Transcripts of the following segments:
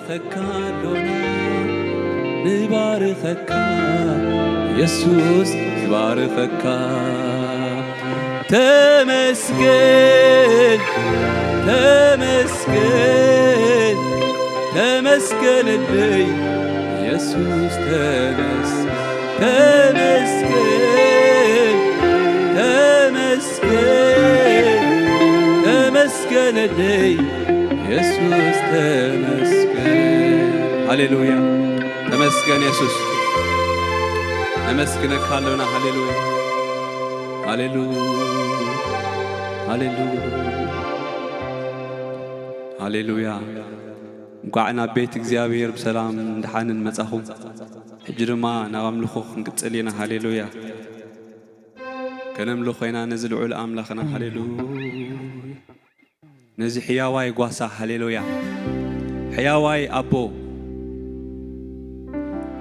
ንባርኸካ ኣሎና፣ ንባርኸካ፣ የሱስ ንባርኸካ። ተመስገን፣ ተመስገን፣ ተመስገነለይ የሱስ፣ ተመስገን፣ ተመስገን፣ ተመስገን፣ ተመስገነለይ የሱስ፣ ተመስገን። ሃሌሉያ። ተመስገን የሱስ። ነመስግነካ ኣሎና። ሃሌሉያ፣ ሃሌሉያ፣ ሃሌሉያ፣ ሃሌሉያ። እንኳዕ ናብ ቤት እግዚኣብሔር ብሰላም ደሓንን መጻኹም። ሕጂ ድማ ናብ ኣምልኾ ክንቅጽል ኢና። ሃሌሉያ። ከነምልኾ ኢና ነዚ ልዑል ኣምላኽና። ሃሌሉያ። ነዚ ሕያዋይ ጓሳ፣ ሃሌሉያ፣ ሕያዋይ ኣቦ፣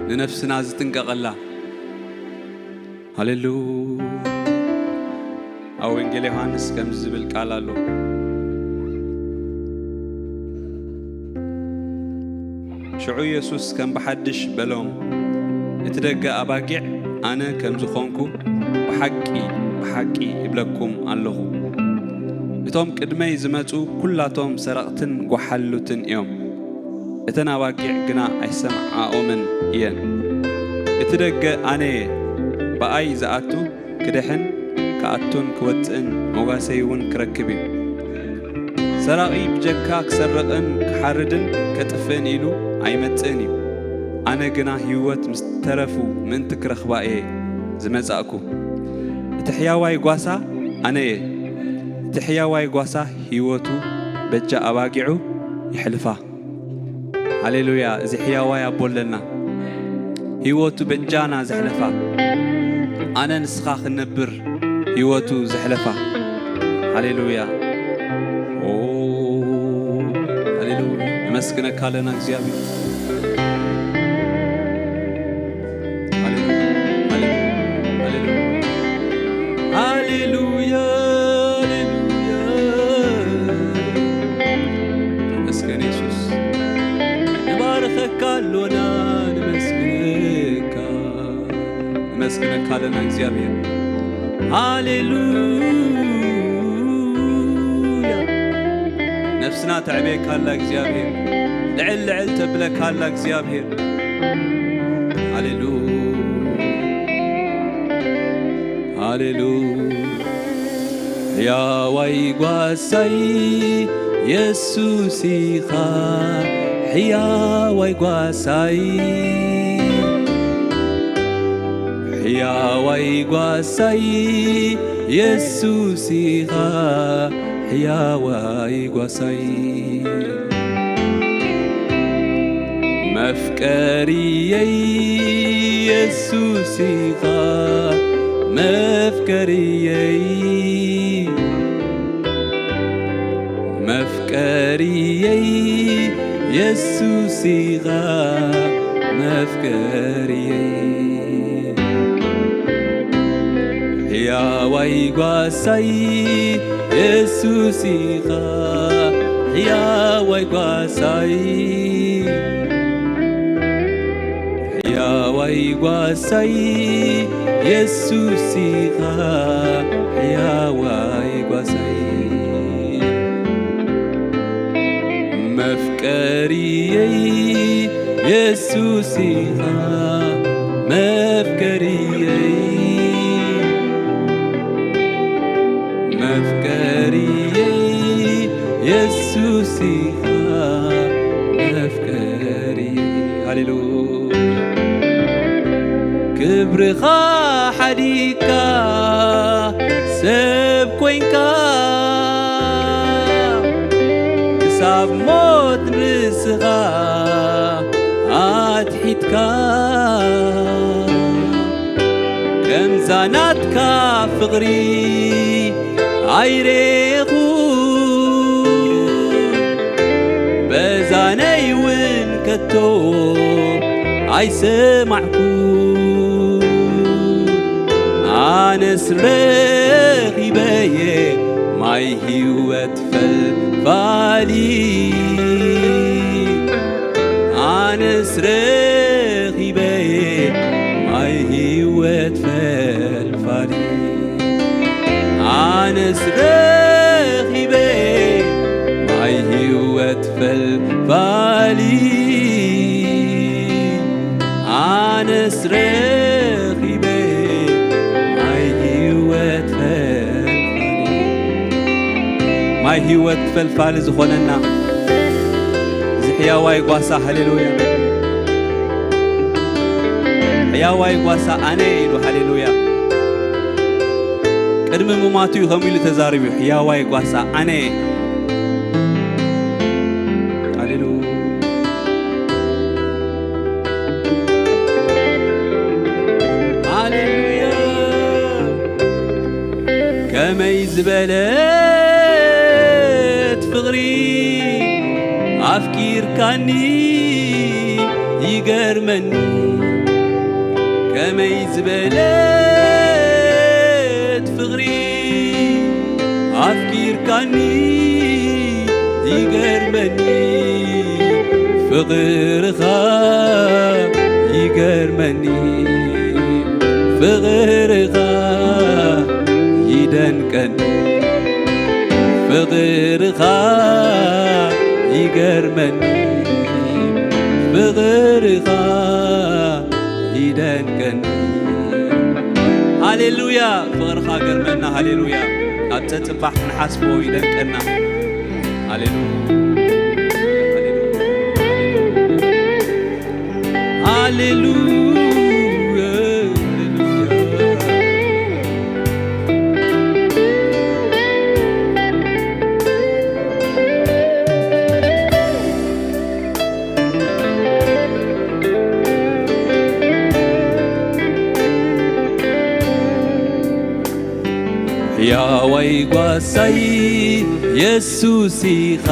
ንነፍስና ዝጥንቀቐላ። ሃሌሉያ። ኣብ ወንጌል ዮሃንስ ከምዚ ዝብል ቃል ኣሎ። ሽዑ የሱስ ከም ብሓድሽ በሎም፣ እቲ ደገ ኣባጊዕ ኣነ ከም ዝኾንኩ ብሓቂ፣ ብሓቂ እብለኩም ኣለኹ። እቶም ቅድመይ ዝመጹ ኩላቶም ሰረቕትን ጓሓሉትን እዮም። እተን ኣባጊዕ ግና ኣይሰምዓኦምን እየን። እቲ ደገ ኣነ እየ። ብኣይ ዝኣቱ ክድሕን ክኣቱን ክወጽእን መጓሰይ እውን ክረክብ እዩ። ሰራቒ ብጀካ ክሰርቕን ክሓርድን ከጥፍእን ኢሉ ኣይመጽእን እዩ። ኣነ ግና ህይወት ምስ ተረፉ ምእንቲ ክረኽባ እየ ዝመጻእኩ። እቲ ሕያዋይ ጓሳ ኣነ እየ። እቲ ሕያዋይ ጓሳ ህይወቱ በጃ ኣባጊዑ የሕልፋ። ሃሌሉያ። እዚ ሕያዋይ ኣቦ ኣለና፣ ህይወቱ በጃና ዘሕለፋ፣ ኣነ ንስኻ ክንነብር ህይወቱ ዘሕለፋ። ሃሌሉያ። ኦ፣ ሃሌሉያ። ነመስግነካ ኣለና እግዚኣብሔር። ሃሌሉያ፣ ሃሌሉያ፣ ሃሌሉያ። ሃሌሉያ፣ ሃሌሉያ። ተመስገን የሱስ። ንባርኸካ ኣሎና፣ ንመስግነካ። ንመስግነካ ኣለና እግዚኣብሔር። ሃሌሉያ። ነፍስና ተዕቤካ ኣላ እግዚኣብሔር። ልዕል ልዕል ተብለካ ኣላ እግዚኣብሔር። ሃሌሉያ። ሃሌሉያ። ሕያዋይ ጓሳይ የሱስ ኢኻ፣ ሕያዋይ ጓሳይ፣ ሕያዋይ ጓሳይ የሱስ ኢኻ፣ ሕያዋይ ጓሳይ። መፍቀሪየይ የሱስ ኢኻ፣ መፍቀሪየይ፣ መፍቀሪየይ የሱስ ኢኻ፣ መፍቀሪየይ። ሕያዋይ ጓሳይ የሱስ ኢኻ፣ ሕያዋይ ጓሳይ፣ ሕያዋይ ጓሳይ የሱስ ኢኻ፣ ሕያዋይ ጓሳይ። መፍቀሪየይ የሱስ ኢኻ፣ መፍቀሪየይ፣ መፍቀሪየይ የሱስ ኢኻ፣ መፍቀሪየይ። ሃሌሉያ። ክብርኻ ሓዲግካ ሰብ ኮይንካ፣ ክሳብ ሞት ንስኻ ኣትሒትካ፣ ከምዛ ናትካ ፍቕሪ ኣይሬኹ፣ በዛነይ እውን ከቶ ኣይሰማዕኩ። ኣነስ ረኺበየ ማይ ህይወት ፈልፋሊ፣ ኣነስ ረኺበ ማይ ህይወት ፈልፋሊ፣ ኣነስ ረኺበ ማይ ህይወት ፈልፋሊ፣ ኣነስ ረኺበ ማይ ህይወት ፈልፋሊ። ማይ ህይወት ፈልፋሊ ዝኾነና እዚ ሕያዋይ ጓሳ፣ ሃሌሉያ። ሕያዋይ ጓሳ ኣነ ኢሉ፣ ሃሌሉያ። ቅድሚ ምማቱ እዩ ከምኡ ኢሉ ተዛሪቡ፣ ሕያዋይ ጓሳ ኣነ። ሃሌሉያ። ሃሌሉያ። ከመይ ዝበለት ፍቕሪ ኣፍቂርካኒ ይገርመኒ። ከመይ ዝበለት ፍቕሪ ኣፍቂርካኒ ይገርመኒ። ፍቕርኻ ይገርመኒ። ፍቕርኻ ይደንቀኒ። ፍቕርኻ ይገርመኒ። ፍቕርኻ ይደንቀኒ። ሃሌሉያ። ፍቕርኻ ገርመና። ሃሌሉያ። ኣብ ጸጽባሕ ክንሓስቦ ይደንቀና። ሃሌሉያ። ሃሌሉያ። ሃሌሉያ። ሕያዋይ ጓሳይ የሱስ ኢኻ፣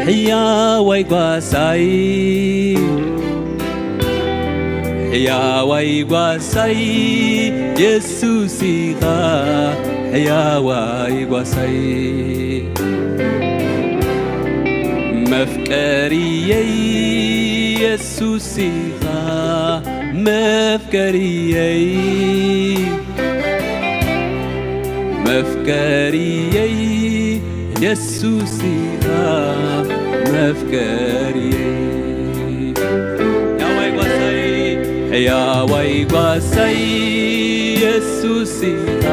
ሕያዋይ ጓሳይ፣ ሕያዋይ ጓሳይ የሱስ ኢኻ፣ ሕያዋይ ጓሳይ። መፍቀሪየይ የሱስ ኢኻ፣ መፍቀሪየይ፣ መፍቀሪየይ የሱስ ኢኻ፣ መፍቀሪየይ። ሕያዋይ ጓሳይ፣ ሕያዋይ ጓሳይ የሱስ ኢኻ፣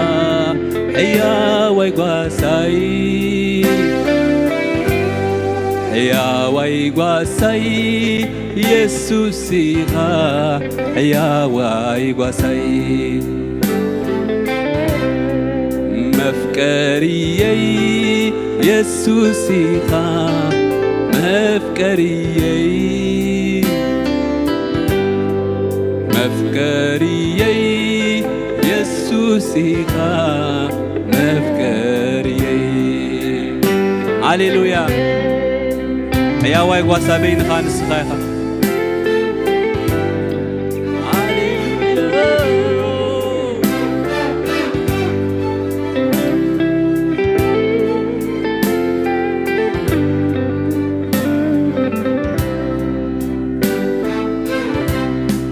ሕያዋይ ጓሳይ፣ ሕያዋይ ጓሳይ የሱስ ኢኻ፣ ሕያዋይ ጓሳይ። መፍቀሪየይ የሱስ ኢኻ፣ መፍቀሪየይ፣ መፍቀሪየይ የሱስ ኢኻ፣ መፍቀሪየይ። ሃሌሉያ። ሕያዋይ ጓሳ በይንኻ ንስኻ ኢኻ።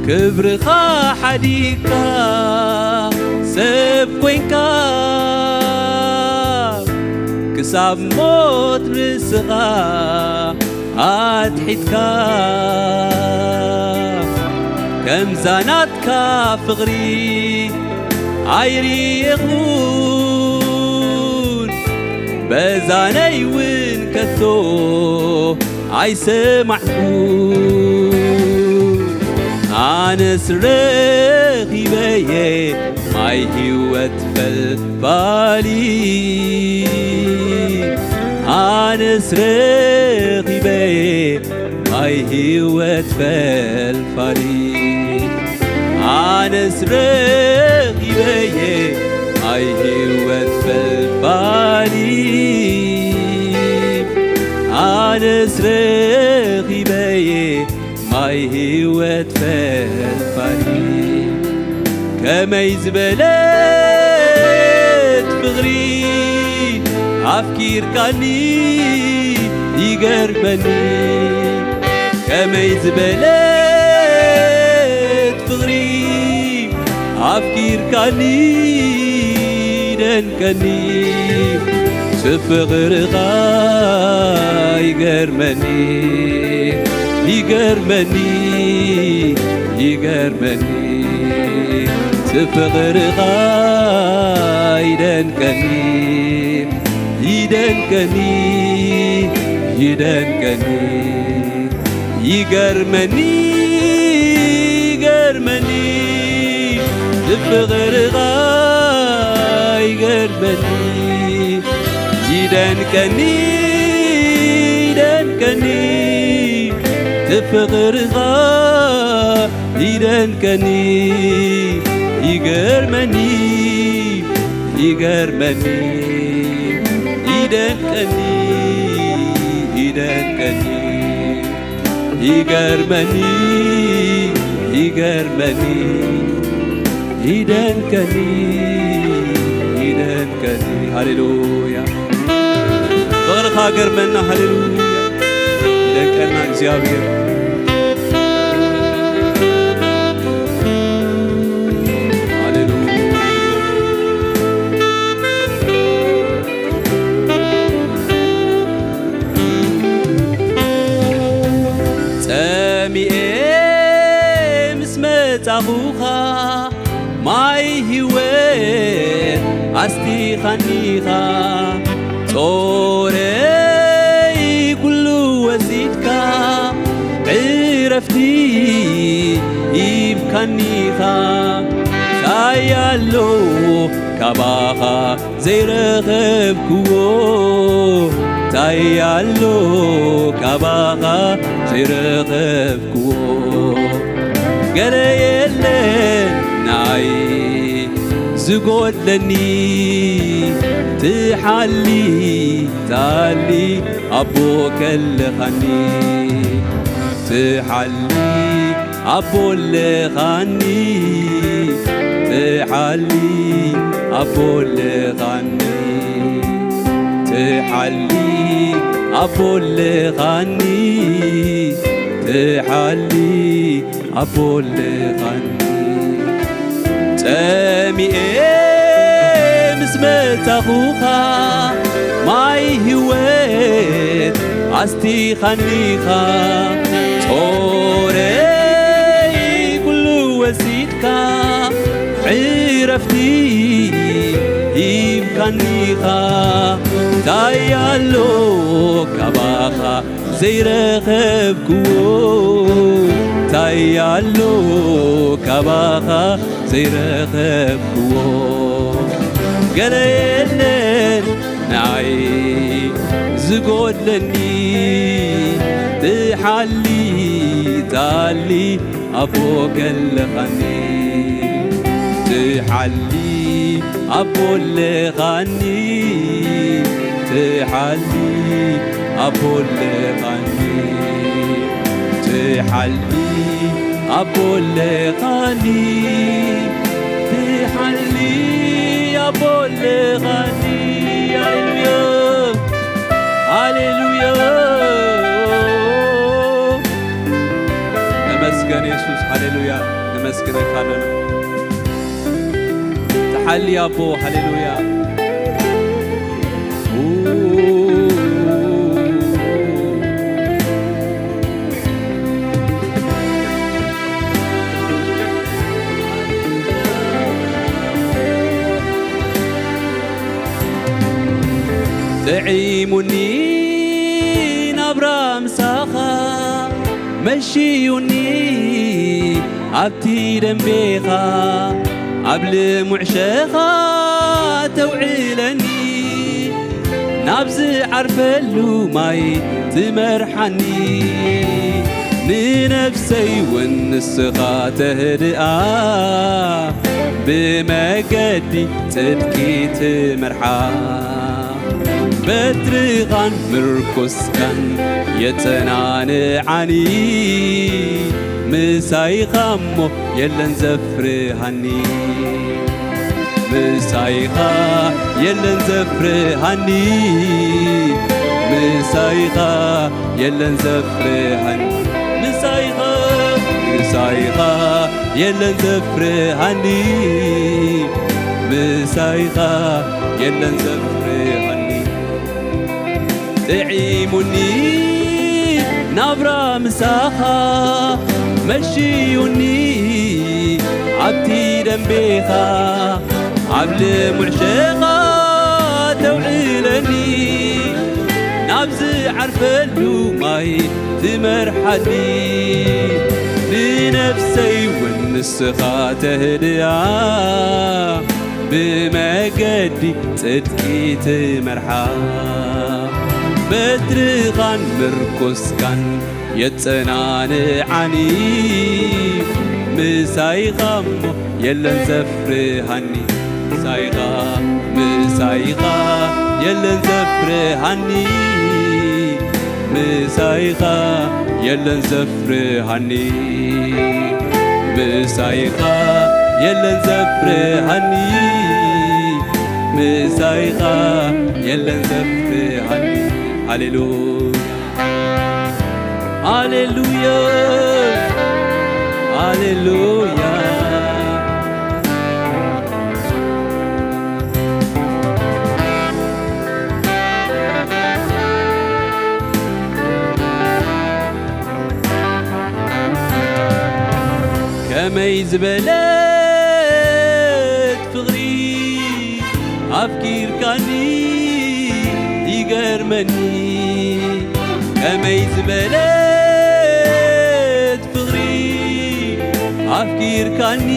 ክብርኻ ሓዲግካ ሰብ ኮይንካ፣ ክሳብ ሞት ርእስኻ ኣትሒትካ፣ ከምዛ ናትካ ፍቕሪ ኣይርኤኹን፣ በዛነይ እውን ከቶ ኣይሰማዕኩን። ኣነስ ረኺበየ ማይ ህይወት ፈልፋሊ፣ ኣነስ ረኺበየ ማይ ህይወት ፈልፋሊ፣ ኣነስ ረኺበየ ማይ ህይወት ፈልፋሊ፣ ኣነስ ረኺበየ ማይ ህይወት ፈልፋሊ። ከመይ ዝበለት ፍቕሪ ኣፍቂርካኒ ይገርመኒ። ከመይ ዝበለት ፍቕሪ ኣፍቂርካኒ ይደንቀኒ፣ እቲ ፍቕርኻ ይገርመኒ፣ ይገርመኒ፣ ይገርመኒ፣ እቲ ፍቕርኻ ይደንቀኒ፣ ይደንቀኒ፣ ይደንቀኒ። ይገርመኒ፣ ይገርመኒ፣ ብፍቕርኻ ይገርመኒ። ይደንቀኒ፣ ይደንቀኒ፣ ብፍቕርኻ ይደንቀኒ። ይገርመኒ፣ ይገርመኒ፣ ይደንቀኒ፣ ይደንቀኒ። ይገርመኒ፣ ይገርመኒ፣ ይደንቀኒ፣ ይደንቀኒ። ሃሌሉያ። ፍቕርኻ ገርመና። ሃሌሉያ። ይደንቀና እግዚኣብሔር። ሃሌሉያ። ጸሚኤ ምስ መጻኹኻ ማይ ህይወት ኣስቲኻኒኻ፣ ጾረይ ኩሉ ወሲድካ ዕረፍቲ ሂብካኒኻ። እንታይ ኣሎ ካባኻ ዘይረኸብክዎ፣ እንታይ ኣሎ ካባኻ ዘይረኸብክዎ? ገለ የለን ናይ ዝጎድለኒ፣ ትሓሊ፣ ትሓሊ ኣቦ ከለኻኒ፣ ትሓሊ ኣቦ ኣለኻኒ፣ ትሓሊ ኣቦ ኣለኻኒ፣ ትሓሊ ኣቦ ኣለኻኒ፣ ትሓሊ ኣቦ ኣለኻኒ። ጸሚኤ ምስ መጻኹኻ ማይ ህይወት ኣስቲኻኒኻ፣ ጾረይ ኩሉ ወሲድካ ዕረፍቲ ሂብካኒኻ። እንታይ ኣሎ ካባኻ ዘይረኸብክዎ፣ እንታይ ኣሎ ካባኻ ዘይረኸብክዎ? ገለ የለን ንዓይ ዝጎድለኒ፣ ትሓሊ፣ ትሓሊ ኣቦ ከለኻኒ፣ ትሓሊ ኣቦ ኣለኻኒ፣ ትሓሊ ኣቦ ኣለኻኒ፣ ትሓሊ ኣቦ ኣለኻኒ፣ ትሓሊ ኣቦ ኣለኻኒ። ሃሌሉያ፣ ሃሌሉያ። ተመስገን የሱስ፣ ሃሌሉያ። ነመስግነካ ኣለና። ተሓሊ ኣቦ፣ ሃሌሉያ። ጥዒሙኒ ናብራ ምሳኻ፣ መሽዩኒ ኣብቲ ደንቤኻ፣ ኣብ ልሙዕ ሸኻ ተውዕለኒ፣ ናብ ዝዓርፈሉ ማይ ትመርሓኒ። ንነፍሰይ እውን ንስኻ ተህድኣ፣ ብመገዲ ጽድቂ ትመርሓ። በትርኻን ምርኩስካን የጸናንዓኒ፣ ምሳይኻ እሞ የለን ዘፍርሃኒ። ምሳይኻ የለን ዘፍርሃኒ፣ ምሳይኻ የለን ዘፍርሃኒ። ምሳይኻ የለን ዘፍርሃኒ፣ ምሳይኻ የለን ዘፍርሃኒ። ጥዒሙኒ ናብራ ምሳኻ፣ መሽዩኒ ኣብቲ ደንቤኻ፣ ኣብ ልሙዕ ሸኻ ተውዕለኒ፣ ናብ ዝዓርፈሉ ማይ ትመርሓኒ። ንነፍሰይ እውን ንስኻ ተህድኣ፣ ብመገዲ ጽድቂ ትመርሓ። በትርኻን ምርኩስካን የጸናንዓኒ። ምሳይኻ እሞ የለን ዘፍርሃኒ። ምሳይኻ፣ ምሳይኻ የለን ዘፍርሃኒ። ምሳይኻ የለን ዘፍርሃኒ። ምሳይኻ የለን ዘፍርሃኒ። ምሳይኻ የለን ዘፍርሃኒ። ሃሌሉያ፣ ሃሌሉያ፣ ሃሌሉያ። ከመይ ዝበለት ፍቕሪ ኣፍቂርካኒ ይገርመኒ። ከመይ ዝበለት ፍቕሪ ኣፍቂርካኒ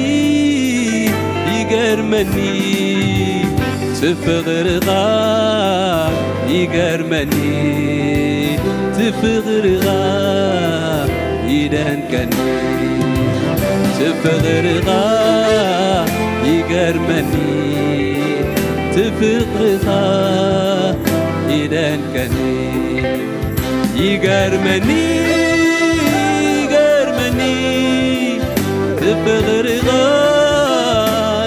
ይገርመኒ። እቲ ፍቕርኻ ይገርመኒ። እቲ ፍቕርኻ ይደንቀኒ። እቲ ፍቕርኻ ይገርመኒ። እቲ ፍቕርኻ ይደንቀኒ። ይገርመኒ፣ ይገርመኒ፣ እቲ ፍቕርኻ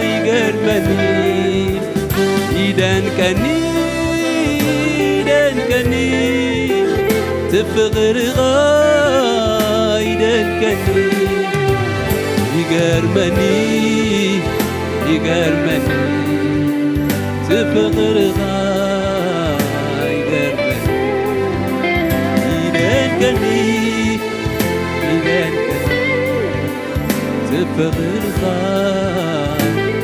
ይገርመኒ። ይደንቀኒ፣ ይደንቀኒ፣ እቲ ፍቕርኻ ይደንቀኒ። ይገርመኒ፣ ይገርመኒ፣ እቲ ፍቕርኻ ይገርመኒ። ይደንቀኒ፣ ይደንቀኒ፣ እቲ ፍቕርኻ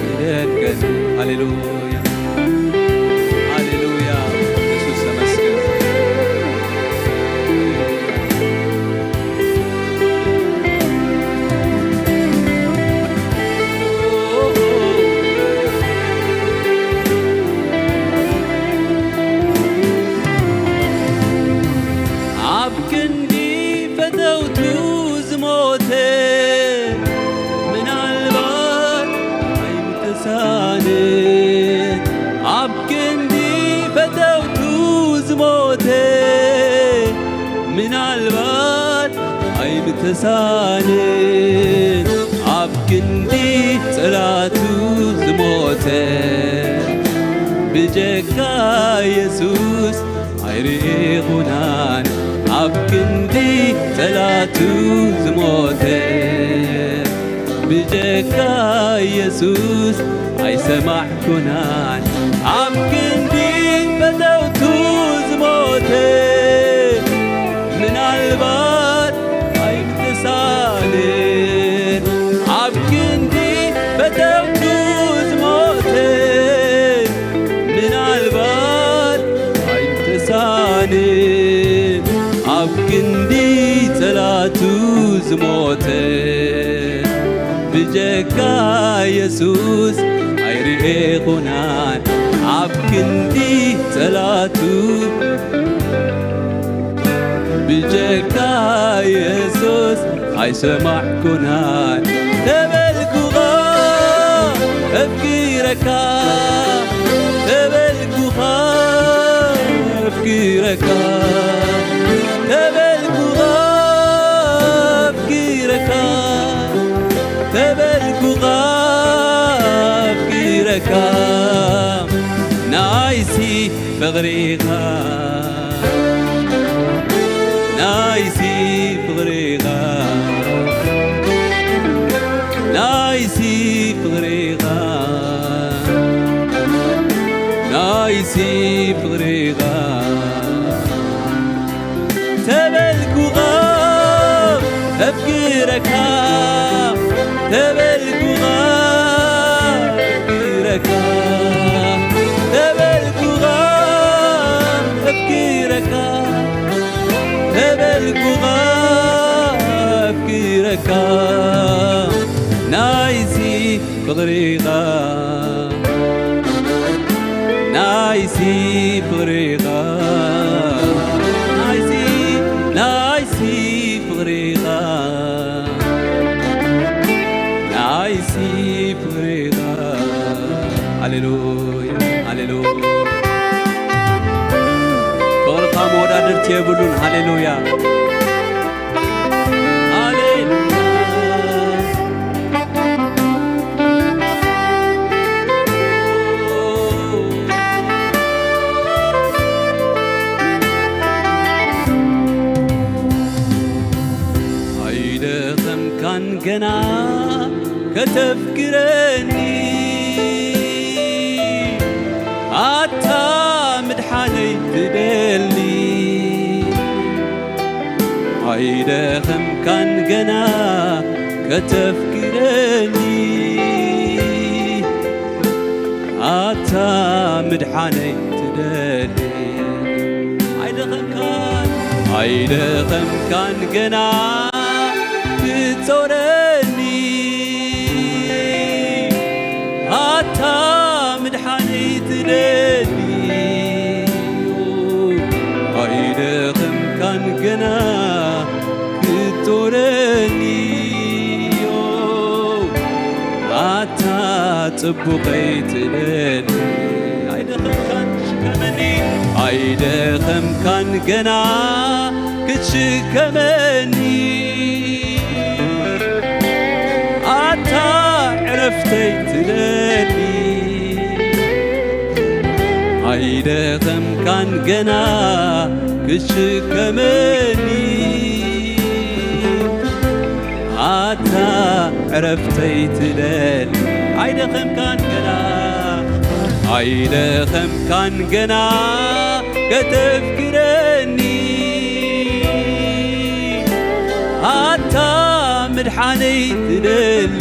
ይደንቀኒ። ሃሌሉያ፣ ሃሌሉያ፣ ኢየሱስ ተመስገን። ኣብ ክንዲ ፈተውቱ ዝሞተ ምናልባት ኣይምተሳነ። ኣብ ክንዲ ፈተውቱ ዝሞተ ምናልባት ኣይምተሳነ። ኣብ ክንዲ ጸላቱ ዝሞተ ብጀካ የሱስ ኣይርኤኹናን። ኣብ ክንዲ ጸላቱ ዝሞተ ብጀካ የሱስ ኣይሰማዕኩናን። ኣብ ክንዲ ፈተውቱ ዝሞተ ምናልባት ኣይምተሳንን። ኣብ ክንዲ ፈተውቱ ዝሞተ ምናልባት ኣይምተሳንን። ኣብ ክንዲ ጸላቱ ዝሞተ ብጀካ የሱስ ኣይርኤኹናን። ኣብ ክንዲ ጸላቱ ብጀካ የሱስ ኣይሰማዕኩናን። ተበልኩኻ ኣፍቂረካ፣ ተበልኩኻ ኣፍቂረካ፣ ተበልኩኻ ኣፍቂረካ፣ ተበልኩኻ ኣፍቂረካ። ናይሲ ፍቕሪኻ፣ ናይሲ ፍቕሪኻ ኣይሲ ፍቕሪኻ ተበልኩኻ፣ ኣፍቅረካ ተበልኩኻ፣ ኣፍቅረካ ተበልኩኻ፣ ኣፍቅረካ ተበልኩኻ፣ ኣፍቅረካ ናይሲ ፍቕሪኻ፣ ናይሲ ፍቕሪኻ፣ ናይሲ፣ ናይሲ ፍቕሪኻ፣ ናይሲ ፍቕሪኻ። ሃሌሉያ፣ ሃሌሉያ። ፍቕርኻ መወዳድርቲ የብሉን። ሃሌሉያ፣ ሃሌሉያ። ኣይደኸምካን ገና ከተፍቅረኒ፣ ኣታ ምድሓነይ ትደሊ። ኣይደኸምካን ገና ከተፍቅረኒ፣ ኣታ ምድሓነይ ትደሊ። ኣይደኸምካን፣ ኣይደኸምካን ገና ክትጾረኒ፣ ኣታ ምድሓነይ ትደሊ። ኣይደኸምካን ገና ክትጦረኒ፣ ኣታ ጽቡቐይ ትደሊ። ኣይደኸምካን ክትሽከመኒ፣ ኣይደኸምካን ገና ክትሽከመኒ፣ ኣታ ዕረፍተይ ትደሊ። ኣይደኸምካን ገና ክትሽከመኒ፣ ኣታ ዕረፍተይ ትደሊ። ኣይደኸምካን ገና፣ ኣይደኸምካን ገና ከተፍቅረኒ፣ ኣታ ምድሓነይ ትደሊ።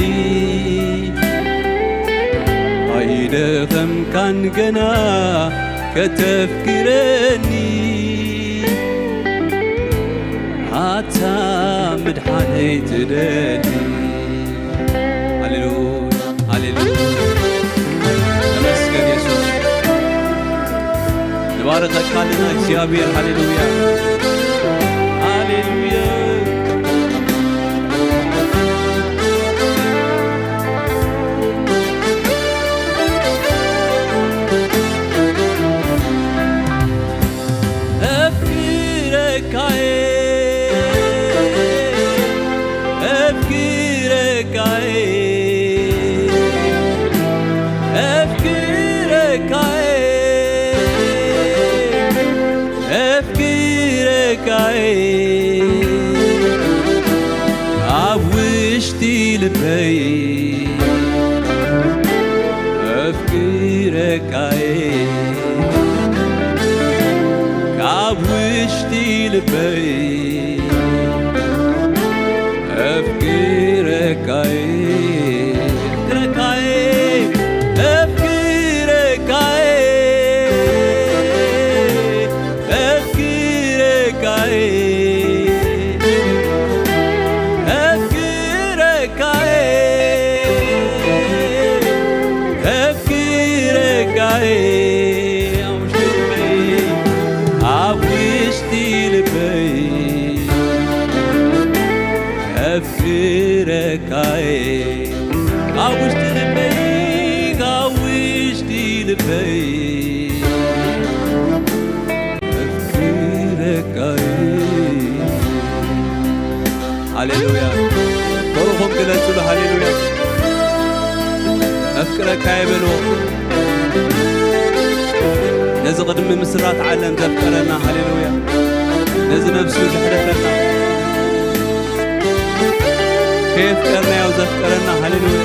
ኣይደኸምካን ገና ከተፍቅረኒ፣ ኣታ ምድሓነይ ትደሊ። ሃሌሉያ፣ ሃሌሉያ። ተመስገን የሱስ። ንባርኸካ ኣለና እግዚኣብሔር። ሃሌሉያ፣ ሃሌሉያ። ኣፍቅረካየ፣ ኣፍቅረካየ፣ ኣፍቅረካየ፣ ኣፍቅረካየ፣ ኣብ ውሽጢ ልበይ ኣፍቅረካየ፣ ካብ ውሽጢ ልበይ ኣፍቅረካየ፣ ኣፍቅረካየ፣ ኣፍቅረካየ፣ ኣፍቅረካየ፣ ኣፍቅረካየ፣ ኣፍቅረካየ፣ ኣብ ውሽጢ ልበይ፣ ኣብ ውሽጢ ልበይ ኣፍቅረካየ፣ ኣብ ውሽጢ ልበይ፣ ኣብ ውሽጢ ልበይ ኣፍቅረካየ። ሃሌሉያ። ፍቕርኹም ግለጹሉ። ሃሌሉያ። ኣፍቅረካየ በልዎ። ነዚ ቅድሚ ምስራት ዓለም ዘፍቀረና፣ ሃሌሉያ። ነዚ ነብሱ ዘሕለፈና፣ ከየፍቀርናዮ ዘፍቀረና፣ ሃሌሉያ።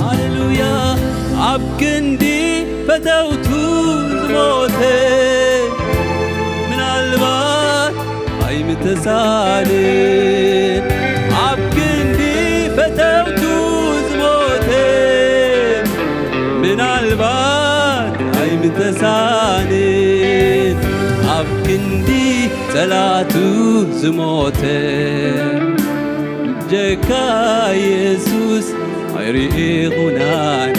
ሃሌሉያ። ኣብ ክንዲ ፈተውቱ ዝሞተ ምናልባት ኣይምተሳልን። ኣብ ክንዲ ፈተውቱ ዝሞተ ምናልባት ኣይምተሳልን። ኣብ ክንዲ ጸላቱ ዝሞተ ጀካ የሱስ ኣይርኢኹናን።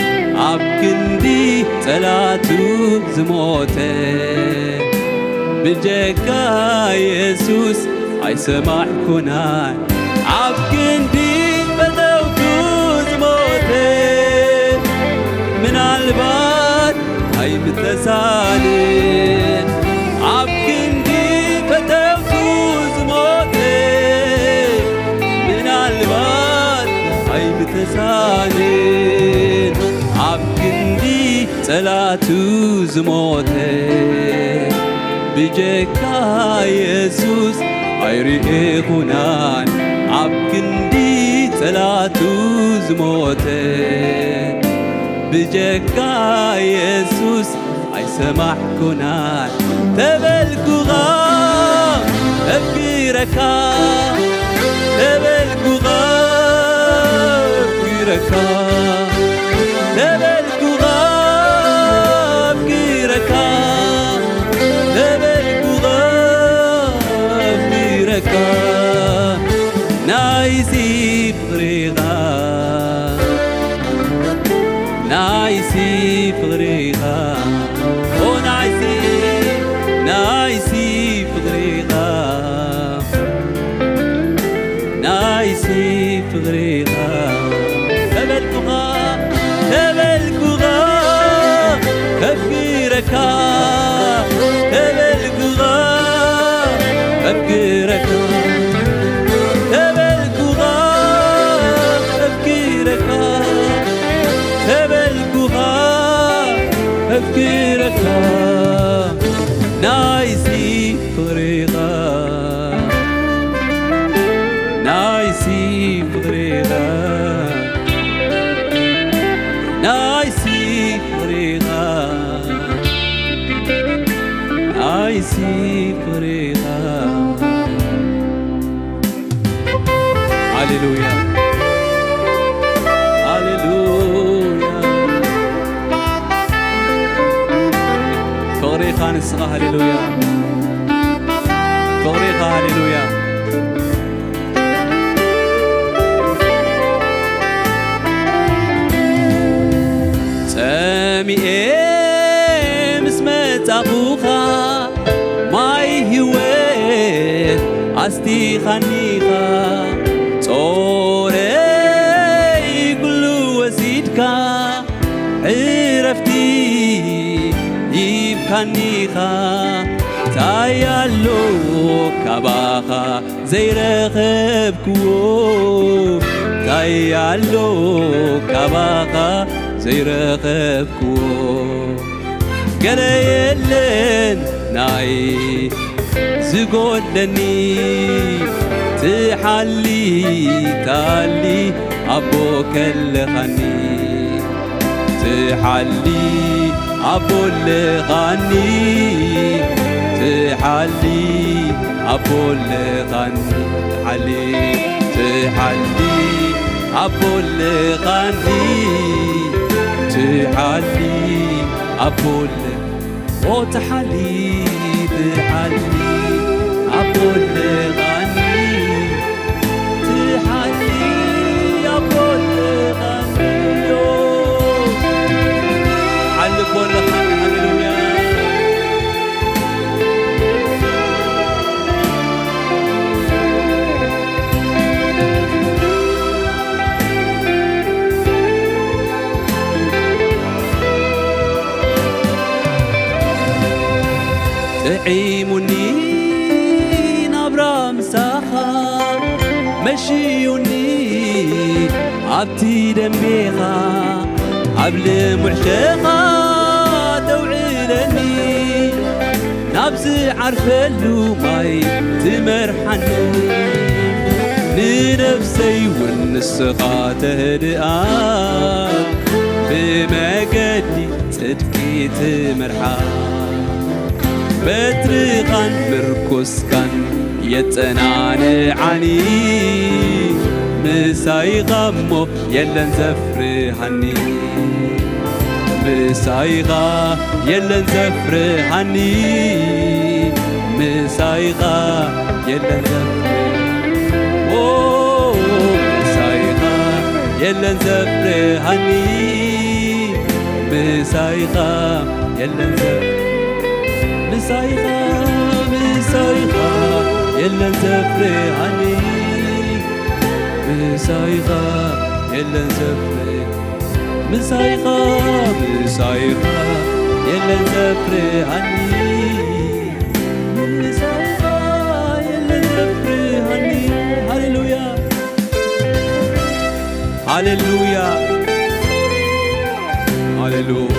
ኣብ ክንዲ ጸላቱ ዝሞተ ብጀካ የሱስ ኣይሰማዕኩናን። ኣብ ክንዲ ፈተውቱ ዝሞተ ምናልባት ኣይምተሳልን። ኣብ ክንዲ ፈተውቱ ዝሞተ ምናልባት ኣይምተሳልን። ኣብ ክንዲ ጸላቱ ዝሞተ ብጀካ የሱስ ኣይርኢኹናን። ኣብ ክንዲ ጸላቱ ዝሞተ ብጀካ የሱስ ኣይሰማዕኩናን። ተበልኩኻ እፍኪረካ፣ ተበልኩኻ እፍኪረካ፣ ተበልኩኻ እፍኪረካ፣ ተበልኩኻ እፍኪረካ። ናይዚ ፍቕሪኻ፣ ናይሲ ፍቕሪኻ፣ ኦ ናይሲ፣ ናይሲ ፍቕሪኻ፣ ናይሲ ፍቕሪኻ። ተበልኩኻ፣ ተበልኩኻ፣ ከፍቅረካ፣ ተበልኩኻ፣ ከፍቅረካ፣ ተበልኩኻ፣ ከፍቅረካ፣ ተበልኩኻ፣ ከፍቅረካ፣ ናይሲ ፍቕሪኻ፣ ናይሲ ፍቕሪኻ፣ ናይሲ ፍቕሪኻ፣ ናይሲ ፍቕሪኻ። ሃሌሉያ፣ ሃሌሉያ። ፍቕሪኻ ንስኻ፣ ሃሌሉያ። ፍቕሪኻ፣ ሃሌሉያ። ጸሚኤ ምስ መጻኹኻ፣ ማይ ህይወት ኣስቲኻኒኻ፣ ጾረይ ኩሉ ወሲድካ፣ ዕረፍቲ ሂብካኒኻ። ታይ ኣሎ ካባኻ ዘይረኸብክዎ? ታይ ኣሎ ካባኻ ዘይረኸብክዎ? ገለ የለን ናይ ዝጎድለኒ፣ ትሓሊ ታሊ ኣቦ ከለኻኒ። ትሓሊ ኣቦ ኣለኻኒ፣ ትሓሊ ኣቦ ኣለኻኒ፣ ትሓሊ፣ ትሓሊ ኣቦ ኣለኻኒ፣ ትሓሊ ኣቦ ኣለ-፣ ኦ ትሓሊ፣ ትሓሊ ኣቦ ኣለኻኒ። ትሓሊ ኣቦ ኣለኻኒ፣ ሓሊ ኣቦ ኣለኻኒ። ሃሌሉያ። ጥዒሙኒ ናብራ ምሳኻ፣ መሽዩኒ ኣብቲ ደምቤኻ፣ ኣብ ልሙዕ ሸኻ ተውዕለኒ፣ ናብ ዝዓርፈሉ ማይ ትመርሓኒ። ንነፍሰይ እውን ንስኻ ተህድኣ፣ ብመገዲ ጽድቂ ትመርሓ፣ በትርኻን ምርኩስካን የጸናንዓኒ። ምሳይኻ እሞ የለን ዘፍርሃኒ፣ ምሳይኻ የለን ዘፍርሃኒ፣ ምሳይኻ የለን ዘፍርሃኒ። ኦ፣ ምሳይኻ የለን ዘፍርሃኒ፣ ምሳይኻ የለን ዘፍ-፣ ምሳይኻ፣ ምሳይኻ የለን ዘፍርሃኒ፣ ምሳይኻ የለን ዘፍርሃኒ። ምሳይኻ፣ ምሳይኻ የለን ዘፍርሃኒ፣ ምሳይኻ የለን ዘፍርሃኒ። ሃሌሉያ፣ ሃሌሉያ፣ ሃሌሉያ።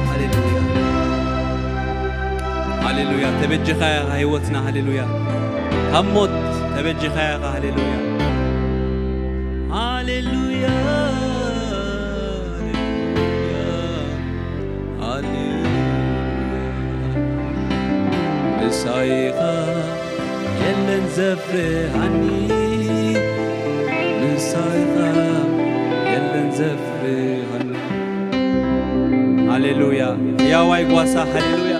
ሃሌሉያ። ሃሌሉያ። ተበጅኻ ኢኻ ህይወትና። ሃሌሉያ። ካብ ሞት ተበጅኻ ኢኻ። ሃሌሉያ። ሃሌሉያ። ሃሌሉያ። ሃሌሉያ። ምሳይኻ የለን ዘፍርሃኒ፣ ምሳይኻ የለን ዘፍርሃኒ። ሃሌሉያ። ሕያዋይ ጓሳ፣ ሃሌሉያ።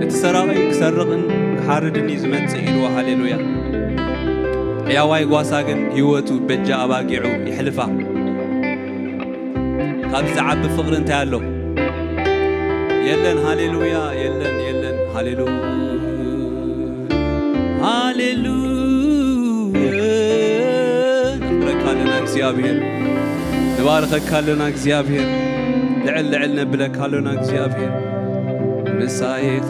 እቲ ሰራቒ ክሰርቕን ክሓርድን እዩ ዝመጽእ ኢልዎ፣ ሃሌሉያ። ሕያዋይ ጓሳ ግን ህይወቱ በጃ ኣባጊዑ የሕልፋ። ካብዚ ዝዓቢ ፍቕሪ እንታይ ኣሎ? የለን። ሃሌሉያ። የለን፣ የለን። ሃሌሉያ። ሃሌሉያ። ነኽብረካ ኣለና እግዚኣብሔር። ንባርኸካ ኣለና እግዚኣብሔር። ልዕል ልዕል ነብለካ ኣለና እግዚኣብሔር። ምሳይኻ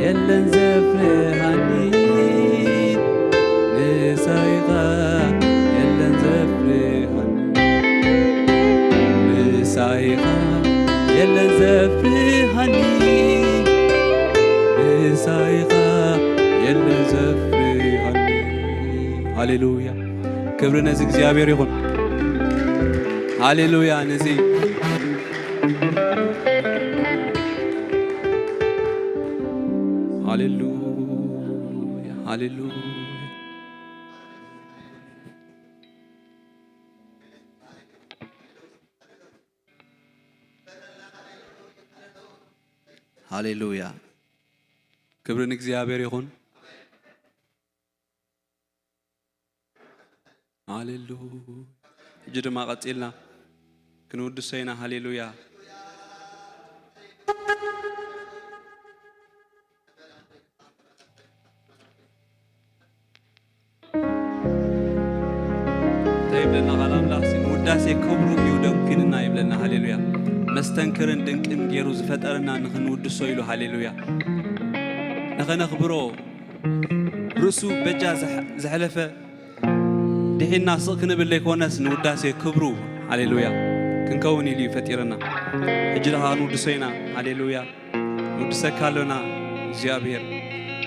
የለን ዘፍርሃኒ፣ ምሳይኻ የለን ዘፍርሃኒ፣ ምሳይኻ የለን ዘፍርሃኒ፣ ምሳይኻ የለን ዘፍርሃኒ። ሃሌሉያ። ክብሪ ነዚ እግዚኣብሔር ይኹን። ሃሌሉያ። ነዚ ሃሌሉያ፣ ሃሌሉያ፣ ሃሌሉያ። ክብሪ ንእግዚኣብሔር ይኹን። ሃሌሉያ። ሕጂ ድማ ቀጺልና ክንውድሶ ኢና። ሃሌሉያ። እንታይ ይብለና ቃል ኣምላኽ? ንውዳሴ ክብሩ እዩ ደንኲንና ይብለና። ሃሌሉያ። መስተንክርን ድንቅን ገይሩ ዝፈጠረና ንኽንውድሶ ኢሉ። ሃሌሉያ። ንኸነኽብሮ ርእሱ በጃ ዘሕ-፣ ዘሕለፈ ድሒና ስቕ ክንብል ዘይኮነስ ንውዳሴ ክብሩ፣ ሃሌሉያ፣ ክንከውን ኢሉ እዩ ፈጢርና። ሕጂ ደኻ ክንውድሶ ኢና። ሃሌሉያ። ንውድሰካ ኣሎና እግዚኣብሔር።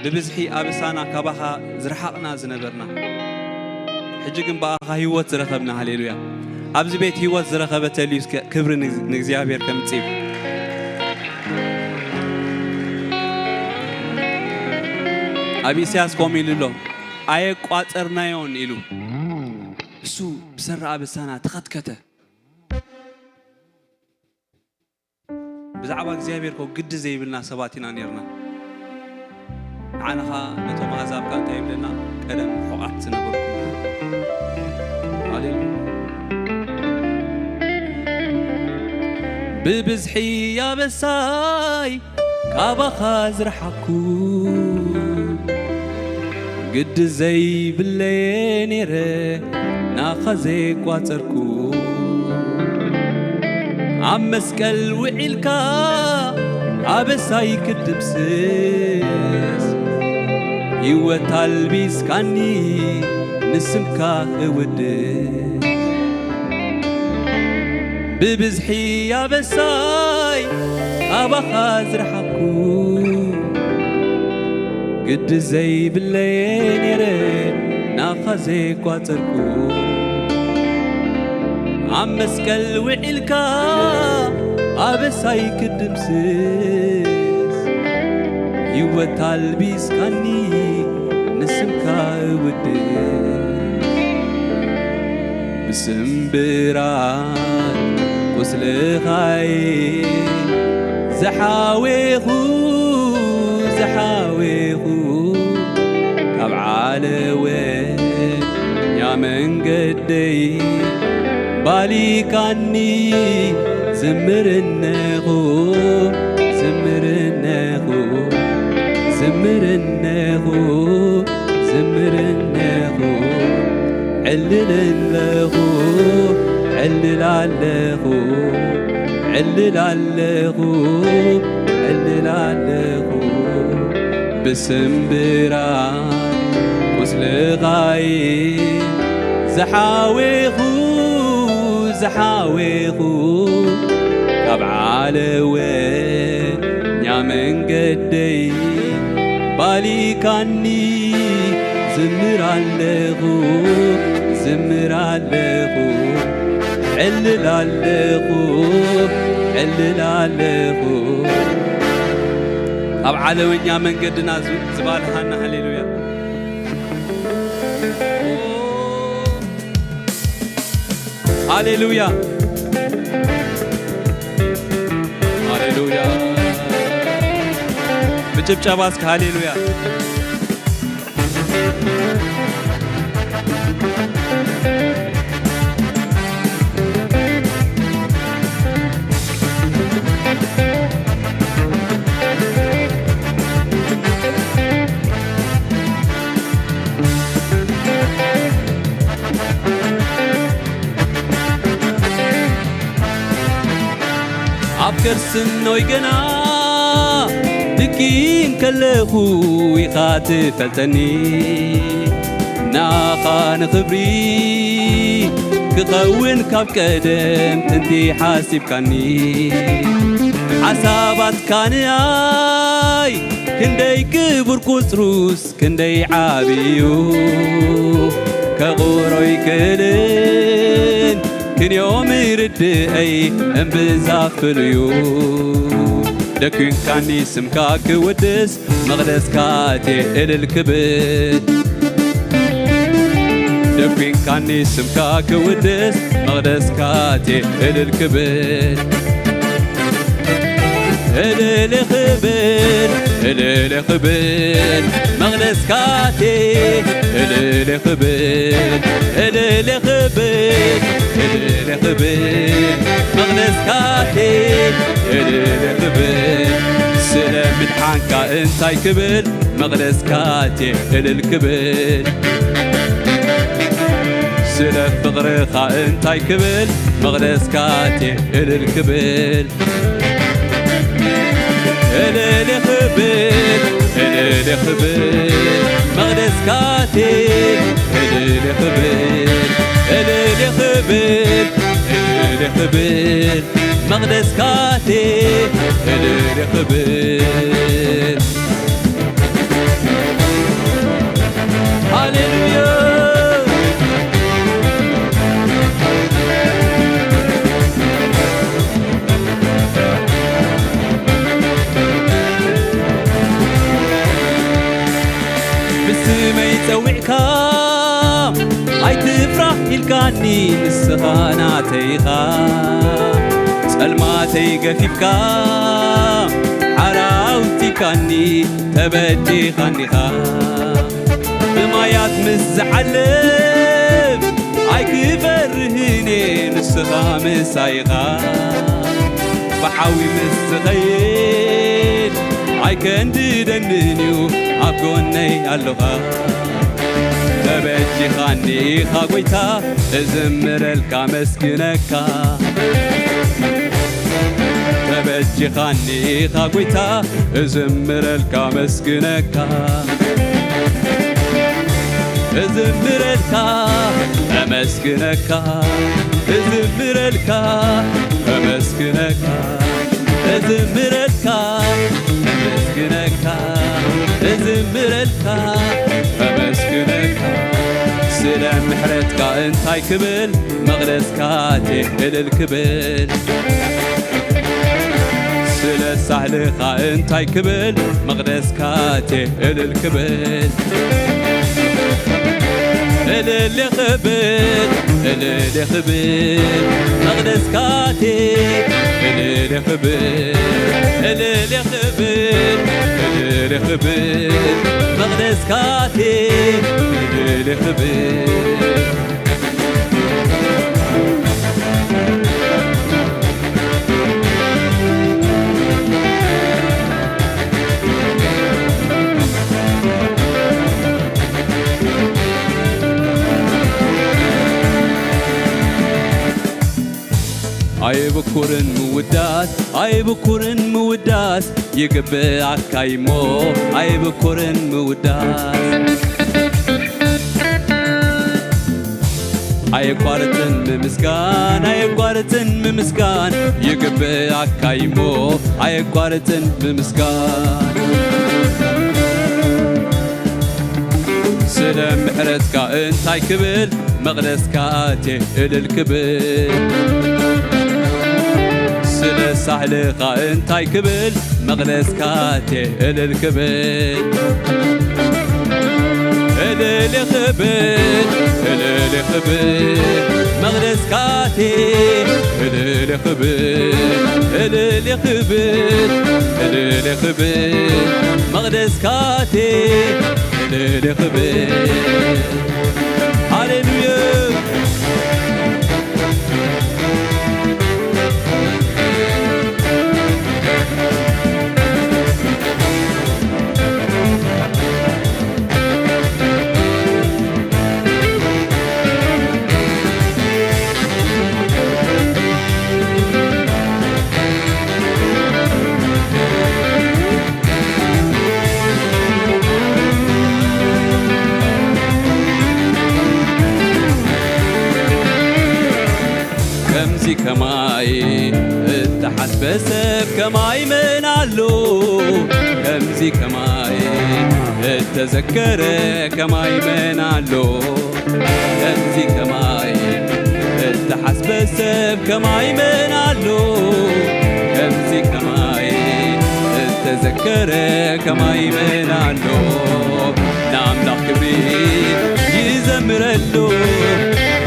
ብብዝሒ ኣበሳና ካባኻ ዝረሓቕና ዝነበርና፣ ሕጂ ግን ብኣኻ ህይወት ዝረኸብና። ሃሌሉያ። ኣብዚ ቤት ህይወት ዝረኸበ ተልዩ እስከ ክብሪ ንግ-፣ ንእግዚኣብሔር ከምጽእ። ኣብ ኢሳያስ ከምኡ ኢሉ ኣሎ፣ "ኣየቋጸርናዮን" ኢሉ። እሱ ብሰሪ ኣበሳና ተኸትከተ። ብዛዕባ እግዚኣብሔር ኮ ግዲ ዘይብልና ሰባት ኢና ነርና። ንዓና ኸኣ ነቶም ኣህዛብ ከኣ እንታይ ይብለና? ቀደም ርሑቓት ዝነበርኩም። ሃሌሉያ። ብብዝሒ ኣበሳይ ካባኻ ዝረሓቕኩ፣ ግዲ ዘይብለየ ነይረ ናኻ ዘይቋጸርኩ። ኣብ መስቀል ውዒልካ ኣበሳይ ክድምስስ፣ ህይወት ኣልቢስካኒ ንስምካ እውድስ። ብብዝሒ ኣበሳይ ካባኻ ዝረሓኩ፣ ግዲ ዘይብለየ ነይረ ናኻ ዘይቋጸርኩ። ኣብ መስቀል ውዒልካ ኣበሳይ ክድምስስ፣ ህይወት ኣልቢስካኒ ንስምካ እውድስ። ብስምብራት ቁስልኻይ ዝሓዌኹ፣ ዝሓዌኹ ካብ ዓለወኛ መንገደይ ባሊካኒ። ዝምርነኹ፣ ዝምርነኹ፣ ዝምርነኹ፣ ዝምርነኹ። ዕልል ኣለኹ፣ ዕልል ኣለኹ፣ ዕልል ኣለኹ፣ ዕልል ኣለኹ። ብስምብራ ቁስልኻይ ዝሓዌኹ፣ ዝሓዌኹ ካብ ዓለወኛ መንገደይ ባሊካኒ። ዝምር ኣለኹ፣ ዝምር ኣለኹ፣ ዕልል ኣለኹ፣ ዕልል ኣለኹ። ኣብ ዓለወኛ መንገድና ዝ-፣ ዝባልሃና። ሃሌሉያ፣ ሃሌሉያ፣ ሃሌሉያ። ብጭብጨባ እስከ ሃሌሉያ። ኣብ ከርስኖይ ገና ድቂ እንከለኹ ኢኻ ትፈልጠኒ። ንኣኻ ንኽብሪ ክኸውን ካብ ቀደም ጥንቲ ሓሲብካኒ። ሓሳባትካ ንኣይ ክንደይ ክቡር ቁጽሩስ ክንደይ ዓብዩ ከቑሮ ይክእልን ክንዮ ምርድአይ እምብዛ ፍሉዩ። ደኪንካኒ ስምካ ክውድስ መቕደስካ እቴ እልል ክብል። ደኪንካኒ ስምካ ክውድስ መቕደስካ እቴ እልል ክብል። እልል ክብል፣ እልል ክብል፣ መቕደስካቴ እልል ክብል፣ እልል ክብል፣ እልል ክብል፣ መቕደስካቴ እልል ክብል። ስለ ምድሓንካ እንታይ ክብል፣ መቕደስካቴ እልል ክብል። ስለ ፍቕርኻ እንታይ ክብል፣ መቕደስካቴ እልል ክብል። እልል ክብል፣ እልል ክብል፣ መቕደስካቴ እልል ክብል። እልል ክብል፣ እልል ክብል፣ መቕደስካቴ እልል ክብል። ሃሌሉያ። ብስመይ ጸዊዕካ ኣይትፍራህ ኢልካኒ፣ ንስኻ ናተይ ኢኻ። ጸልማተይ ገፊፍካ ሓራ ኣውጺካኒ፣ ተበዲኻኒ ኢኻ። ብማያት ምስ ዝዓልብ ኣይክፈርህን እየ፣ ንስኻ ምሳይ ኢኻ። ብሓዊ ምስ ዝኸይድ ኣይከንድደንን እዩ፣ ኣብ ጎነይ ኣለኻ። ተበጂኻኒ ኢኻ ጎይታ፣ እዝምረልካ መስግነካ። ተበጂኻኒ ኢኻ ጎይታ፣ እዝምረልካ መስግነካ። እዝምረልካ፣ እመስግነካ፣ እዝምረልካ፣ እመስግነካ፣ እዝምረልካ፣ እመስግነካ፣ እዝምረልካ፣ እመስግነካ። ስለ ምሕረትካ እንታይ ክብል፣ መቕደስካ ኣትየ እልል ክብል። ስለ ሳህልኻ እንታይ ክብል፣ መቕደስካ ኣትየ እልል ክብል። እልል ክብል፣ እልል ክብል፣ መቕደስካ ኣትየ እልል ክብል። እልል ክብል፣ እልል ክብል፣ መቕደስካ ኣትየ እልል ክብል። ኣይብኩርን ምውዳስ፣ ኣይብኩርን ምውዳስ ይግብኣካ እሞ፣ ኣይብኩርን ምውዳስ። ኣየቋርጽን ምምስጋን፣ ኣየቋርጽን ምምስጋን ይግብኣካ እሞ፣ ኣየቋርጽን ምምስጋን። ስለ ምሕረትካ እንታይ ክብል፣ መቕደስካ ኣትየ እልል ክብል። ስለ ሳህልኻ እንታይ ክብል፣ መቕደስካ ኣትየ እልል ክብል። እልል ክብል፣ እልል ክብል፣ መቕደስካ ኣትየ እልል ክብል። እልል ክብል፣ እልል ክብል፣ መቕደስካ ኣትየ እልል ክብል። ሃሌሉያ። ከምዚ ከማይ እተሓስበ ሰብ ከማይ መን ኣሎ? ከምዚ ከማይ እተዘከረ ከማይ መን ኣሎ? ከምዚ ከማይ እተሓስበ ሰብ ከማይ መን ኣሎ? ከምዚ ከማይ እተዘከረ ከማይ መን ኣሎ? ንኣምላኽ ክብሪ ይዘምረሉ፣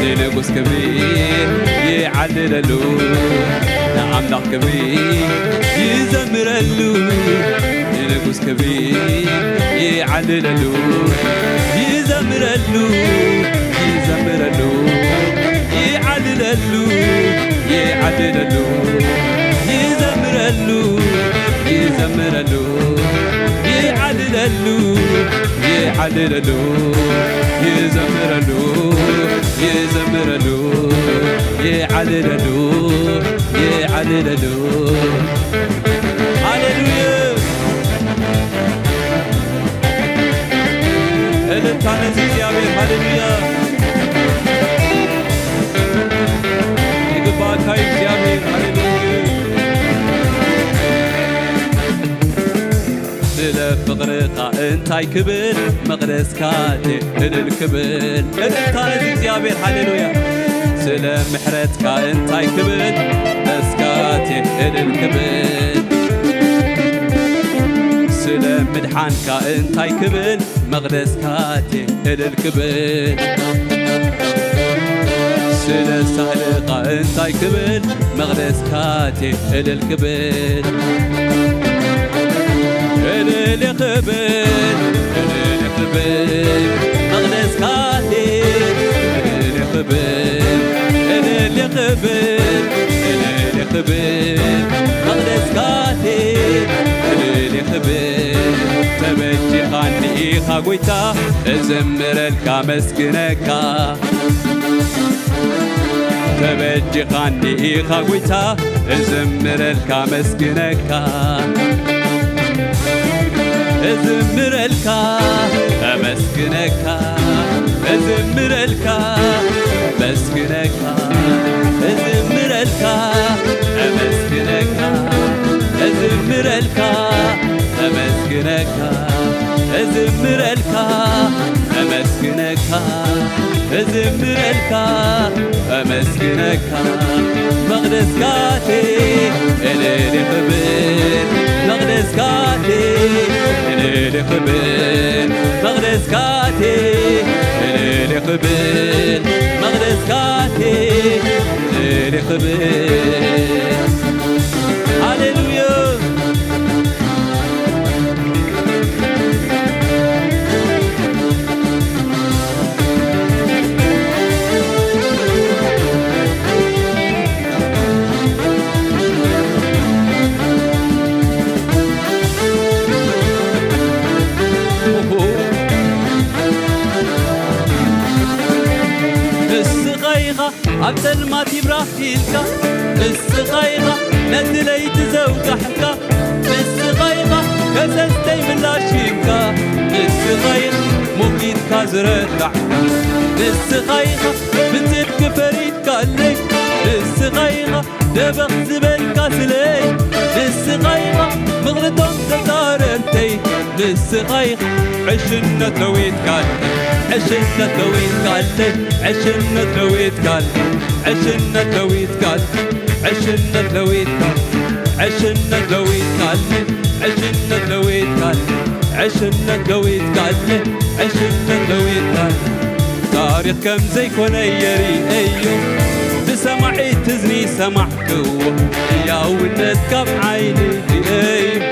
ንንጉስ ክብሪ ይዓልለሉ። ንኣምላኽ ክብሪ ይዘምረሉ፣ ንንጉስ ክብሪ ይዓልለሉ። ይዘምረሉ፣ ይዘምረሉ፣ ይዓልለሉ፣ ይዓልለሉ። ይዘምረሉ፣ ይዘምረሉ፣ ይዓልለሉ፣ ይዓልለሉ። ይዘምረሉ፣ ይዘምረሉ፣ ይዓልለሉ፣ ይዓልለሉ። ሃሌሉያ። እልልታ ነዚ እግዚኣብሔር። ሃሌሉያ። ይግባእካ እዩ እግዚኣብሔር። ሃሌሉያ። ስለ ፍቕርኻ እንታይ ክብል፣ መቕደስካ ኣትየ እልል ክብል። እልልታ ነዚ እግዚኣብሔር። ሃሌሉያ። ስለ ምሕረትካ እንታይ ክብል፣ መቕደስካ ኣትየ እልል ክብል። ስለ ምድሓንካ እንታይ ክብል፣ መቕደስካ ኣትየ እልል ክብል። ስለ ሳህልኻ እንታይ ክብል፣ መቕደስካ ኣትየ እልል ክብል። እልል ክብል፣ እልል ክብል፣ መቕደስካ ኣትየ እልል ክብል። እልል ክብል፣ እልል ክብል፣ መቕደስካ ኣትየ እልል ክብል። ተበጂኻኒ ኢኻ ጎይታ፣ እዘምረልካ መስግነካ። ተበጂኻኒ ኢኻ ጎይታ፣ እዝምረልካ መስግነካ። እዝምረልካ እመስግነካ። እዘምረልካ፣ እመስግነካ፣ እዝምረልካ፣ እመስግነካ፣ እዝምረልካ፣ እመስግነካ፣ እዝምረልካ፣ እመስግነካ፣ እዝምረልካ፣ እመስግነካ። መቕደስካቴ እልል ይኽብል፣ መቕደስካቴ እልል ይኽብል፣ መቕደስካቴ እልል ይኽብል፣ መቕደስካቴ እልል ይኽብል። ሃሌሉያ። ንስኻ ኢኻ ኣብ ጸልማት ይብራህ ኢልካ፣ ንስኻ ኢኻ ነቲ ለይቲ ዘውጋሕካ፣ ንስኻ ኢኻ ከሰስተይ ምላሽ ሂብካ፣ ንስኻ ኢኻ ሞጊትካ ዝረታዕካ፣ ንስኻ ኢኻ ብጽድቂ ፈሪድካለይ፣ ንስኻ ኢኻ ደበኽ ዝበልካ ስለይ፣ ንስኻ ኢኻ ምኽርቶም ተጻረርተይ፣ ንስኻ ኢኻ ዕሽነት ለዊጥካለይ፣ ዕሽነት ለዊጥካለይ፣ ዕሽነት ለዊጥካለይ፣ ዕሽነት ለዊጥካለይ፣ ዕሽነት ለዊጥካለይ፣ ዕሽነት ለዊጥካለይ፣ ዕሽነት ለዊጥካለይ፣ ዕሽነት ለዊጥካለይ፣ ዕሽነት ለዊጥካለይ። ታሪኽ ከም ዘይኮነ የርእየዮ፣ ብሰማዒት እዝኒ ሰማዕክዎ፣ ህያውነት ካብ ዓይኒ ርእየዮ፣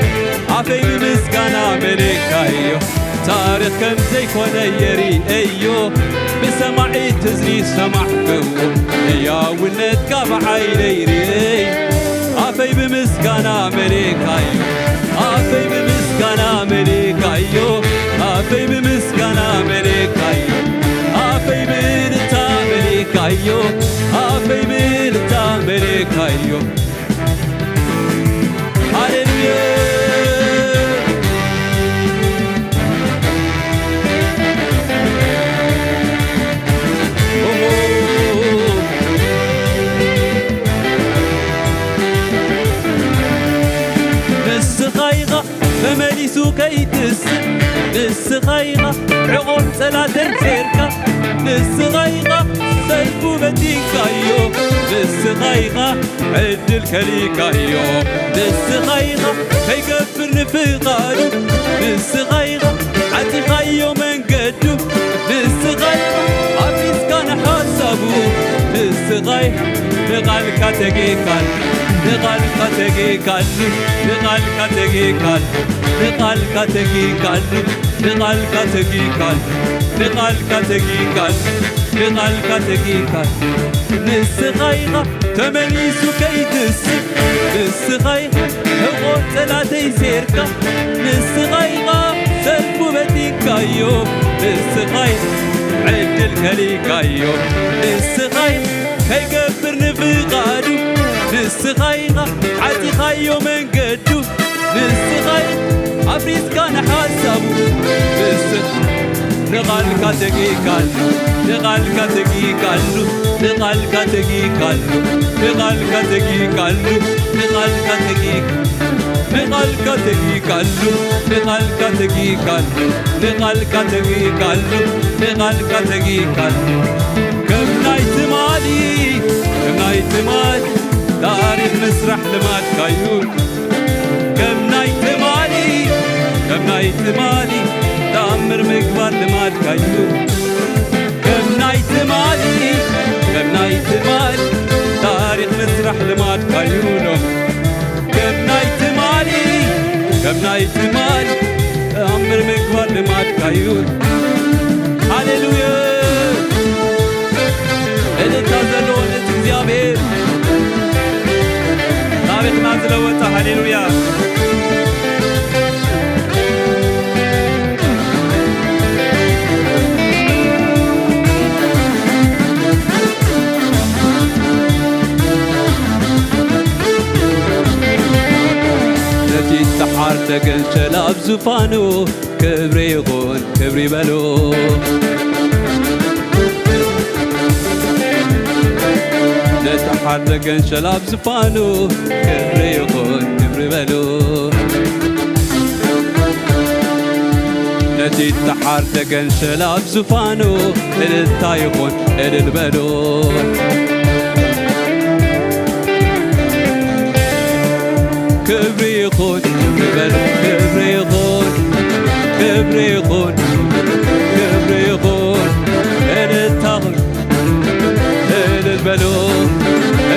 ኣፈይ ብምስጋና መሊእካዮ። ታሪኽ ከም ዘይኮነ የርእየዮ፣ ብሰማዒት እዝኒ ሰማዕክዎ፣ ህያውነት ካብ ዓይነይ ርእየዮ። ኣፈይ ብምስጋና መሊእካዮ፣ ኣፈይ ብምስጋና መሊእካዮ፣ ኣፈይ ብምስጋና መሊእካዮ፣ ኣፈይ ብእልልታ መሊእካዮ፣ ኣፈይ ብእልልታ መሊእካዮ። ሃሌሉያ። ኦሆ። ንስኻ ኢኻ ተመሊሱ ከይትስእ፣ ንስኻ ኢኻ ዕቑር ጸላተይ ሴርካ፣ ንስኻ ኢኻ ሰልፉ በቲንካዮ፣ ንስኻ ኢኻ ዕድል ከሊካዮ፣ ንስኻ ኢኻ ከይገብር ንፍቓዱ፣ ንስኻ ኢኻ ዓጺኻዮ መንገዱ፣ ንስኻ ኢኻ ኣፍሪስካ ንሓሳቡ፣ ንስኻ ኢኻ ንቓልካ ተጌካሉ፣ ንቓልካ ተጌካሉ፣ ንቓልካ ተጌካሉ፣ ንቓልካ ተጌካሉ፣ ንቓልካ ተጌካሉ፣ ንቓልካ ተጌካሉ፣ ንቓልካ ተጌካሉ። ንስኻ ኢኻ ተመሊሱ ከይትስእ፣ ንስኻ ኢኻ ህቦ ጸላተይ ሴርካ፣ ንስኻ ኢኻ ሰልፉ በቲንካዮ፣ ንስኻ ኢኻ ዕድል ከሊካዮ፣ ንስኻ ኢኻ ከይገብር ንፍቓዱ፣ ንስኻ ኢኻ ዓጺኻዮ መንገዱ፣ ንስኻ ኢኻ ኣፍሪስካ ንሓሳቡ፣ ንስኻ ንቓልካ ተጊካሉ፣ ንቓልካ ተጊካሉ፣ ንቓልካ ተጊካሉ፣ ንቓልካ ተጊካሉ፣ ንቓልካ ተጊ-፣ ንቓልካ ተጊካሉ፣ ንቓልካ ተጊካሉ፣ ንቓልካ ተጊካሉ፣ ንቓልካ ተጊካሉ። ከም ናይ ትማሊ፣ ከም ናይ ትማሊ ታሪኽ ምስራሕ ልማድካዩ። ከም ናይ ትማሊ፣ ከም ናይ ትማሊ ተኣምር ምግባር ልማድካዩ። ከም ናይ ትማሊ፣ ከም ናይ ትማሊ ታሪኽ ምስራሕ ልማድካዩ ሎም። ከም ናይ ትማሊ፣ ከም ናይ ትማሊ ተኣምር ምግባር ልማድካዩ። ሃሌሉያ። እልልታ ዘለዎ ነቲ እግዚኣብሔር ታሪኽና ዝለወጠ። ሃሌሉያ። ነቲ ሰሓር ተገንሸል ኣብ ዙፋኑ ክብሪ ይኹን ክብሪ በሉ። ነቲ ሓርደ ገንሸል ኣብ ዝፋኑ ክብሪ ይኹን ክብሪ በሉ። ነቲ ተሓርደ ገንሸል ኣብ ዝፋኑ እልልታ ይኹን እልል በሉ። ክብሪ ይኹን ክብሪ በሉ። ክብሪ ይኹን ክብሪ ይኹን ክብሪ ይኹን እልልታ እልል በሉ።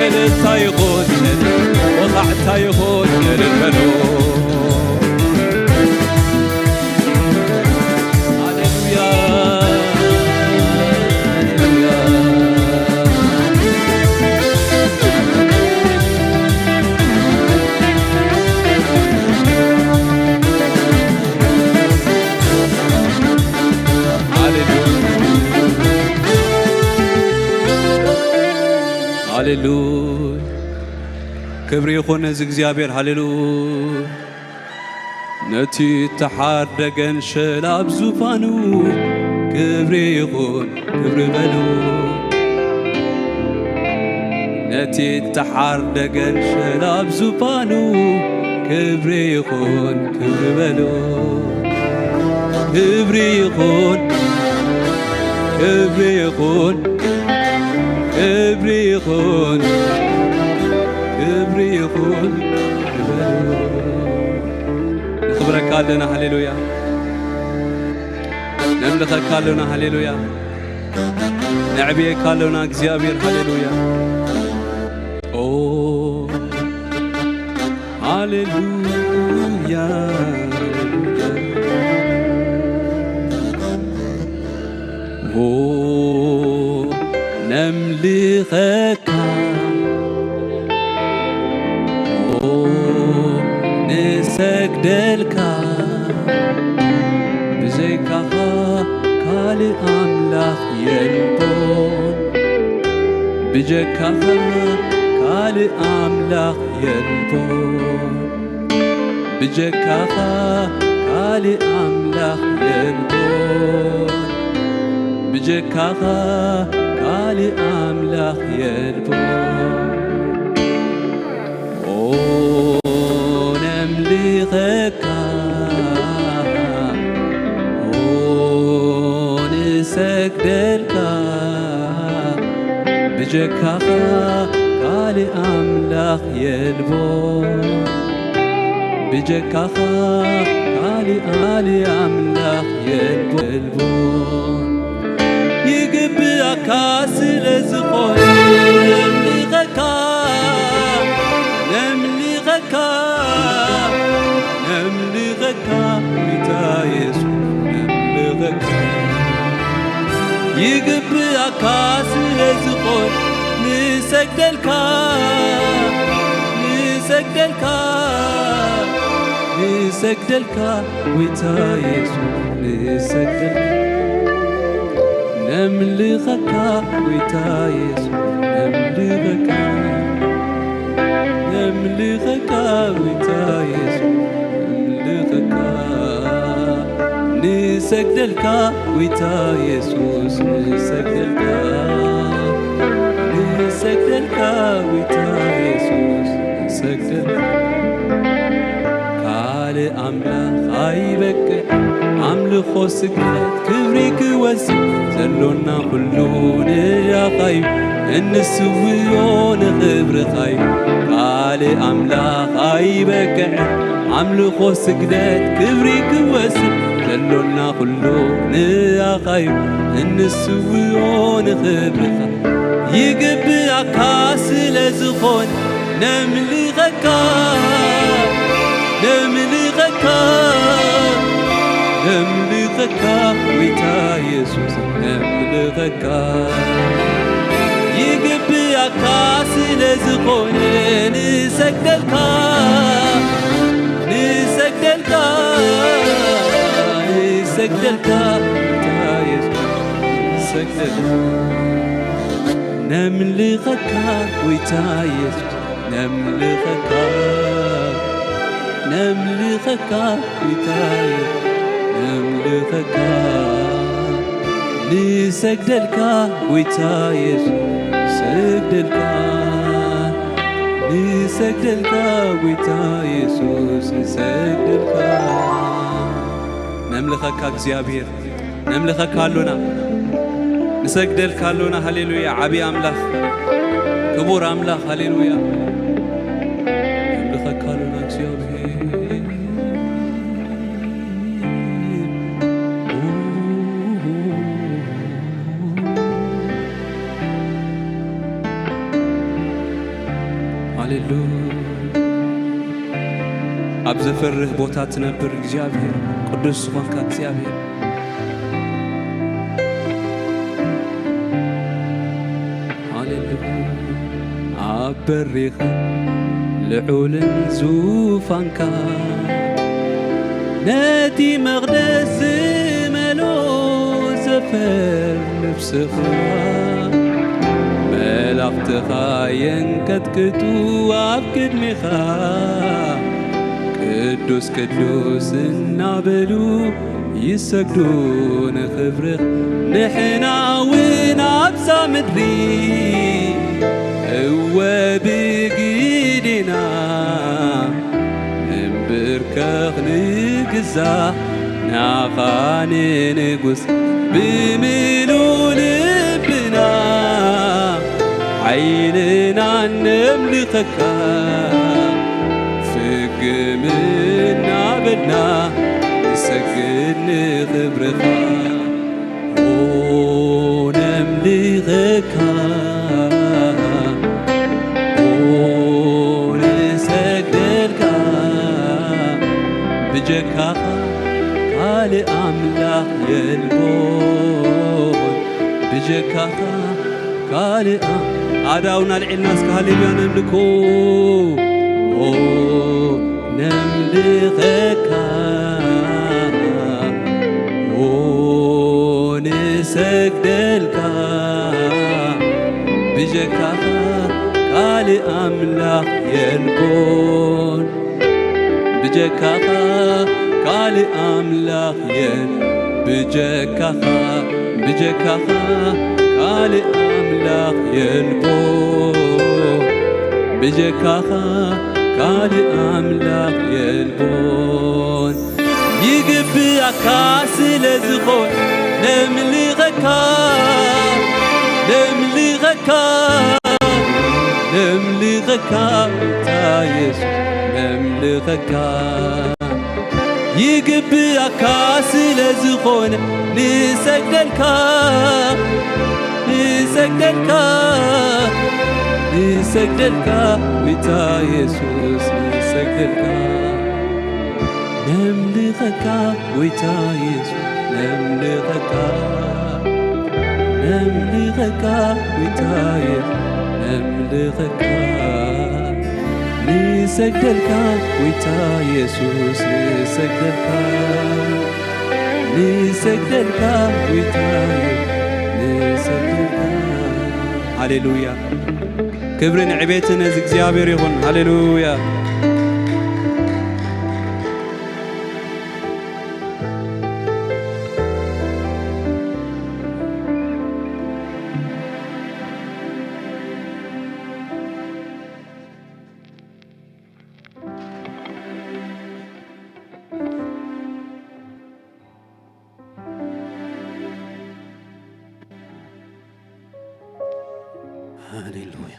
እልልታ ይኹን ወኻዕታ ይኹን እልል በሉ። ሃሌሉያ ሃሌሉያ። ሃሌሉያ። ክብሪ ይኹን ነዚ እግዚኣብሔር። ሃሌሉያ። ነቲ እተሓርደ ገንሸል ኣብ ዙፋኑ ክብሪ ይኹን ክብሪ በሉ። ነቲ እተሓርደ ገንሸል ኣብ ዙፋኑ ክብሪ ይኹን ክብሪ በሉ። ክብሪ ይኹን ክብሪ ይኹን ክብሪ ይኹን ክብሪ ይኹን ክብሪ ይኹን። ነኽብረካ ኣለና። ሃሌሉያ። ነምልኸካ ኣለና። ሃሌሉያ። ነዕብየካ ኣለና እግዚኣብሔር። ሃሌሉያ። ኦ ሃሌሉያ። ኦ ነምልኸካ፣ ኦ ንሰግደልካ፣ ብዘይካኻ ካልእ ኣምላኽ የልቦን፣ ብጀካኻ ካልእ ኣምላኽ የልቦን፣ ብጀካኻ ካልእ ኣምላኽ የልቦን፣ ብጀካኻ ካልእ ኣምላኽ የልቦን። ኦ ነምልኸካ፣ ኦ ንሰግደልካ፣ ብጀካኻ ካልእ ኣምላኽ የልቦን፣ ብጀካኻ ካልእ ኣምላኽ የልቦን። ይግብኣካ ስለ ዝኾነ ነምልኸካ፣ ነምልኸካ፣ ነምልኸካ፣ ጎይታ የሱስ ነምልኸካ። ይግብኣካ ስለ ዝኾነ ንሰግደልካ፣ ንሰግደልካ፣ ንሰግደልካ፣ ጎይታ የሱስ ንሰግደልካ። ነምልኸካ፣ ጎይታ የሱስ ነምልኸካ። ነምልኸካ፣ ጎይታ የሱስ ነምልኸካ። ንሰግደልካ፣ ጎይታ የሱስ ንሰግደልካ። ንሰግደልካ፣ ጎይታ የሱስ ንሰግደልካ። ካልእ ኣምላኽ ኣይበቅዕ ኣምልኾ ስግደት ክብሪ ክወስድ፣ ዘሎና ኩሉ ንኣኻ እዩ እንስውኦ ንኽብርኻ እዩ። ካልእ ኣምላኽ ኣይበቅዕ ኣምልኾ ስግደት ክብሪ ክወስድ፣ ዘሎና ኩሉ ንኣኻ እዩ እንስውኦ ንኽብርኻ። ይግብኣካ ስለ ዝኾነ ነምልኸካ፣ ነምልኸካ፣ ነምልኸካ፣ ጎይታ የሱስ ነምልኸካ። ይግብኣካ ስለ ዝኾነ ንሰግደልካ፣ ንሰግደልካ፣ ንሰግደልካ፣ ጎይታ የሱስ ንሰግደልካ። ነምልኸካ፣ ጎይታ የሱስ ነምልኸካ፣ ነምልኸካ፣ ጎይታ የሱስ ነምልኸካ። ንሰግደልካ፣ ጎይታ የሱስ ንሰግደልካ፣ ንሰግደልካ፣ ጎይታ የሱስ ንሰግደልካ። ነምልኸካ እግዚኣብሔር፣ ነምልኸካ ኣሎና፣ ንሰግደልካ ኣሎና። ሃሌሉያ! ዓቢ ኣምላኽ፣ ክቡር ኣምላኽ፣ ሃሌሉያ! ነምልኸካ ኣሎና እግዚኣብሔር። ሃሌሉያ። ኣብ ዘፈርህ ቦታ ትነብር እግዚኣብሔር፣ ቅዱስ ዝኾንካ እግዚኣብሔር። ሃሌሉያ። ኣብ በሪኽን ልዑልን ዙፋንካ፣ ነቲ መቕደስ ዝመልኦ ዘፈር ነፍስኻ፣ መላእኽትኻ የንቀጥቅጡ ኣብ ቅድሜኻ፣ ቅዱስ ቅዱስ እናበሉ ይሰግዱ ንኽብርኽ። ንሕና እውን ኣብዛ ምድሪ፣ እወ ብግዴና ንንብርከኽ ንግዛእ፣ ናኻ ንንጉስ ብምሉእ ልብና፣ ሓይልና ነምልኸካ። ፍግም እናበልና ንሰግድ ንኽብርኻ። ኦ ነምልኸካ፣ ኦ ንሰግደልካ። ብጀካኻ ካልእ ኣምላኽ የልቦን፣ ብጀካኻ ካልእ ኣ-፣ ኣእዳውና ኣልዒልና እስከ ሃሌሉያ ነምልኮ። ኦ ነምልኸካ፣ ኦ ንሰግደልካ። ብጀካኻ ካልእ ኣምላኽ የልቦን፣ ብጀካኻ ካልእ ኣምላኽ የል-፣ ብጀካኻ፣ ብጀካኻ ካልእ ኣምላኽ የልቦን፣ ብጀካኻ ካልእ ኣምላኽ የልቦን። ይግብኣካ ስለ ዝኾነ ነምልኸካ፣ ነምልኸካ፣ ነምልኸካ፣ ጎይታ የሱስ ነምልኸካ። ይግብኣካ ስለ ዝኾነ ንሰግደልካ፣ ንሰግደልካ፣ ንሰግደልካ፣ ጎይታ የሱስ ንሰግደልካ። ነምልኸካ ጎይታ የሱስ ነምልኸካ፣ ነምልኸካ ጎይታ የሱስ ነምልኸካ። ንሰግደልካ ጎይታ የሱስ ንሰግደልካ፣ ንሰግደልካ ጎይታ የሱስ ንሰግደልካ። ሃሌሉያ። ክብርን ዕቤትን ነዚ እግዚኣብሔር ይኹን። ሃሌሉያ። ሃሌሉያ።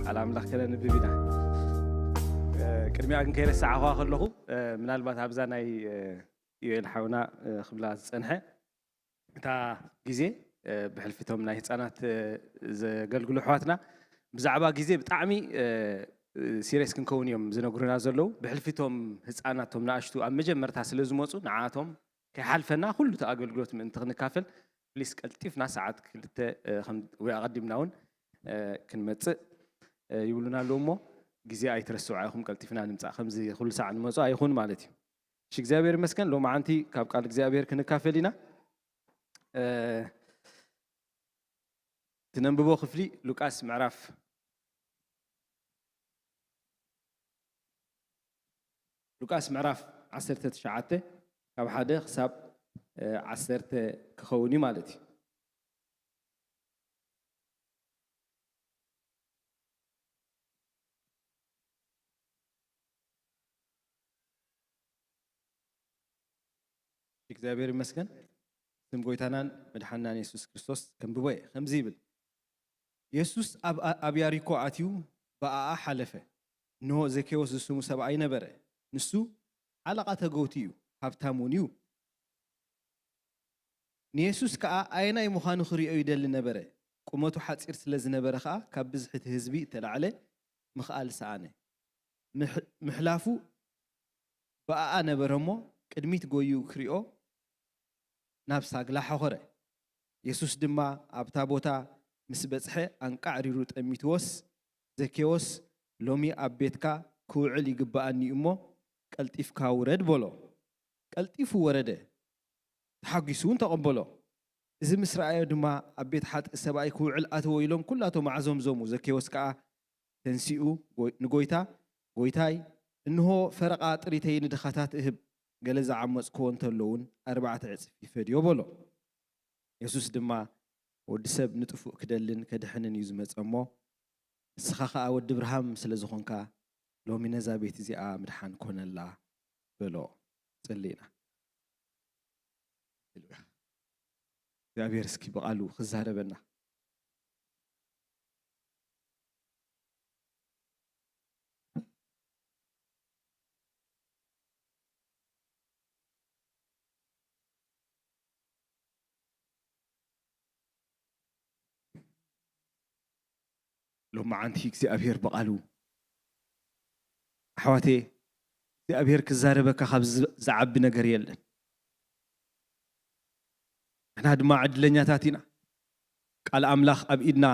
ቃል ኣምላኽ ከነንብብ ኢና። እ፣ ቅድሚያ ግን ከይረሳዕኹዋ ከለኹ፣ እ፣ ምናልባት ኣብዛ ናይ፣ እ፣ ዮኤል ሓውና፣ እ፣ ክብላ ዝጸንሐ እታ ግዜ፣ እ፣ ብሕልፊቶም ናይ ህጻናት፣ እ፣ ዘገልግሉ ኣሕዋትና ብዛዕባ ግዜ ብጣዕሚ፣ እ፣ እ፣ ሲሪየስ ክንከውን እዮም ዝነግሩና ዘለዉ። ብሕልፊቶም ህጻናት፣ ቶም ንኣሽቱ ኣብ መጀመርታ ስለ ዝመጹ፣ ንዓቶም ከይሓልፈና ኩሉ እቲ ኣገልግሎት ምእንቲ ክንካፈል፣ ፕሊስ ቀልጢፍና ሰዓት ክልተ፣ እ፣ ከም፣ ወይ ኣቐዲምና እውን፣ እ፣ ክንመጽእ፣ እ፣ ይብሉና ኣለዉ እሞ፣ ግዜ ኣይትረስዑ ኢኹም፣ ቀልጢፍና ንምጻእ፣ ከምዚ ኩሉ ሳዕ ንመጹ ኣይኹን ማለት እዩ። እሺ፣ እግዚኣብሔር ይመስገን፣ ሎማዓንቲ ካብ ቃል እግዚኣብሔር ክንካፈል ኢና። እ፣ ትነንብቦ ክፍሊ ሉቃስ ምዕራፍ፣ ሉቃስ ምዕራፍ ዓሰርተ ትሽዓተ ካብ ሓደ ክሳብ፣ እ፣ ዓሰርተ ክኸውን እዩ ማለት እዩ። እግዚኣብሔር ይመስገን። ስም ጎይታናን መድሓናን የሱስ ክርስቶስ ከንብቦ እየ። ከምዚ ይብል፣ የሱስ ኣብ፣ ኣብ ያሪኮ ኣትዩ ብኣኣ ሓለፈ። እንሆ ዘኬዎስ ዝስሙ ሰብኣይ ነበረ። ንሱ ሓለቓ ተገውቲ እዩ፣ ሃብታም እውን እዩ። ንየሱስ ከኣ ኣየናይ ምዃኑ ክርእዮ ይደሊ ነበረ። ቁመቱ ሓጺር ስለ ዝነበረ ከኣ ካብ ብዝሒ እቲ ህዝቢ እተላዕለ ምኽኣል ሰኣነ። ምሕ-፣ ምሕላፉ ብኣኣ ነበረ እሞ ቅድሚት ጎዩ ክርእዮ ናብ ሳግላ ሓኾረ። የሱስ ድማ ኣብታ ቦታ ምስ በጽሐ ኣንቃዕሪሩ ጠሚትዎስ፣ "ዘኬዎስ፣ ሎሚ ኣብ ቤትካ ክውዕል ይግብኣኒ እዩ እሞ ቀልጢፍካ ውረድ" በሎ። ቀልጢፉ ወረደ፣ ተሓጒሱ እውን ተቐበሎ። እዚ ምስ ረኣዮ ድማ ኣብ ቤት ሓጥእ ሰብኣይ ክውዕል ኣተወ ኢሎም ኩላቶም ኣዕዘምዘሙ። ዘኬዎስ ከኣ ተንሲኡ ጎይ-፣ ንጎይታ፣ "ጎይታይ፣ እንሆ ፈረቓ ጥሪተይ ንድኻታት እህብ፣ ገለ ዝዓመጽክዎ እንተሎ እውን ኣርባዕተ ዕጽፍ ይፈድዮ" በሎ። የሱስ ድማ፣ "ወዲ ሰብ ንጥፉእ ክደልን ከድሕንን እዩ ዝመጸ እሞ፣ ንስኻ ኸኣ ወዲ ብርሃም ስለ ዝኾንካ፣ ሎሚ ነዛ ቤት እዚኣ ምድሓን ኮነላ" በሎ። ጽሊ ኢና። ሃሌሉያ። እግዚኣብሔር እስኪ ብቓሉ ክዛረበና። ሎማዓንቲ እግዚኣብሔር ብቓሉ፣ ኣሕዋተየ፣ እግዚኣብሔር ክዛረበካ ካብ ዝ-፣ ዝዓቢ ነገር የለን። ንሕና ድማ ዕድለኛታት ኢና። ቃል ኣምላኽ ኣብ ኢድና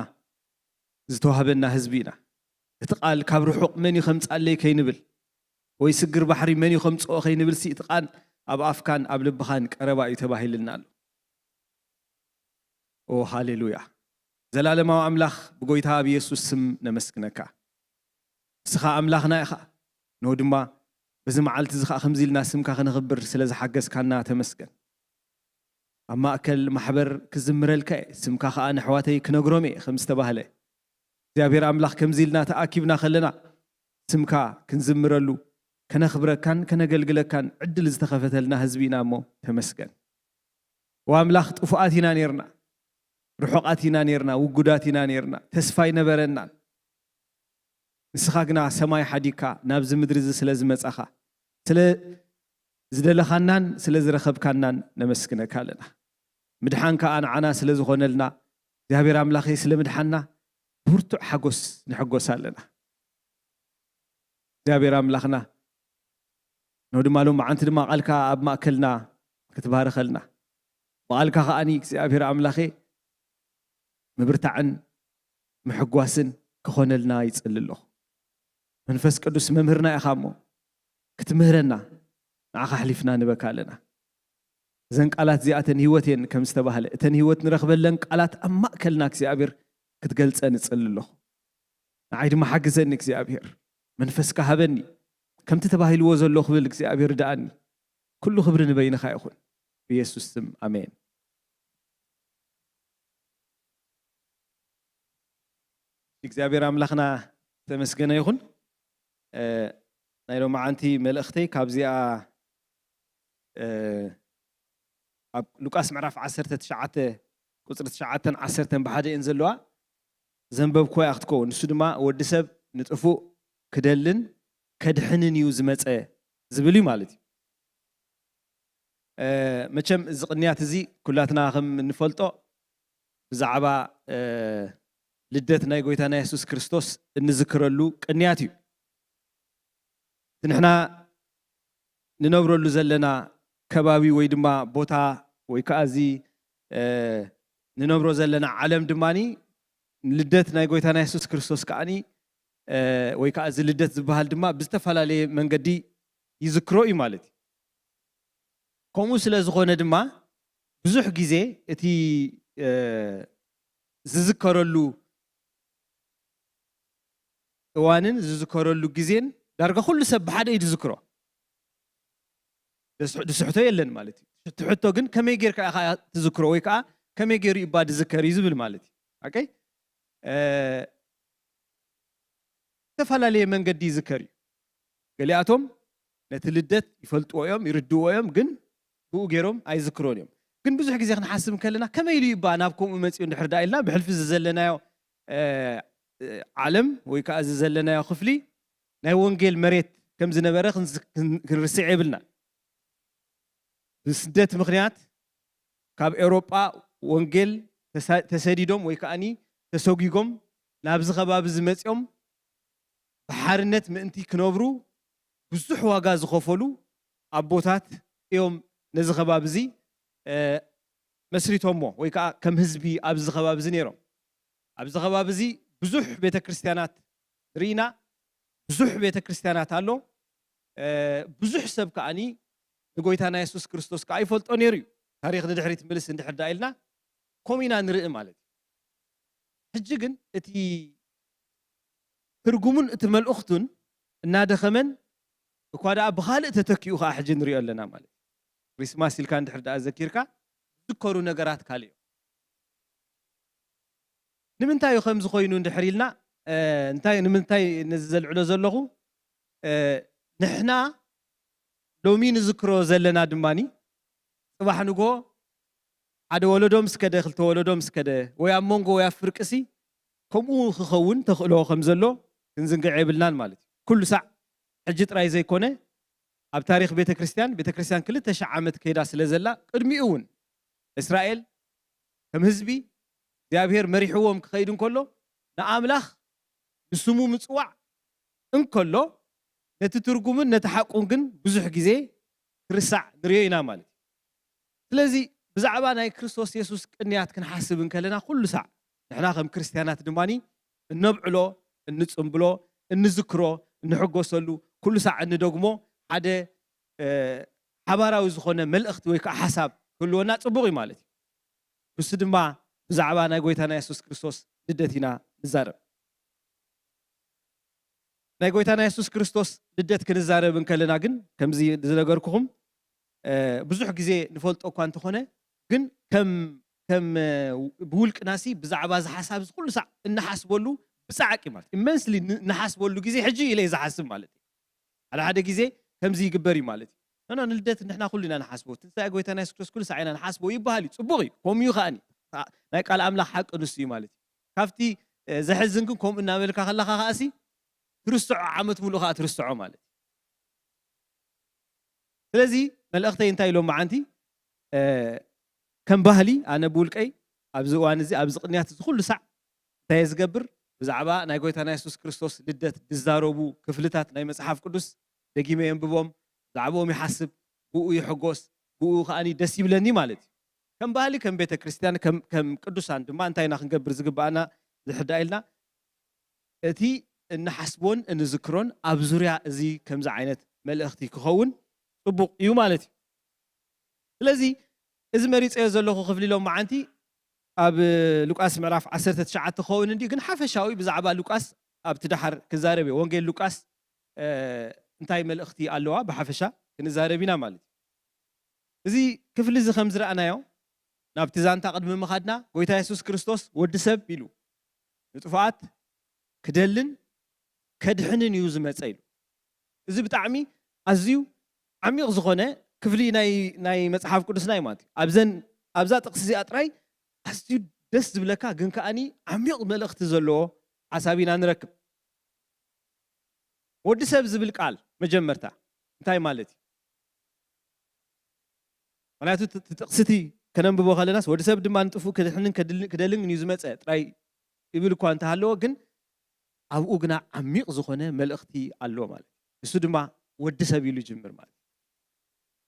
ዝተዋህበና ህዝቢ ኢና። እቲ ቃል ካብ ርሑቕ መን እዩ ከምጽኣለይ ከይንብል፣ ወይ ስግር ባሕሪ መን እዩ ከምጽኦ ከይንብል ሲ፣ እቲ ቃል ኣብ ኣፍካን ኣብ ልብኻን ቀረባ እዩ ተባሂልና ኣሎ። ኦ ሃሌሉያ። ዘላለማዊ ኣምላኽ፣ ብጎይታ ብየሱስ ስም ነመስግነካ። ንስኻ ኣምላኽና ኢኻ። ንሆ ድማ በዚ መዓልቲ እዚ ኸኣ ከምዚ ኢልና ስምካ ከነኽብር ስለ ዝሓገዝካና ተመስገን። ኣብ ማእከል ማሕበር ክዝምረልካ እየ፣ ስምካ ኸኣ ነሕዋተይ ክነግሮም እየ ከም ዝተባህለ፣ እግዚኣብሔር ኣምላኽ ከምዚ ኢልና ተኣኪብና ከለና ስምካ ክንዝምረሉ፣ ከነኽብረካን ከነገልግለካን ዕድል ዝተኸፈተልና ህዝቢ ኢና እሞ ተመስገን። ወኣምላኽ ጥፉኣት ኢና ኔርና፣ ርሑቓት ኢና ኔርና፣ ውጉዳት ኢና ኔርና፣ ተስፋ ኣይነበረናን። ንስኻ ግና ሰማይ ሓዲግካ ናብዚ ምድሪ እዚ ስለ ዝመጻኻ፣ ስለ ዝደለኻናን ስለ ዝረኸብካናን ነመስግነካ ኣለና። ምድሓን ከኣ ንዓና ስለ ዝኾነልና፣ እግዚኣብሔር ኣምላኸይ ስለ ምድሓንና ብብርቱዕ ሓጎስ ንሕጎስ ኣለና። እግዚኣብሔር ኣምላኽና፣ ንሆ ድማ ሎማዓንቲ ድማ ቃልካ ኣብ ማእከልና ክትባርኸልና፣ ብቓልካ ከኣኒ እግዚኣብሔር ኣምላኸ ምብርታዕን ምሕጓስን ክኾነልና ይጽሊ ኣለኹ። መንፈስ ቅዱስ መምህርና ኢኻ እሞ ክትምህረና ንዓኻ ኣሕሊፍና ንበካ ኣለና። እዘን ቃላት እዚኣተን ህይወት እየን ከም ዝተባህለ፣ እተን ህይወት ንረኽበለን ቃላት ኣብ ማእከልና እግዚኣብሔር ክትገልጸን እጽሊ ኣለኹ። ንዓይ ድማ ሓግዘኒ እግዚኣብሔር፣ መንፈስካ ሃበኒ፣ ከምቲ ተባሂልዎ ዘሎ ክብል እግዚኣብሔር ርድኣኒ። ኩሉ ክብሪ ንበይንኻ ይኹን፣ ብየሱስ ስም ኣሜን። እግዚኣብሔር ኣምላኽና ዝተመስገነ ይኹን። እ፣ ናይ ሎማዓንቲ መልእኽተይ ካብዚኣ፣ እ፣ ኣብ ሉቃስ ምዕራፍ ዓሰርተ ትሽዓተ ቁጽሪ ትሽዓተን ዓሰርተን ብሓደ እየን ዘለዋ። ዘንበብኩዋ እያ ክትከውን። ንሱ ድማ ወዲ ሰብ ንጥፉእ ክደልን ከድሕንን እዩ ዝመጸ ዝብል እዩ ማለት እዩ። መቸም እዚ ቅንያት እዚ ኩላትና ከም እንፈልጦ ብዛዕባ ልደት ናይ ጎይታና የሱስ ክርስቶስ እንዝክረሉ ቅንያት እዩ። እቲ ንሕና ንነብረሉ ዘለና ከባቢ ወይ ድማ ቦታ ወይ ከዓ እዚ ንነብሮ ዘለና ዓለም ድማ ልደት ናይ ጎይታና የሱስ ክርስቶስ ከዓኒ ወይ ከዓ እዚ ልደት ዝበሃል ድማ ብዝተፈላለየ መንገዲ ይዝክሮ እዩ ማለት እዩ። ከምኡ ስለ ዝኾነ ድማ ብዙሕ ግዜ እቲ ዝዝከረሉ እዋንን ዝዝከረሉ ግዜን ዳርጋ ኩሉ ሰብ ብሓደ እዩ ዝዝክሮ። ድስሕቶ የለን ማለት እዩ። ትሕቶ ግን ከመይ ጌርካ ኢኻ ትዝክሮ ወይ ከዓ ከመይ ገይሩ ይባ ዝዝከር እዩ ዝብል ማለት እዩ። ዝተፈላለየ መንገዲ ይዝከር እዩ። ገሊኣቶም ነቲ ልደት ይፈልጥዎ እዮም፣ ይርድዎ እዮም፣ ግን ብኡ ገይሮም ኣይዝክሮን እዮም። ግን ብዙሕ ግዜ ክንሓስብ ከለና ከመይ ኢሉ ይባ ናብ ከምኡ መፅኡ እንድሕር ዳ ኢልና ብሕልፊ እዚ ዘለናዮ ዓለም ወይ ከዓ እዚ ዘለናዮ ክፍሊ ናይ ወንጌል መሬት ከም ዝነበረ ክንርስዕ የብልና። ብስደት ምኽንያት ካብ ኤውሮጳ ወንጌል ተሰዲዶም ወይ ከዓኒ ተሰጒጎም ናብዚ ከባቢ ዝመፅኦም ብሓርነት ምእንቲ ክነብሩ ብዙሕ ዋጋ ዝኸፈሉ ኣቦታት እዮም ነዚ ከባቢ እዚ መስሪቶሞ ወይ ከዓ ከም ህዝቢ ኣብዚ ከባቢ እዚ ነይሮም። ኣብዚ ከባቢ እዚ ብዙሕ ቤተ ክርስቲያናት ርኢና፣ ብዙሕ ቤተ ክርስቲያናት ኣሎ። ብዙሕ ሰብ ከዓኒ ንጎይታና የሱስ ክርስቶስ ከዓ ይፈልጦ ነይሩ እዩ። ታሪኽ ንድሕሪት ምልስ እንድሕር ዳ ኢልና ከምኡ ኢና ንርኢ ማለት እዩ። ሕጂ ግን እቲ ትርጉሙን እቲ መልእኽቱን እናደኸመን እኳ ደኣ ብኻልእ ተተኪኡ ከዓ ሕጂ ንሪኦ ኣለና ማለት እዩ። ክሪስማስ ኢልካ እንድሕር ደኣ ዘኪርካ ዝዝከሩ ነገራት ካልእ እዮም። ንምንታይ እዩ ከምዚ ኮይኑ እንድሕር ኢልና እንታይ ንምንታይ ነዚ ዘልዕሎ ዘለኹ ንሕና ሎሚ ንዝክሮ ዘለና ድማኒ ፅባሕ ንጎ ሓደ ወለዶ ምስ ከደ ክልተ ወለዶ ምስ ከደ ወይ ኣብ መንጎ ወይ ኣብ ፍርቅሲ ከምኡ ክኸውን ተኽእሎ ከም ዘሎ ክንዝንግዕ የብልናን ማለት እዩ። ኩሉ ሳዕ ሕጂ ጥራይ ዘይኮነ ኣብ ታሪኽ ቤተ ክርስቲያን ቤተ ክርስቲያን ክልተ ሽሕ ዓመት ከይዳ ስለ ዘላ ቅድሚኡ እውን እስራኤል ከም ህዝቢ እግዚኣብሔር መሪሕዎም ክኸይድ እንከሎ ንኣምላኽ ንስሙ ምፅዋዕ እንከሎ ነቲ ትርጉምን ነቲ ሓቁን ግን ብዙሕ ግዜ ክርሳዕ ንሪኦ ኢና ማለት እዩ። ስለዚ ብዛዕባ ናይ ክርስቶስ የሱስ ቅንያት ክንሓስብ እንከለና ኩሉ ሳዕ ንሕና ከም ክርስትያናት ድማ እነብዕሎ፣ እንፅምብሎ፣ እንዝክሮ፣ እንሕጎሰሉ፣ ኩሉ ሳዕ እንደግሞ ሓደ ሓባራዊ ዝኾነ መልእኽቲ ወይ ከዓ ሓሳብ ክህልወና ፅቡቕ እዩ ማለት እዩ። ንሱ ድማ ብዛዕባ ናይ ጎይታና የሱስ ክርስቶስ ልደት ኢና ንዛረብ። ናይ ጎይታና የሱስ ክርስቶስ ልደት ክንዛረብ እንከለና ግን ከምዚ ዝነገርኩኹም ብዙሕ ግዜ ንፈልጦ እኳ እንተኾነ ግን ከም ከም ብውልቅናሲ ብዛዕባ እዚ ሓሳብ እዚ ኩሉ ሳዕ እንሓስበሉ ብፃዕቂ ማለት ኢመንስሊ እንሓስበሉ ግዜ ሕጂ ኢለ ዝሓስብ ማለት እዩ። ሓደ ሓደ ግዜ ከምዚ ይግበር እዩ ማለት እዩ። ኖ ንልደት ንሕና ኩሉ ኢና ንሓስቦ። ትንሳኤ ጎይታና የሱስ ክርስቶስ ኩሉ ሳዕ ኢና ንሓስቦ ይበሃል እዩ። ፅቡቕ እዩ። ከምኡ እዩ ከዓኒ ናይ ቃል ኣምላኽ ሓቂ ንሱ እዩ ማለት እዩ። ካብቲ ዘሕዝን ግን ከምኡ እናበልካ ከለኻ ከዓሲ ትርስዖ ዓመት ሙሉእ ከዓ ትርስዖ ማለት እዩ። ስለዚ መልእኽተይ እንታይ ኢሎም መዓንቲ ከም ባህሊ ኣነ ብውልቀይ ኣብዚ እዋን እዚ ኣብዚ ቅንያት እዚ ኩሉ ሳዕ እንታይ ዝገብር ብዛዕባ ናይ ጎይታና የሱስ ክርስቶስ ልደት ዝዛረቡ ክፍልታት ናይ መፅሓፍ ቅዱስ ደጊመ የንብቦም፣ ብዛዕባኦም ይሓስብ፣ ብኡ ይሕጎስ፣ ብኡ ከዓኒ ደስ ይብለኒ ማለት እዩ። ከም ባህሊ ከም ቤተ ክርስቲያን ከም ቅዱሳን ድማ እንታይ ኢና ክንገብር ዝግባኣና ዝሕዳ ኢልና እቲ እንሓስቦን እንዝክሮን ኣብ ዙርያ እዚ ከምዚ ዓይነት መልእኽቲ ክኸውን ፅቡቕ እዩ ማለት እዩ። ስለዚ እዚ መሪፀዮ ዘለኹ ክፍሊ ሎም መዓንቲ ኣብ ሉቃስ ምዕራፍ ዓሰርተ ትሽዓተ ክኸውን እንዲ ግን ሓፈሻዊ ብዛዕባ ሉቃስ ኣብቲ ደሓር ክዛረብ እየ። ወንጌል ሉቃስ እንታይ መልእኽቲ ኣለዋ ብሓፈሻ ክንዛረብ ኢና ማለት እዩ። እዚ ክፍሊ እዚ ከም ዝረኣናዮ ናብቲ ዛንታ ቅድሚ ምኻድና ጎይታ የሱስ ክርስቶስ ወዲ ሰብ ኢሉ ንጥፉኣት ክደልን ከድሕንን እዩ ዝመፀ ኢሉ። እዚ ብጣዕሚ ኣዝዩ ዓሚቕ ዝኾነ ክፍሊ ናይ ናይ መጽሓፍ ቅዱስና እዩ ማለት እዩ። ኣብዘን ኣብዛ ጥቕሲ እዚኣ ጥራይ ኣዝዩ ደስ ዝብለካ ግን ከኣኒ ዓሚቕ መልእኽቲ ዘለዎ ሓሳብ ኢና ንረክብ። ወዲ ሰብ ዝብል ቃል መጀመርታ እንታይ ማለት እዩ? ምክንያቱ እቲ ጥቕስቲ ከነንብቦ ከለናስ ወዲ ሰብ ድማ ንጥፉእ ክድሕንን ክደልን እዩ ዝመፀ ጥራይ ይብል እኳ እንተሃለዎ፣ ግን ኣብኡ ግና ዓሚቕ ዝኾነ መልእኽቲ ኣሎ ማለት እዩ። እሱ ድማ ወዲ ሰብ ኢሉ ይጅምር ማለት እዩ።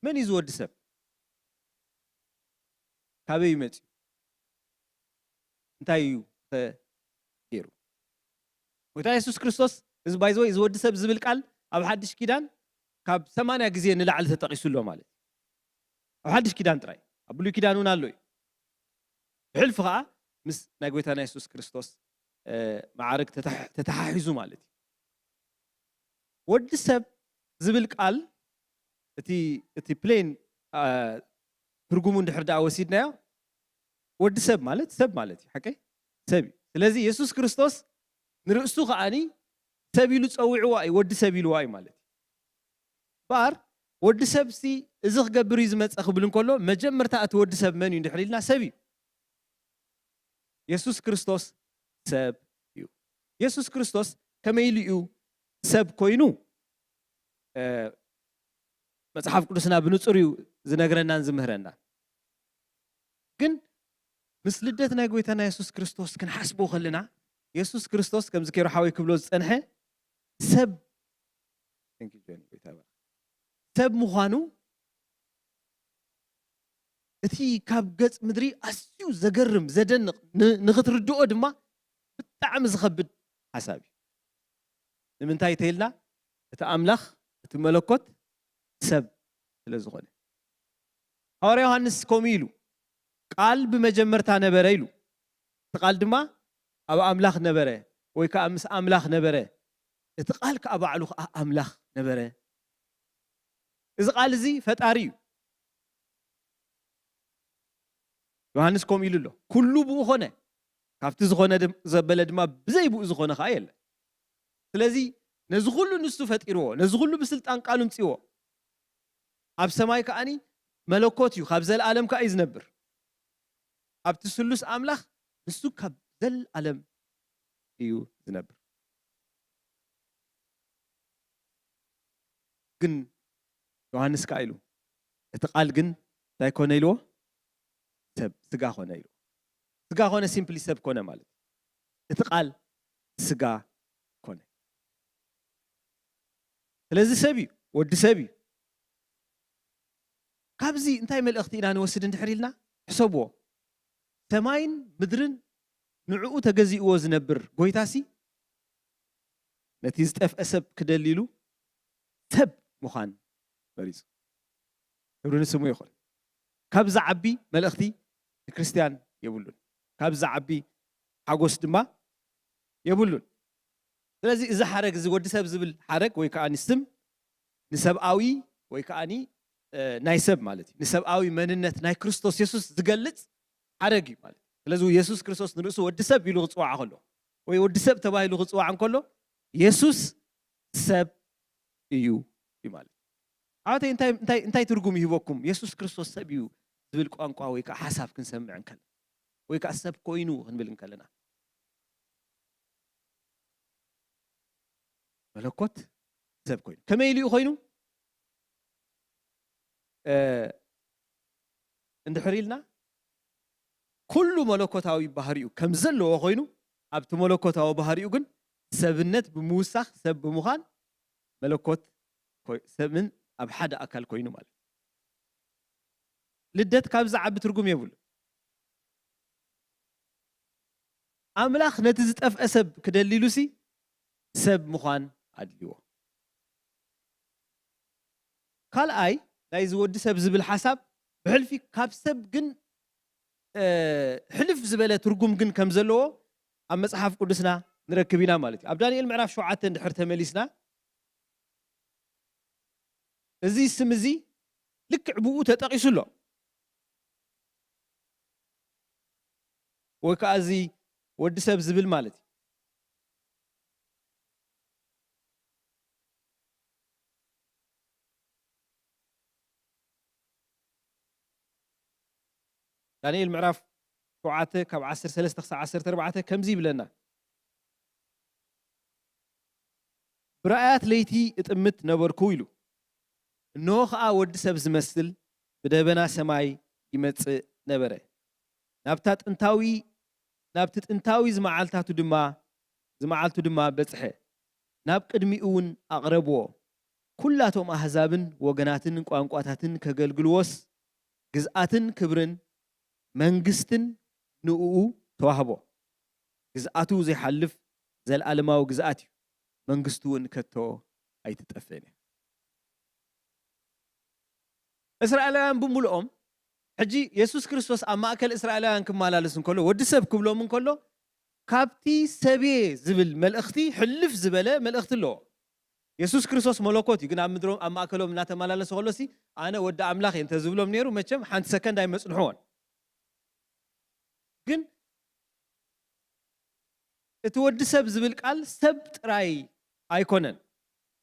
መን እዩ እዚ ወዲ ሰብ? ካበይ እዩ መፂኡ? እንታይ እዩ ኸ ገይሩ? ጎይታ የሱስ ክርስቶስ፣ እዚ ባይዘወይ እዚ ወዲ ሰብ ዝብል ቃል ኣብ ሓድሽ ኪዳን ካብ ሰማንያ ግዜ ንላዕሊ ተጠቒሱ ኣሎ ማለት እዩ። ኣብ ሓድሽ ኪዳን ጥራይ፣ ኣብ ብሉይ ኪዳን እውን ኣሎ እዩ። ብሕልፊ ከዓ ምስ ናይ ጎይታና የሱስ ክርስቶስ ማዕረግ ተተሓሒዙ ማለት እዩ። ወዲ ሰብ ዝብል ቃል እቲ ፕሌን ትርጉሙ እንድሕር ደኣ ወሲድናዮ፣ ወዲ ሰብ ማለት ሰብ ማለት እዩ። ሓቀይ ሰብ እዩ። ስለዚ የሱስ ክርስቶስ ንርእሱ ከዓኒ ሰብ ኢሉ ፀዊዕዋ እዩ፣ ወዲ ሰብ ኢልዋ እዩ ማለት እዩ። ባር ወዲ ሰብ ሲ እዚ ክገብር እዩ ዝመፀ ክብል እንከሎ፣ መጀመርታ እቲ ወዲ ሰብ መን እዩ እንድሕር ኢልና ሰብ እዩ። የሱስ ክርስቶስ ሰብ እዩ። የሱስ ክርስቶስ ከመይ ኢሉ እዩ ሰብ ኮይኑ? መፅሓፍ ቅዱስና ብንፁር እዩ ዝነግረናን ዝምህረናን። ግን ምስ ልደት ናይ ጎይታና የሱስ ክርስቶስ ክንሓስቦ ከለና፣ የሱስ ክርስቶስ ከምዚ ኬሮ ሓወይ ክብሎ ዝፀንሐ ሰብ ሰብ ምዃኑ እቲ ካብ ገጽ ምድሪ ኣዝዩ ዘገርም ዘደንቕ ንኽትርድኦ ድማ ብጣዕሚ ዝኸብድ ሓሳብ እዩ። ንምንታይ ተይልና እቲ ኣምላኽ እቲ መለኮት ሰብ ስለ ዝኾነ። ሃዋርያ ዮሃንስ ከምኡ ኢሉ፣ ቃል ብመጀመርታ ነበረ ኢሉ። እቲ ቃል ድማ ኣብ ኣምላኽ ነበረ፣ ወይ ከዓ ምስ ኣምላኽ ነበረ። እቲ ቃል ከዓ ባዕሉ ከዓ ኣምላኽ ነበረ። እዚ ቃል እዚ ፈጣሪ እዩ። ዮሃንስ ከምኡ ኢሉ ኣሎ፣ ኩሉ ብኡ ኾነ፣ ካብቲ ዝኾነ ዘበለ ድማ ብዘይ ብኡ ዝኾነ ከዓ የለን። ስለዚ ነዚ ኩሉ ንሱ ፈጢርዎ፣ ነዚ ኩሉ ብስልጣን ቃሉ ምፅዎ። ኣብ ሰማይ ከዓኒ መለኮት እዩ፣ ካብ ዘለኣለም ከዓ እዩ ዝነብር። ኣብቲ ስሉስ ኣምላኽ ንሱ ካብ ዘለኣለም እዩ ዝነብር። ግን ዮሃንስ ከዓ ኢሉ፣ እቲ ቃል ግን እንታይ ኮነ ኢልዎ? ሰብ ስጋ ኮነ ኢልዎ። ስጋ ኮነ፣ ሲምፕሊ ሰብ ኮነ ማለት እዩ። እቲ ቃል ስጋ ኮነ። ስለዚ ሰብ እዩ፣ ወዲ ሰብ እዩ። ካብዚ እንታይ መልእኽቲ ኢና ንወስድ እንድሕር ኢልና፣ ሕሰብዎ። ሰማይን ምድርን ንዕኡ ተገዚእዎ ዝነብር ጎይታሲ፣ ነቲ ዝጠፍአ ሰብ ክደሊ ኢሉ ሰብ ምዃን መሪጹ። ክብሪ ንስሙ ይኹን። ካብ ዝዓቢ መልእኽቲ ንክርስትያን የብሉን። ካብ ዝዓቢ ሓጎስ ድማ የብሉን። ስለዚ እዚ ሓረግ፣ እዚ ወዲ ሰብ ዝብል ሓረግ ወይ ከዓ ስም ንሰብኣዊ ወይ ከዓ ናይ ሰብ ማለት እዩ፣ ንሰብኣዊ መንነት ናይ ክርስቶስ የሱስ ዝገልጽ ሓረግ እዩ ማለት እዩ። ስለዚ የሱስ ክርስቶስ ንርእሱ ወዲ ሰብ ኢሉ ክጽዋዕ ከሎ ወይ ወዲ ሰብ ተባሂሉ ክጽዋዕ እንከሎ፣ የሱስ ሰብ እዩ እዩ ማለት እዩ። ኣባተይ እንታይ እንታይ እንታይ ትርጉም ይህበኩም? የሱስ ክርስቶስ ሰብ እዩ ዝብል ቋንቋ ወይ ከዓ ሓሳብ ክንሰምዕ እንከለና ወይ ከዓ ሰብ ኮይኑ ክንብል እንከለና፣ መለኮት ሰብ ኮይኑ ከመይ ኢሉ እዩ ኮይኑ? እንድሕር ኢልና፣ ኩሉ መለኮታዊ ባህሪኡ ከም ዘለዎ ኮይኑ፣ ኣብቲ መለኮታዊ ባህሪኡ ግን ሰብነት ብምውሳኽ ሰብ ብምዃን መለኮት ሰብን ኣብ ሓደ ኣካል ኮይኑ ማለት እዩ። ልደት ካብ ዝዓቢ ትርጉም የብሉ። ኣምላኽ ነቲ ዝጠፍአ ሰብ ክደሊሉሲ ሰብ ምዃን ኣድልዎ። ካልኣይ ናይዚ ወዲ ሰብ ዝብል ሓሳብ ብሕልፊ ካብ ሰብ ግን ሕልፍ ዝበለ ትርጉም ግን ከም ዘለዎ ኣብ መጽሓፍ ቅዱስና ንረክብ ኢና ማለት እዩ። ኣብ ዳንኤል ምዕራፍ ሸውዓተ እንድሕር ተመሊስና፣ እዚ ስም እዚ ልክዕ ብኡ ተጠቒሱ ኣሎ። ወይ ከዓ እዚ ወዲ ሰብ ዝብል ማለት እዩ። ዳንኤል ምዕራፍ ሸውዓተ ካብ ዓሰርተ ሰለስተ ክሳብ ዓሰርተ ኣርባዕተ ከምዚ ይብለና። ብራእያት ለይቲ እጥምት ነበርኩ ኢሉ። እንሆ ኸኣ ወዲ ሰብ ዝመስል ብደበና ሰማይ ይመጽእ ነበረ። ናብታ ጥንታዊ ናብቲ ጥንታዊ ዝመዓልታቱ ድማ ዝመዓልቱ ድማ በጽሐ። ናብ ቅድሚኡ እውን ኣቕረብዎ። ኩላቶም ኣህዛብን ወገናትን ቋንቋታትን ከገልግልዎስ ግዝኣትን ክብርን መንግስትን ንእኡ ተዋህቦ። ግዝኣቱ ዘይሓልፍ ዘለኣለማዊ ግዝኣት እዩ። መንግስቱ እውን ከቶ ኣይትጠፍእን እያ። እስራኤላውያን ብምልኦም ሕጂ የሱስ ክርስቶስ ኣብ ማእከል እስራኤላውያን ክመላለስ እንከሎ፣ ወዲ ሰብ ክብሎም እንከሎ፣ ካብቲ ሰብየ ዝብል መልእኽቲ ሕልፍ ዝበለ መልእኽቲ ኣለዎ። የሱስ ክርስቶስ መለኮት እዩ፣ ግን ኣብ ምድሮም፣ ኣብ ማእከሎም እናተመላለሰ ከሎሲ፣ "ኣነ ወዲ ኣምላኽ እየ" እንተ ዝብሎም ነይሩ፣ መቸም ሓንቲ ሰከንድ ኣይመጽንሕዎን። ግን እቲ ወዲ ሰብ ዝብል ቃል ሰብ ጥራይ ኣይኮነን።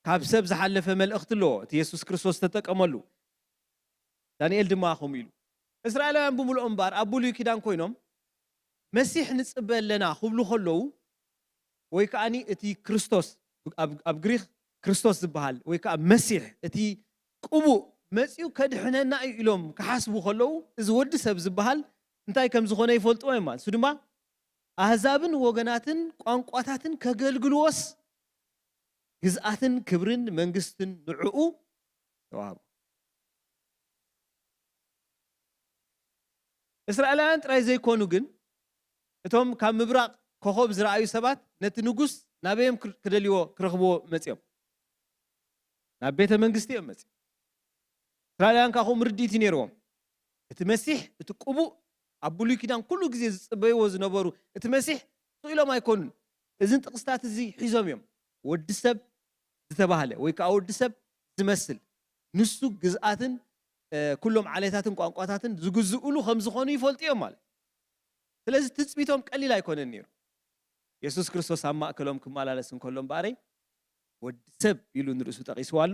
ካብ ሰብ ዝሓለፈ መልእኽቲ ኣለዎ እቲ የሱስ ክርስቶስ ዝተጠቀመሉ። ዳንኤል ድማ ከምኡ ኢሉ። እስራኤላውያን ብምልኦም እምበኣር ኣብ ብሉይ ኪዳን ኮይኖም መሲሕ ንጽበ ኣለና ክብሉ ከለዉ፣ ወይ ከኣኒ እቲ ክርስቶስ፣ ኣብ፣ ኣብ ግሪኽ ክርስቶስ ዝበሃል ወይ ከኣ መሲሕ፣ እቲ ቅቡእ መጺኡ ከድሕነና እዩ ኢሎም ክሓስቡ ከለዉ፣ እዚ ወዲ ሰብ ዝበሃል እንታይ ከም ዝኾነ ይፈልጥዎ እዮም ማለት። እሱ ድማ ኣህዛብን ወገናትን ቋንቋታትን ከገልግልዎስ ግዝኣትን ክብርን መንግስትን ንዕኡ ተዋህቦ። እስራኤላውያን ጥራይ ዘይኮኑ ግን፣ እቶም ካብ ምብራቕ ኮኸብ ዝረኣዩ ሰባት ነቲ ንጉስ ናበዮም ክር-፣ ክደልይዎ፣ ክረኽብዎ መጺኦም። ናብ ቤተ መንግስቲ እዮም መጺኦም። እስራኤላውያን ከኣ ከምኡ ርድኢት እዩ ነይርዎም። እቲ መሲሕ፣ እቲ ቅቡእ፣ ኣብ ብሉይ ኪዳን ኩሉ ግዜ ዝጽበይዎ ዝነበሩ፣ እቲ መሲሕ ስቕ ኢሎም ኣይኮኑን። እዝን ጥቕስታት እዚ ሒዞም እዮም። ወዲ ሰብ ዝተባህለ ወይ ከኣ ወዲ ሰብ ዝመስል፣ ንሱ ግዝኣትን፣ እ፣ ኩሎም ዓሌታትን ቋንቋታትን ዝግዝኡሉ ከም ዝኾኑ ይፈልጡ እዮም ማለት። ስለዚ ትጽቢቶም ቀሊል ኣይኮነን ነይሩ። የሱስ ክርስቶስ ኣብ ማእከሎም ክመላለስ እንከሎ እምበኣረይ፣ ወዲ ሰብ ኢሉ ንርእሱ ጠቒስዎ ኣሎ።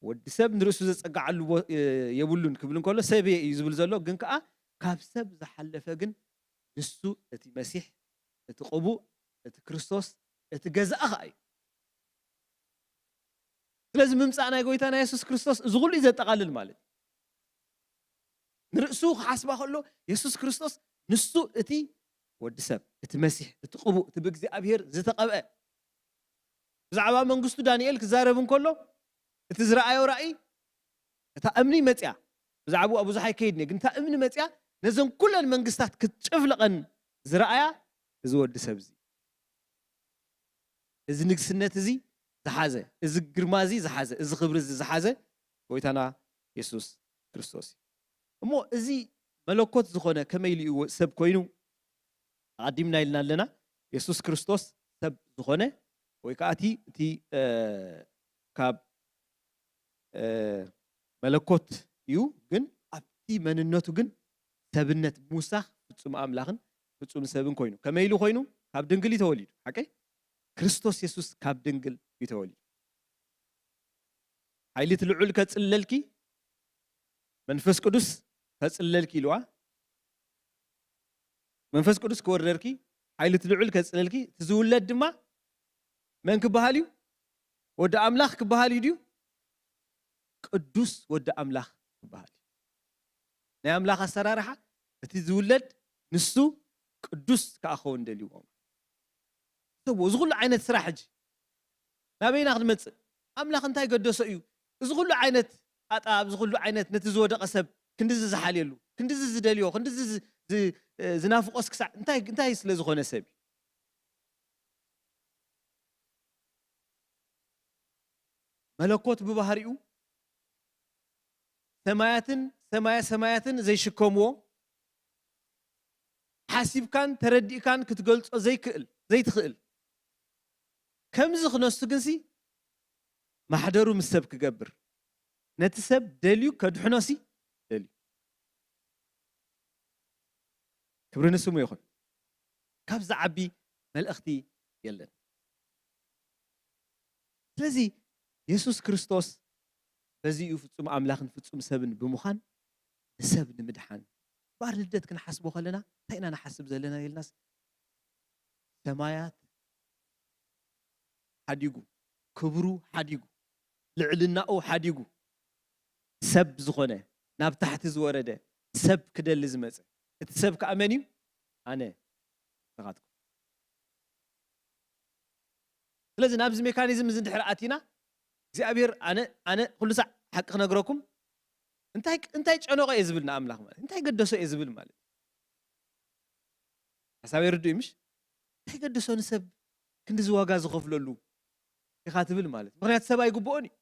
ወዲ ሰብ ንርእሱ ዘጸግዓሉ ቦ-፣ እ፣ የብሉን ክብል እንከሎ፣ ሰብ እየ እዩ ዝብል ዘሎ፣ ግን ከኣ ካብ ሰብ ዝሓለፈ ግን ንሱ እቲ መሲሕ፣ እቲ ቅቡእ፣ እቲ ክርስቶስ፣ እቲ ገዛኢ ከኣ እዩ። ስለዚ ምምጻእ ናይ ጎይታና የሱስ ክርስቶስ እዚ ኩሉ እዩ ዘጠቓልል ማለት እዩ። ንርእሱ ክሓስባ ከሎ የሱስ ክርስቶስ ንሱ እቲ ወዲ ሰብ፣ እቲ መሲሕ፣ እቲ ቅቡእ፣ እቲ ብእግዚኣብሔር ዝተቐብአ። ብዛዕባ መንግስቱ ዳንኤል ክዛረብ እንከሎ እቲ ዝረኣዮ ራእይ፣ እታ እምኒ መጽያ፣ ብዛዕባኣ ብዙሕ ኣይከይድን እየ፣ ግን እታ እምኒ መጽያ ነዘን ኩለን መንግስታት ክትጭፍልቐን ዝረኣያ እዚ ወዲ ሰብ እዚ። እዚ ንግስነት እዚ ዝሓዘ፣ እዚ ግርማ እዚ ዝሓዘ፣ እዚ ክብሪ እዚ ዝሓዘ ጎይታና የሱስ ክርስቶስ እዩ። እሞ እዚ መለኮት ዝኾነ ከመይ ኢሉ እዩ ሰብ ኮይኑ? ኣቐዲምና ኢልና ኣለና። የሱስ ክርስቶስ ሰብ ዝኾነ ወይ ከኣ እቲ፣ እቲ፣ እ፣ ካብ፣ እ፣ መለኮት እዩ፣ ግን ኣብቲ መንነቱ ግን ሰብነት ምውሳኽ ፍጹም ኣምላኽን ፍጹም ሰብን ኮይኑ። ከመይ ኢሉ ኮይኑ? ካብ ድንግል እዩ ተወሊዱ። ሓቀይ? ክርስቶስ የሱስ ካብ ድንግል እዩ ተወሊዱ። ሓይሊ እቲ ልዑል ከጽልለልኪ፣ መንፈስ ቅዱስ ከጽልለልኪ ኢልዋ። መንፈስ ቅዱስ ክወርደልኪ፣ ሓይሊ እቲ ልዑል ከጽልለልኪ፣ እቲ ዝውለድ ድማ መን ክበሃል እዩ? ወዲ ኣምላኽ ክበሃል እዩ ድዩ? ቅዱስ ወዲ ኣምላኽ ክበሃል እዩ። ናይ ኣምላኽ ኣሰራርሓ፣ እቲ ዝውለድ ንሱ ቅዱስ ከኣ ክኸውን ደልይዎ። ሰብዎ፣ እዚ ኩሉ ዓይነት ስራሕ ሕጂ ናበይና ክንመጽእ? ኣምላኽ እንታይ ገደሶ እዩ? እዚ ኩሉ ዓይነት ጣጣ፣ ኣብዚ ኩሉ ዓይነት ነቲ ዝወደቐ ሰብ ክንድዚ ዝሓልየሉ፣ ክንድዚ ዝደልዮ፣ ክንድዚ ዝ-፣ ዝ-፣ እ፣ ዝናፍቖስ ክሳዕ እንታይ፣ እንታይ ስለ ዝኾነ ሰብ እዩ? መለኮት ብባህሪኡ ሰማያትን ሰማያ ሰማያትን ዘይሽከምዎ፣ ሓሲብካን ተረዲእካን ክትገልጾ ዘይክእል፣ ዘይትኽእል። ከምዚ ክነሱ ግንሲ ማሕደሩ ምስ ሰብ ክገብር፣ ነቲ ሰብ ደልዩ ከድሕኖሲ ደልዩ። ክብሪ ንስሙ ይኹን። ካብ ዝዓቢ መልእኽቲ የለን። ስለዚ የሱስ ክርስቶስ በዚ እዩ ፍጹም ኣምላኽን ፍጹም ሰብን ብምዃን ንሰብ ንምድሓን በዓል ልደት ክንሓስቦ ከለና እንታይ ኢና ንሓስብ ዘለና ኢልናስ፣ ሰማያት ሓዲጉ፣ ክብሩ ሓዲጉ፣ ልዕልናኡ ሓዲጉ፣ ሰብ ዝኾነ፣ ናብ ታሕቲ ዝወረደ፣ ሰብ ክደሊ ዝመጸ፣ እቲ ሰብ ከኣ መን እዩ? ኣነ፣ ንስኻትኩም። ስለዚ ናብዚ ሜካኒዝም እዚ እንድሕር ኣቲና እግዚኣብሔር ኣነ ኣነ ኩሉ ሳዕ ሓቂ ክነግረኩም እንታይ እንታይ ጨነቆ እየ ዝብል ንኣምላኽ ማለት እንታይ ገደሶ እየ ዝብል ማለት ሓሳብ ይርድኡ ምሽ እንታይ ገደሶ ንሰብ ክንዲዚ ዋጋ ዝኸፍለሉ ኢኻ ትብል ማለት ምክንያቱ ሰብ ኣይግብኦን እዩ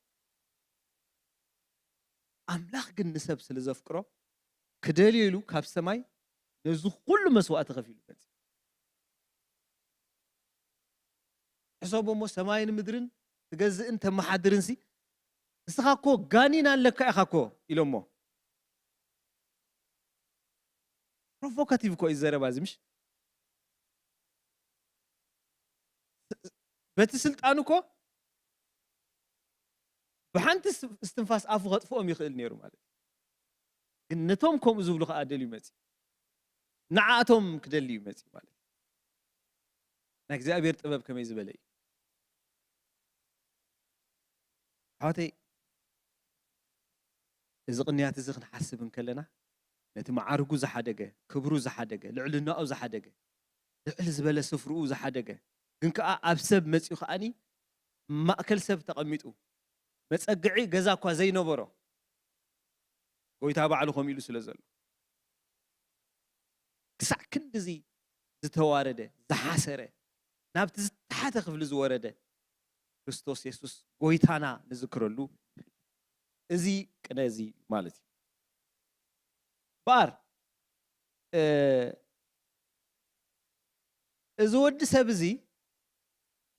ኣምላኽ ግን ንሰብ ስለ ዘፍቅሮ ክደልዮ ኢሉ ካብ ሰማይ ነዚ ኩሉ መስዋእቲ ከፊሉ መጽ ሕሰቦ እሞ ሰማይን ምድርን ትገዝእን ተመሓድርን ሲ ንስኻ እኮ ጋኒን ኣለካ ኢኻ እኮ ኢሎሞ ፕሮቮካቲቭ እኮ እዩ ዘረባ እዚ ምሽ በቲ ስልጣኑ እኮ ብሓንቲ እስትንፋስ ኣፉ ከጥፍኦም ይኽእል ነይሩ ማለት እዩ ግን ነቶም ከምኡ ዝብሉ ከዓ ደልዩ መፂ ንዓኣቶም ክደሊ እዩ መፂ ማለት እዩ ናይ እግዚኣብሔር ጥበብ ከመይ ዝበለ እዩ ኣሕዋተይ እዚ ቅንያት እዚ ክንሓስብ እንከለና ነቲ መዓርጉ ዝሓደገ ክብሩ ዝሓደገ ልዕልናኡ ዝሓደገ ልዕል ዝበለ ስፍርኡ ዝሓደገ ግን ከዓ ኣብ ሰብ መፂኡ ከዓኒ ማእከል ሰብ ተቐሚጡ መፀግዒ ገዛ እኳ ዘይነበሮ ጎይታ ባዕሉ ከምኡ ኢሉ ስለ ዘሎ ክሳዕ ክንድዚ ዝተዋረደ ዝሓሰረ ናብቲ ዝተሓተ ክፍሊ ዝወረደ ክርስቶስ የሱስ ጎይታና ንዝክረሉ እዚ ቅነ እዚ ማለት እዩ በኣር እዚ ወዲ ሰብ እዚ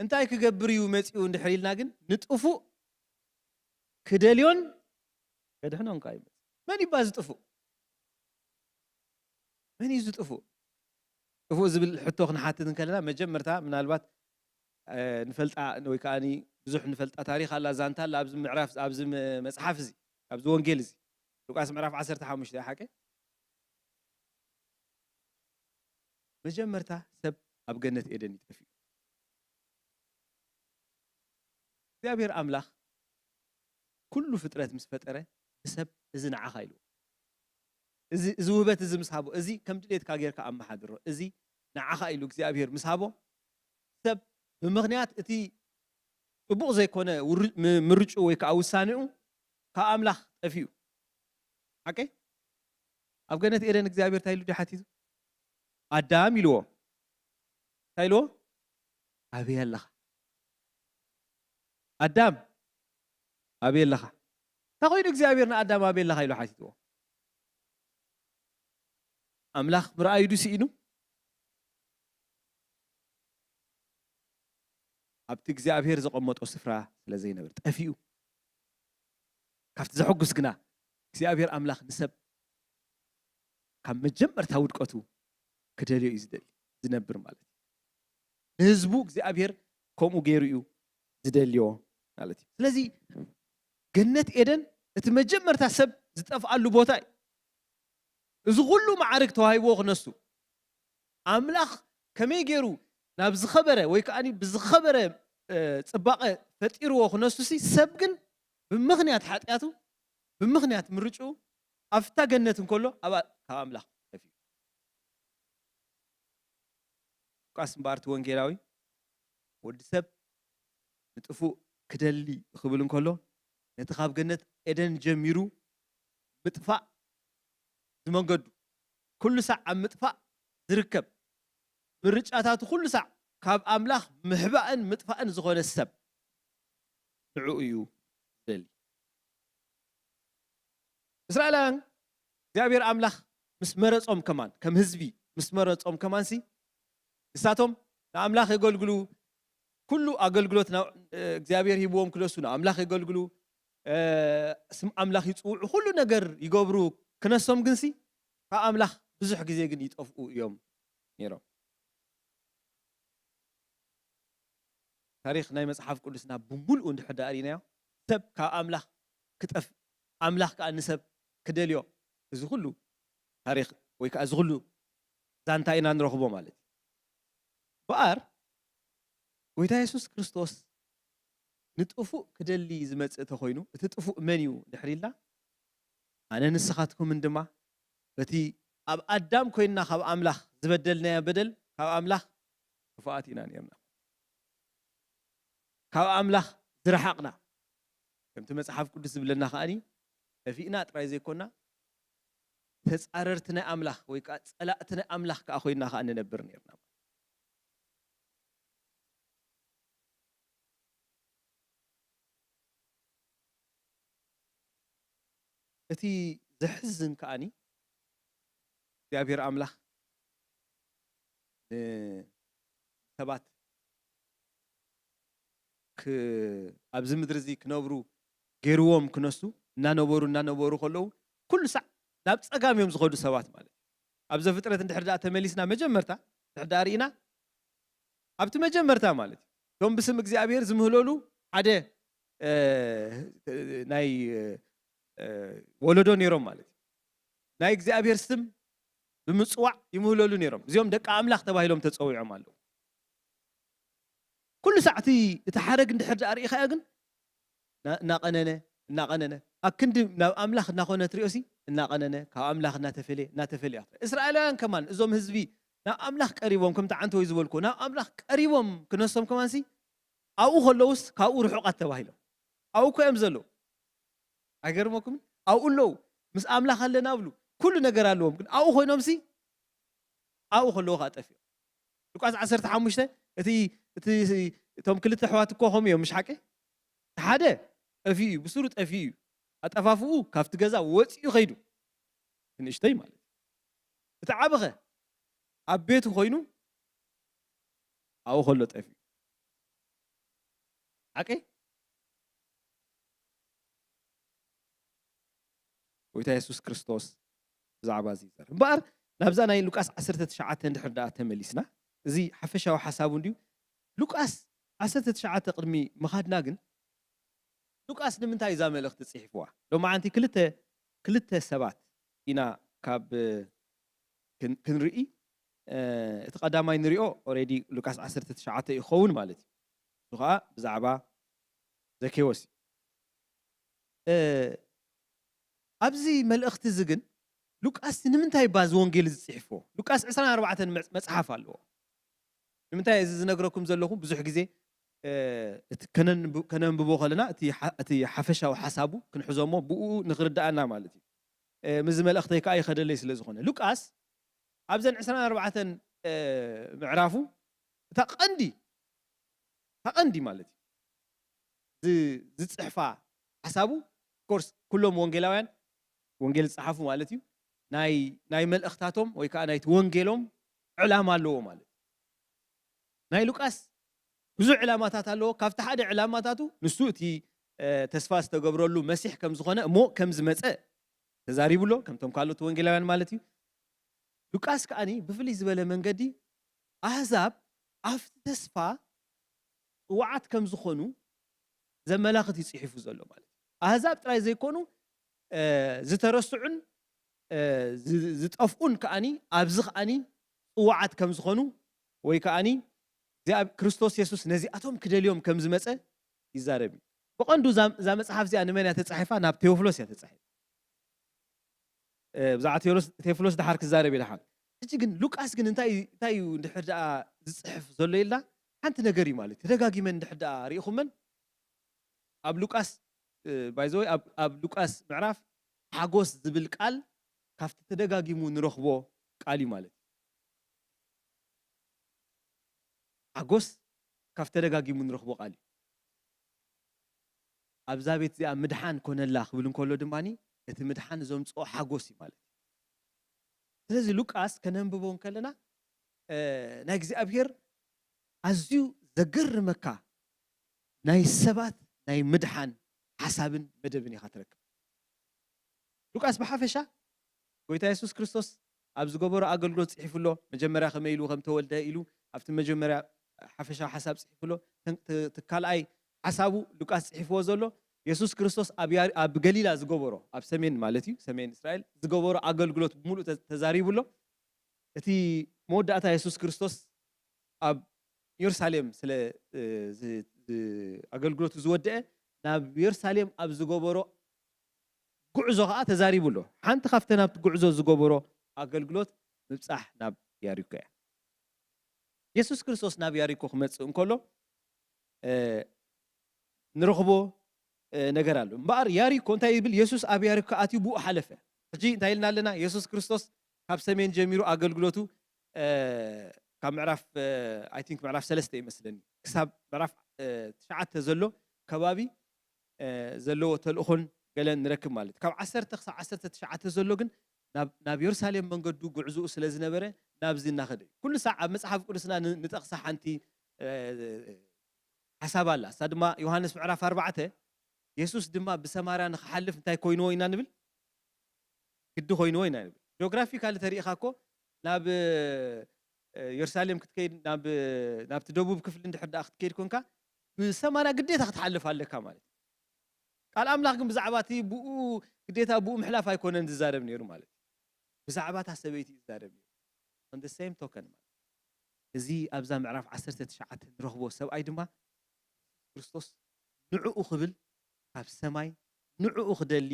እንታይ ክገብር እዩ መፂኡ እንድሕር ኢልና ግን ንጥፉእ ክደልዮን ከድሕኖን ከዓ ይመፅ መን ይባ ዝጥፉእ መን እዩ ዝጥፉእ ጥፉእ ዝብል ሕቶ ክንሓትት እንከለና መጀመርታ ምናልባት ንፈልጣ ወይ ከዓ ብዙሕ ንፈልጣ ታሪክ ኣላ ዛንታ ኣላ ኣብዚ ምዕራፍ ኣብዚ መፅሓፍ እዚ ኣብዚ ወንጌል እዚ ሉቃስ ምዕራፍ ዓሰርተ ሓሙሽተ ሓቀ መጀመርታ ሰብ ኣብ ገነት ኤደን ይጠፍኡ እግዚኣብሔር ኣምላኽ ኩሉ ፍጥረት ምስ ፈጠረ ንሰብ እዚ ንዓኻ ኢልዎ እዚ ውህበት እዚ ምስ ሃቦ እዚ ከም ድሌትካ ጌርካ ኣመሓድሮ እዚ ንዓኻ ኢሉ እግዚኣብሔር ምስ ሃቦ ሰብ ብምኽንያት እቲ ፅቡቕ ዘይኮነ ምርጩ ወይ ከዓ ውሳኔኡ ካብ ኣምላኽ ጠፊኡ ሓቀይ ኣብ ገነት ኤደን እግዚኣብሔር እንታይ ኢሉ ሓቲቱ ኣዳም ኢልዎ እንታይ ኢልዎ ኣበይ ኣለኻ ኣዳም ኣበይ ኣለኻ እንታይ ኮይኑ እግዚኣብሔር ንኣዳም ኣበይ ኣለኻ ኢሉ ሓቲትዎ ኣምላኽ ምርኣዩ ዱ ስኢኑ ኣብቲ እግዚኣብሔር ዘቐመጦ ስፍራ ስለ ዘይነብር ጠፊኡ ካብቲ ዘሐጉስ ግና እግዚኣብሔር ኣምላኽ ንሰብ ካብ መጀመርታ ውድቀቱ ክደልዮ እዩ ዝደሊ ዝነብር ማለት እዩ ንህዝቡ እግዚኣብሔር ከምኡ ገይሩ እዩ ዝደልዮ ማለት እዩ ስለዚ ገነት ኤደን እቲ መጀመርታ ሰብ ዝጠፍኣሉ ቦታ እዩ እዚ ኩሉ ማዕርግ ተዋሂብዎ ክነሱ ኣምላኽ ከመይ ገይሩ ናብ ዝኸበረ ወይ ከዓ ብዝኸበረ ፅባቐ ፈጢርዎ ክነሱሲ ሰብ ግን ብምኽንያት ሓጢኣቱ ብምኽንያት ምርጭኡ ኣብታ ገነት እንከሎ ኣብ ካብ ኣምላኽ ጠፊኡ ሉቃስ እምበኣርቲ ወንጌላዊ ወዲ ሰብ ንጥፉእ ክደሊ ክብል እንከሎ ነቲ ካብ ገነት ኤደን ጀሚሩ ምጥፋእ ዝመንገዱ ኩሉ ሳዕ ኣብ ምጥፋእ ዝርከብ ምርጫታቱ ኩሉ ሳዕ ካብ ኣምላኽ ምሕባእን ምጥፋእን ዝኾነ ሰብ ንዕኡ እዩ ዝደሊ እስራኤላውያን እግዚኣብሔር ኣምላኽ ምስ መረጾም ከማን ከም ህዝቢ ምስ መረጾም ከማንሲ ንሳቶም ንኣምላኽ የገልግሉ ኩሉ ኣገልግሎት እግዚኣብሔር ሂብዎም ክለሱ ንኣምላኽ የገልግሉ ስም ኣምላኽ ይፅውዑ ኩሉ ነገር ይገብሩ ክነሶም ግንሲ ካብ ኣምላኽ ብዙሕ ግዜ ግን ይጠፍኡ እዮም ነይሮም ታሪክ ናይ መፅሓፍ ቅዱስና ብምሉኡ እንድሕር ዳኣ ርኢናዮ ሰብ ካብ ኣምላኽ ክጠፍእ ኣምላኽ ከዓ ንሰብ ክደልዮ እዚ ኩሉ ታሪክ ወይ ከዓ እዚ ኩሉ ዛንታ ኢና ንረኽቦ ማለት እዩ። እምበኣር ጎይታ የሱስ ክርስቶስ ንጥፉእ ክደሊ ዝመጽእ እንተኾይኑ፣ እቲ ጥፉእ መን እዩ ድሕሪ ኢልና፣ ኣነ ንስኻትኩምን ድማ በቲ ኣብ ኣዳም ኮይንና ካብ ኣምላኽ ዝበደልናዮ በደል፣ ካብ ኣምላኽ ክፉኣት ኢና ነርና። ካብ ኣምላኽ ዝረሓቕና፣ ከምቲ መጽሓፍ ቅዱስ ዝብለና ከኣኒ፣ ጠፊእና ጥራይ ዘይኮና፣ ተጻረርቲ ናይ ኣምላኽ ወይ ከኣ ጸላእቲ ናይ ኣምላኽ ከኣ ኮይንና ከኣ ንነብር ነርና። እቲ ዘሕዝን ከኣኒ እግዚኣብሔር ኣምላኽ ንሰባት ክ-፣ ኣብዚ ምድሪ እዚ ክነብሩ ገይርዎም ክነሱ እናነበሩ እናነበሩ ከለዉ ኩሉ ሳዕ ናብ ጸጋም እዮም ዝኸዱ ሰባት ማለት እዩ። ኣብ ዘፍጥረት እንድሕር ደኣ ተመሊስና መጀመርታ እንድሕር ደኣ ርኢና ኣብቲ መጀመርታ ማለት እዩ እቶም ብስም እግዚኣብሔር ዝምህለሉ ሓደ እ፣ ናይ እ፣ ወለዶ ነይሮም ማለት እዩ። ናይ እግዚኣብሔር ስም ብምፅዋዕ ይምህለሉ ነይሮም። እዚኦም ደቂ ኣምላኽ ተባሂሎም ተፀዊዖም ኣለዉ። ኩሉ ሳዕቲ እቲ ሓረግ እንድሕር ደኣ ርኢኻዮ ግን እና- እናቐነነ እናቐነነ ኣብ ክንዲ ናብ ኣምላኽ እናኾነ ትሪኦሲ እናቐነነ ካብ ኣምላኽ እናተፈለየ እናተፈለየ እስራኤላውያን ከማን እዞም ህዝቢ ናብ ኣምላኽ ቀሪቦም ከምቲ ዓንተወይ ዝበልኩ ናብ ኣምላኽ ቀሪቦም ክነሶም ከማንሲ ኣብኡ ከለውስ ካብኡ ርሑቓት ተባሂሎም ኣብኡ እኮ እዮም ዘለዉ። ኣይገርመኩምን? ኣብኡ ኣለዉ ምስ ኣምላኽ ኣለና ብሉ ኩሉ ነገር ኣለዎም ግን ኣብኡ ኮይኖምሲ ኣብኡ ከለዉ ከዓ ጠፊኦም። ሉቃስ ዓሰርተ ሓሙሽተ እቲ እቲ እቶም ክልተ ኣሕዋት እኮ ከምኡ እዮም ምሽ ሓቂ ሓደ ጠፊኡ እዩ ብስሩ ጠፊኡ እዩ ኣጠፋፍኡ ካብቲ ገዛ ወፂኡ ከይዱ ንእሽተይ ማለት እዩ። እቲ ዓብኸ ኣብ ቤቱ ኮይኑ ኣብኡ ከሎ ጠፊኡ ሓቂ ጎይታ የሱስ ክርስቶስ ብዛዕባ እዚ ይዛረብ እምበኣር ናብዛ ናይ ሉቃስ ዓሰርተ ትሽዓተ እንድሕር ደኣ ተመሊስና እዚ ሓፈሻዊ ሓሳቡ እንድዩ። ሉቃስ ዓሰርተ ትሽዓተ ቅድሚ ምኻድና ግን ሉቃስ ንምንታይ እዛ መልእኽቲ ጽሒፍዋ? ሎማዓንቲ ክልተ ክልተ ሰባት ኢና ካብ ክን- ክንርኢ እቲ ቀዳማይ ንሪኦ ኦሬዲ ሉቃስ ዓሰርተ ትሽዓተ ይኸውን ማለት እዩ። እሱ ከዓ ብዛዕባ ዘኬዎስ እዩ። ኣብዚ መልእኽቲ እዚ ግን ሉቃስ ንምንታይ እባ እዚ ወንጌል እዚ ፅሒፍዎ? ሉቃስ ዕስራን ኣርባዕተን መጽሓፍ ኣለዎ። ንምንታይ እዚ ዝነግረኩም ዘለኹ ብዙሕ ግዜ እቲ ከነንብቦ ከለና እቲ ሓፈሻዊ ሓሳቡ ክንሕዞሞ ብኡ ንክርድኣና ማለት እዩ። ምዚ መልእኽተይ ከዓ ይኸደለይ ስለ ዝኾነ ሉቃስ ኣብዘን ዕስራን ኣርባዕተን ምዕራፉ እታ ቀንዲ እታ ቀንዲ ማለት እዩ ዝፅሕፋ ሓሳቡ ኮርስ ኩሎም ወንጌላውያን ወንጌል ዝፀሓፉ ማለት እዩ ናይ መልእኽታቶም ወይ ከዓ ናይቲ ወንጌሎም ዕላማ ኣለዎ ማለት እዩ። ናይ ሉቃስ ብዙሕ ዕላማታት ኣለዎ። ካብቲ ሓደ ዕላማታቱ ንሱ እቲ ተስፋ ዝተገብረሉ መሲሕ ከም ዝኾነ እሞ ከም ዝመፀ ተዛሪቡ ኣሎ ከምቶም ካልኦት ወንጌላውያን ማለት እዩ። ሉቃስ ከዓኒ ብፍልይ ዝበለ መንገዲ ኣህዛብ ኣብቲ ተስፋ ፅዋዓት ከም ዝኾኑ ዘመላኽት እዩ ፅሒፉ ዘሎ ማለት እዩ። ኣህዛብ ጥራይ ዘይኮኑ ዝተረስዑን ዝጠፍኡን ከዓኒ ኣብዚ ከዓኒ ፅዋዓት ከም ዝኾኑ ወይ ከዓኒ ክርስቶስ የሱስ ነዚኣቶም ክደልዮም ከም ዝመፀ ይዛረብ እዩ። ብቐንዱ እዛ መፅሓፍ እዚኣ ንመን እያ ተፃሒፋ? ናብ ቴዎፍሎስ እያ ተፃሒፋ። ብዛዕባ ቴዎፍሎስ ድሓር ክዛረብ እየ ድሓር። ሕጂ ግን ሉቃስ ግን እንታይ እንታይ እዩ እንድሕር ደኣ ዝፅሕፍ ዘሎ ኢልና ሓንቲ ነገር እዩ ማለት እዩ። ተደጋጊመን እንድሕር ደኣ ርኢኹመን ኣብ ሉቃስ ባይዘወይ ኣብ ሉቃስ ምዕራፍ ሓጎስ ዝብል ቃል ካብቲ ተደጋጊሙ ንረኽቦ ቃል እዩ ማለት እዩ። ሓጎስ ካብ ተደጋጊሙ ንረኽቦ ቃል እዩ። ኣብዛ ቤት እዚኣ ምድሓን ኮነላ ክብል እንከሎ ድማ እቲ ምድሓን ዘምፅኦ ሓጎስ እዩ ማለት እዩ። ስለዚ ሉቃስ ከነንብቦ እንከለና ናይ እግዚኣብሔር ኣዝዩ ዘገርመካ ናይ ሰባት ናይ ምድሓን ሓሳብን መደብን ኢኻ ትረክብ። ሉቃስ ብሓፈሻ ጎይታ የሱስ ክርስቶስ ኣብ ዝገበሮ ኣገልግሎት ፅሒፉ ኣሎ። መጀመርያ ከመይ ኢሉ ከም ተወልደ ኢሉ ኣብቲ መጀመርያ ሓፈሻዊ ሓሳብ ፅሒፉ ኣሎ። እቲ ካልኣይ ሓሳቡ ሉቃስ ፅሒፍዎ ዘሎ የሱስ ክርስቶስ ኣብ ያሪ- ኣብ ገሊላ ዝገበሮ፣ ኣብ ሰሜን ማለት እዩ፣ ሰሜን እስራኤል ዝገበሮ ኣገልግሎት ብምሉእ ተ- ተዛሪቡ ኣሎ። እቲ መወዳእታ የሱስ ክርስቶስ ኣብ የሩሳሌም ስለ እ፣ ዝ- ዝ- ኣገልግሎቱ ዝወደአ፣ ናብ የሩሳሌም ኣብ ዝገበሮ ጉዕዞ ከዓ ተዛሪቡ ኣሎ። ሓንቲ ካብተን ኣብቲ ጉዕዞ ዝገበሮ ኣገልግሎት ምብፃሕ ናብ ያሪኮ እያ። የሱስ ክርስቶስ ናብ ያሪኮ ክመፅእ እንከሎ እ፣ ንረኽቦ እ፣ ነገር ኣሎ። እምበኣር ያሪኮ እንታይ ይብል? የሱስ ኣብ ያሪኮ ኣትዩ ብኡ ሓለፈ። ሕጂ እንታይ ኢልና ኣለና? የሱስ ክርስቶስ ካብ ሰሜን ጀሚሩ ኣገልግሎቱ እ፣ ካብ ምዕራፍ ኣይ ቲንክ ምዕራፍ ሰለስተ ይመስለኒ፣ ክሳብ ምዕራፍ እ፣ ትሽዓተ ዘሎ ከባቢ እ፣ ዘለዎ ተልእኾን ገለን ንረክብ ማለት እዩ። ካብ ዓሰርተ ክሳብ ዓሰርተ ትሽዓተ ዘሎ ግን ናብ ናብ የሩሳሌም መንገዱ ጉዕዝኡ ስለ ዝነበረ ናብዚ እናኸደ እዩ። ኩሉ ሳዕ ኣብ መጽሓፍ ቅዱስና ን- ንጠቕሳ ሓንቲ እ፣ ሓሳብ ኣላ። እሳ ድማ ዮሃንስ ምዕራፍ ኣርባዕተ፣ የሱስ ድማ ብሰማርያ ንክሓልፍ እንታይ ኮይንዎ ኢና ንብል? ግዲ ኮይንዎ ኢና ንብል። ጂኦግራፊካሊ ተሪኢኻ እኮ ናብ እ፣ የሩሳሌም ክትከይድ ናብ ናብቲ ደቡብ ክፍሊ እንድሕር ደኣ ክትከይድ ኮንካ ብሰማርያ ግዴታ ክትሓልፍ ኣለካ ማለት እዩ። ቃል ኣምላኽ ግን ብዛዕባ እቲ ብኡ ግዴታ ብኡ ምሕላፍ ኣይኮነን ዝዛረብ ነይሩ ማለት እዩ። ብዛዕባ እታ ሰበይቲ እዩ ዝዛረብ ነይሩ። On the same token ማለት እዩ። እዚ ኣብዛ ምዕራፍ ዓሰርተ ትሽዓተ ንረኽቦ ሰብኣይ ድማ ክርስቶስ ንዕኡ ክብል ካብ ሰማይ ንዕኡ ክደሊ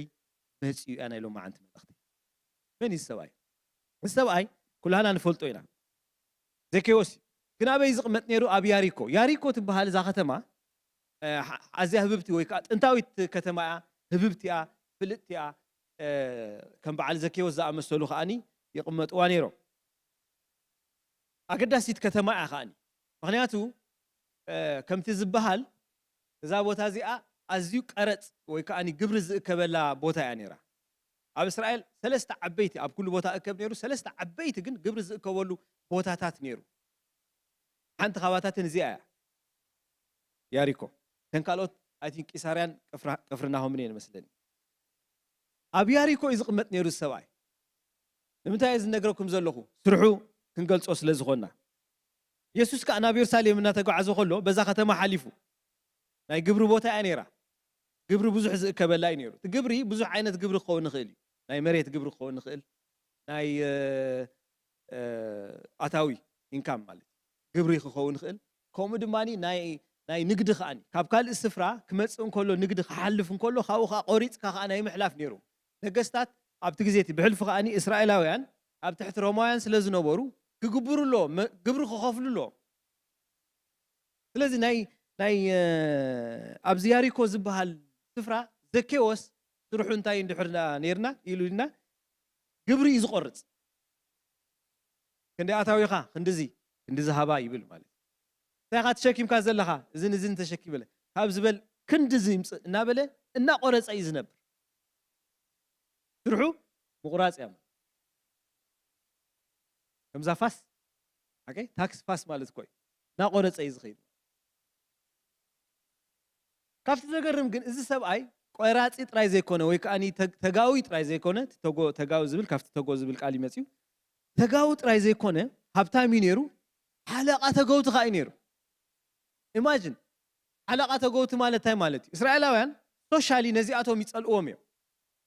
መጺኡ እያ ናይ ሎማዓንቲ መልእኽቲ። መን እዩ እዚ ሰብኣይ? እዚ ሰብኣይ ኩላህና ንፈልጦ ኢና። ዘኬዎስ እዩ። ግን ኣበይ ዝቕመጥ ነይሩ? ኣብ ያሪኮ። ያሪኮ ትበሃል እዛ ከተማ እ፣ ሓ- ኣዝያ ህብብቲ ወይ ከዓ ጥንታዊት ከተማ እያ። ህብብቲ እያ፣ ፍልጥቲ እያ። እ፣ ከም በዓል ዘኬዎስ ዝኣመሰሉ ከዓኒ ይቕመጥዋ ነይሮም። ኣገዳሲት ከተማ እያ ከዓኒ። ምኽንያቱ እ፣ ከምቲ ዝበሃል እዛ ቦታ እዚኣ ኣዝዩ ቀረጽ ወይ ከዓኒ ግብሪ ዝእከበላ ቦታ እያ ነይራ። ኣብ እስራኤል ሰለስተ ዓበይቲ፣ ኣብ ኩሉ ቦታ እከብ ነይሩ፣ ሰለስተ ዓበይቲ ግን ግብሪ ዝእከበሉ ቦታታት ነይሩ። ሓንቲ ካባታትን እዚኣ እያ፣ ያሪኮ። እተን ካልኦት ኣይ ቲንክ ቂሳርያን ቅፍራ- ቅፍርናሆምን እየን መስለኒ። ኣብ ያሪኮ እዩ ዝቕመጥ ነይሩ እዚ ሰብኣይ። ንምንታይ እየ ዝነግረኩም ዘለኹ? ስርሑ ክንገልጾ ስለ ዝኾንና። የሱስ ከኣ ናብ የሩሳሌም እናተጓዓዘ ከሎ በዛ ከተማ ሓሊፉ። ናይ ግብሪ ቦታ እያ ነይራ። ግብሪ ብዙሕ ዝእከበላ እዩ ነይሩ። እቲ ግብሪ ብዙሕ ዓይነት ግብሪ ክኸውን ይኽእል እዩ። ናይ መሬት ግብሪ ክኸውን ይኽእል፣ ናይ እ፣ እ፣ ኣታዊ ኢንካም ማለት እዩ። ግብሪ ክኸውን ይኽእል። ከምኡ ድማ ናይ ናይ ንግዲ ከኣኒ ካብ ካልእ ስፍራ ክመጽእ እንከሎ ንግዲ ክሓልፍ እንከሎ ካብኡ ከዓ ቆሪፅካ ከዓ ናይ ምሕላፍ ነይሩ። ነገስታት ኣብቲ ግዜ እቲ ብሕልፊ ከኣኒ እስራኤላውያን ኣብ ትሕቲ ሮማውያን ስለ ዝነበሩ ክግብሩ ኣሎ፣ መ- ግብሪ ክኸፍሉ ኣሎ። ስለዚ ናይ ናይ እ፣ ኣብዚ ያሪኮ ዝበሃል ስፍራ ዘኬዎስ ስርሑ እንታይ እንድሕር ና- ነይርና ኢሉ ኢልና ግብሪ እዩ ዝቆርፅ። ክንደይ ኣታዊኻ? ክንድዚ ክንድዚ ሃባ ይብል ማለት እዩ። እንታይ ኢኻ ተሸኪምካ ዘለኻ? እዝን እዝን ተሸኪመለ ካብ ዝበል ክንድዚ ይምፅእ እናበለ እናቆረፀ እዩ ዝነብር። ስርሑ ምቑራፅ እያ። ከምዛ ፋስ ሓቀይ ታክስ ፋስ ማለት እኮ እዩ። እናቆረፀ እዩ ዝኸይድ። ካብቲ ዘገርም ግን እዚ ሰብኣይ ቆራፂ ጥራይ ዘይኮነ ወይ ከዓ ተጋዊ ጥራይ ዘይኮነ፣ ተጋዊ ዝብል ካብቲ ተጎ ዝብል ቃል ይመፅዩ። ተጋዊ ጥራይ ዘይኮነ ሃብታም እዩ ነይሩ፣ ሓለቓ ተገውቲ ከዓ እዩ ነይሩ። ኢማጅን ሓለቓ ተገውቲ ማለት እንታይ ማለት እዩ? እስራኤላውያን ሶሻሊ ነዚኣቶም ይፀልእዎም እዮም።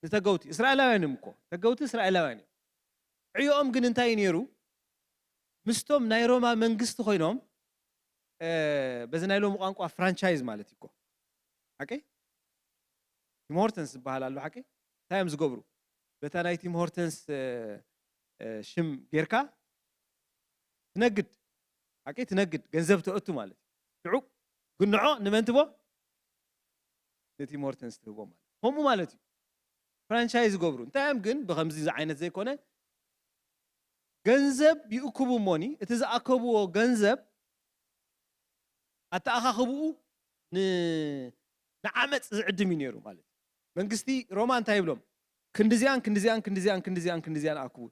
ንተገውቲ እስራኤላውያን እዮም እኮ፣ ተገውቲ እስራኤላውያን እዮም። ዕዮኦም ግን እንታይ እዩ ነይሩ? ምስቶም ናይ ሮማ መንግስቲ ኮይኖም በዚ ናይ ሎሚ ቋንቋ ፍራንቻይዝ ማለት እዩ እኮ። ሓቀይ ቲም ሆርተንስ ዝበሃል ኣሎ። ሓቀይ እንታይ እዮም ዝገብሩ? በታ ናይ ቲም ሆርተንስ ሽም ጌርካ ትነግድ። ሓቀይ ትነግድ፣ ገንዘብ ተእቱ ማለት እዩ። ሽዑ ግንዖ ንመን ትቦ? ንቲም ሆርተንስ ትህቦ ማለት ከምኡ ማለት እዩ። ፍራንቻይዝ ዝገብሩ እንታይ እዮም ግን ብከምዚ ዓይነት ዘይኮነ ገንዘብ ይእክቡ እሞኒ እቲ ዝኣከብዎ ገንዘብ ኣተኣኻኽብኡ ንዓመፅ ዝዕድም እዩ ነይሩ ማለት እዩ። መንግስቲ ሮማ እንታይ ይብሎም? ክንድዚኣን ክንድዚኣን ክንድዚኣን ክንድዚኣን ክንድዚኣን ኣክቡ፣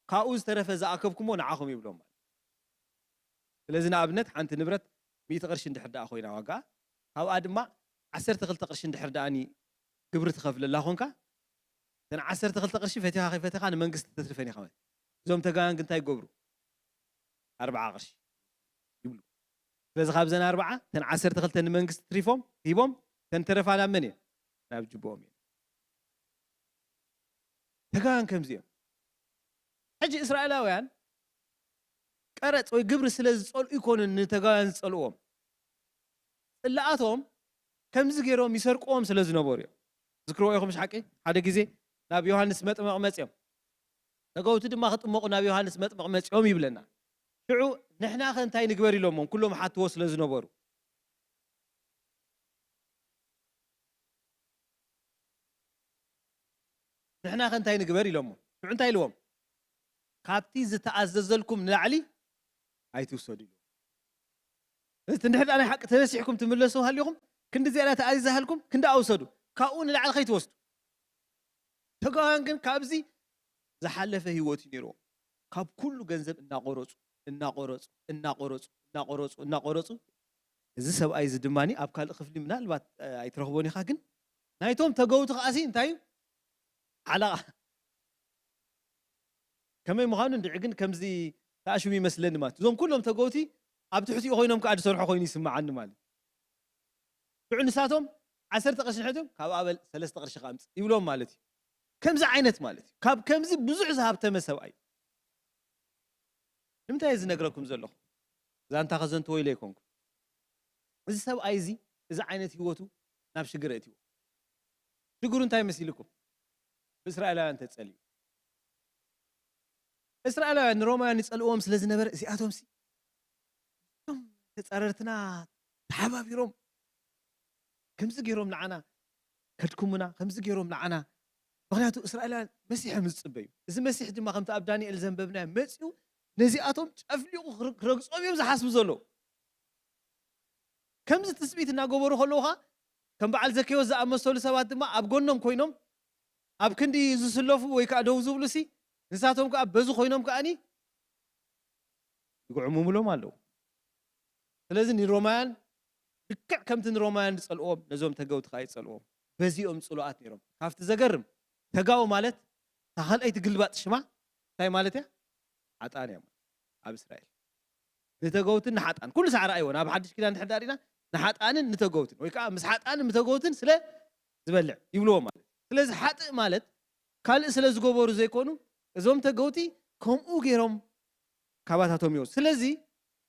ካብኡ ዝተረፈ ዝኣከብኩሞ ንዓኹም ይብሎም ማለት። ስለዚ ንኣብነት ሓንቲ ንብረት ሚእቲ ቅርሺ እንድሕር ደኣ ኮይና ዋጋ ካብኣ ድማ ዓሰርተ ክልተ ቅርሺ እንድሕር ደኣኒ ግብሪ ትኸፍለላ ኮንካ እተን ዓሰርተ ክልተ ቅርሺ ፈቲኻ ከይፈቲኻ ንመንግስቲ ተትርፈን ኢኻ ማለት። እዞም ተጋውያን ግን እንታይ ይገብሩ? ኣርብዓ ቅርሺ ይብሉ። ስለዚ ካብዘን ኣርብዓ እተን ዓሰርተ ክልተ ንመንግስቲ ትሪፎም ሂቦም እተን ተረፋ ናብ መን እየን? ናብ ጅቦኦም እዮም። ተጋውያን ከምዚ እዮም። ሕጂ እስራኤላውያን ቀረጽ ወይ ግብሪ ስለ ዝጸልኡ ይኮኑን ንተጋውያን ዝጸልዎም። ጽላኣቶም ከምዚ ገይሮም ይሰርቅዎም ስለ ዝነበሩ እዮም። ዝክርዎ ኢኹም ሓቂ? ሓደ ግዜ ናብ ዮሃንስ መጥመቕ መጽዮም፣ ተገውቲ ድማ ክጥመቑ ናብ ዮሃንስ መጥመቕ መጽዮም ይብለና። ሽዑ ንሕናኸ እንታይ ንግበር ኢሎሞም ኩሎም ሓትዎ ስለ ዝነበሩ። ንሕናኸ እንታይ ንግበር ኢሎሞ። ሽዑ እንታይ ኢልዎም? ካብቲ ዝተኣዘዘልኩም ንላዕሊ ኣይትውሰዱ ኢልዎም። እቲ እንድሕር ደኣ ናይ ሓቂ ተነሲሕኩም ትምለሱ ሃሊኹም፣ ክንዲ ዝያዳ ተኣዚዛሃልኩም ክንዲ ኣውሰዱ፣ ካብኡ ንላዕሊ ከይትወስዱ። ተጋውያን ግን ካብዚ ዝሓለፈ ህይወት እዩ ነይርዎም። ካብ ኩሉ ገንዘብ እናቆረፁ እናቆረፁ እናቆረፁ እናቆረፁ እናቆረፁ፣ እዚ ሰብኣይ እዚ ድማ ኣብ ካልእ ክፍሊ ምናልባት ኣይትረኽቦን ኢኻ፣ ግን ናይቶም ተገውቲ ከኣሲ እንታይ እዩ ሓለቓ ከመይ ምዃኑ እንድዒ ግን ከምዚ ተኣሽሙ ይመስለኒ። ማለት እዞም ኩሎም ተገውቲ ኣብ ትሕቲኡ ኮይኖም ከዓ ዝሰርሑ ኮይኑ ይስምዓኒ ማለት። ሽዑ ንሳቶም ዓሰርተ ቅርሺ ንሕቶም ካብ ኣበል ሰለስተ ቅርሺ ከኣምፅ ይብሎም ማለት እዩ። ከምዚ ዓይነት ማለት እዩ። ካብ ከምዚ ብዙሕ ዝሃብተመ ሰብኣይ እዩ። ንምንታይ እየ ዝነግረኩም ዘለኹ? ዛንታ ከዘንትዎ ኢለ ኣይኮንኩ። እዚ ሰብኣይ እዚ፣ እዚ ዓይነት ህይወቱ ናብ ሽግር እትዎ። ሽግሩ እንታይ መሲልኩም? ብእስራኤላውያን ተጸልዩ። እስራኤላውያን ንሮማውያን ይጸልእዎም ስለ ዝነበረ፣ እዚኣቶም ሲ እቶም ተጻረርትና ተሓባቢሮም ከምዚ ገይሮም ንዓና ከድክሙና፣ ከምዚ ገይሮም ንዓና። ምኽንያቱ እስራኤላውያን መሲሕ እዮም ዝጽበዩ። እዚ መሲሕ ድማ ከምቲ ኣብ ዳንኤል ዘንበብናዮ መጺኡ ነዚኣቶም ጨፍሊቑ ክር-፣ ክረግጾም እዮም ዝሓስቡ ዘለዉ። ከምዚ ትጽቢት እናገበሩ ከለዉ ኸኣ ከም በዓል ዘኬዎስ ዝኣመሰሉ ሰባት ድማ ኣብ ጎኖም ኮይኖም ኣብ ክንዲ ዝስለፉ ወይ ከኣ ደው ዝብሉ ሲ ንሳቶም ከኣ በዚ ኮይኖም ከኣኒ ይግዕሙምሎም ኣለዉ። ስለዚ ንሮማውያን ልክዕ ከምቲ ንሮማውያን ዝጸልእዎም ነዞም ተገውቲ ከኣ ይጸልእዎም። በዚኦም ጽሉኣት ነይሮም። ካብቲ ዘገርም ተጋው ማለት እታ ካልኣይቲ ግልባጥ ሽማ እንታይ ማለት እያ? ሓጥኣን እያ ማለት ኣብ እስራኤል። ንተገውትን ንሓጥኣን ኩሉ ሳዕ ረኣይዎ። ናብ ሓድሽ ኪዳን እንድሕር ዳኣ ርኢና ንሓጥኣንን ንተገውትን ወይ ከኣ ምስ ሓጥኣንን ንተገውትን ስለ ዝበልዕ ይብልዎ ማለት እዩ። ስለዚ ሓጥእ ማለት ካልእ ስለ ዝገበሩ ዘይኮኑ እዞም ተገውቲ ከምኡ ገይሮም ካባታቶም ይወስዱ። ስለዚ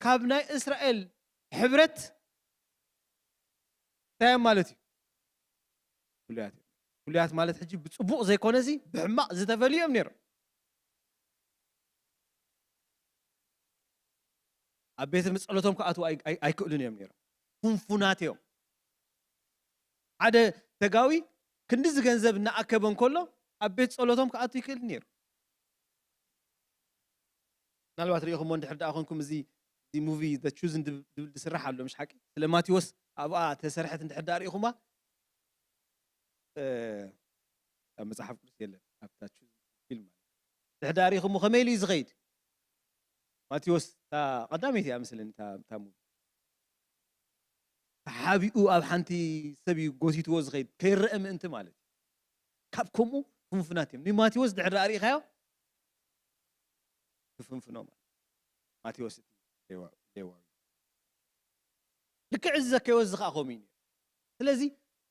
ካብ ናይ እስራኤል ሕብረት እንታይ እዮም ማለት እዩ? ፍሉያት እዮም። ፍሉያት ማለት ሕጂ ብጽቡቕ ዘይኮነሲ ብሕማቕ ዝተፈልዩ እዮም ነይሮም። ኣብ ቤት ጸሎቶም ክኣትዉ ኣይ-፣ ኣይ-፣ ኣይክእሉን እዮም ነይሮም። ፍንፉናት እዮም። ሓደ ተጋዊ ክንድዚ ገንዘብ እናኣከበ እንከሎ ኣብ ቤት ጸሎቶም ክኣቱ ይክእል ነይሩ። ምናልባት ርኢኹሞ እንድሕር ደኣ ኮንኩም እዚ፣ እዚ ሙቪ The Chosen ዝብል ዝስራሕ ኣሎ፣ ምሽ ሓቂ? ስለ ማቴዎስ ኣብኣ ተሰርሐት እንድሕር ደኣ ርኢኹማ፣ እ፣ ኣብ መጽሓፍ ቅዱስ የለን፣ ኣብታ ቹዝን ፊልም ማለት። ድሕር ደኣ ርኢኹሞ ከመይ ኢሉ እዩ ዝኸይድ? ማቴዎስ፣ እታ ቀዳመይቲ እያ መስለኒ፣ እታ፣ እታ ሙቪ። ተሓቢኡ ኣብ ሓንቲ ሰብ እዩ ጎቲትዎ ዝኸይድ፣ ከይረአ ምእንቲ ማለት እዩ። ካብ ከምኡ ፍንፉናት እዮም። ንማቴዎስ ድሕር ደኣ ርኢኻዮ? ክፍንፍኖ ማለት። ማቴዎስ እቲ ሌዋ-፣ ሌዋዊ። ልክዕ እዚ ዘኬዎስ እዚ ከኣ ከምኡ እዩ ነይሩ። ስለዚ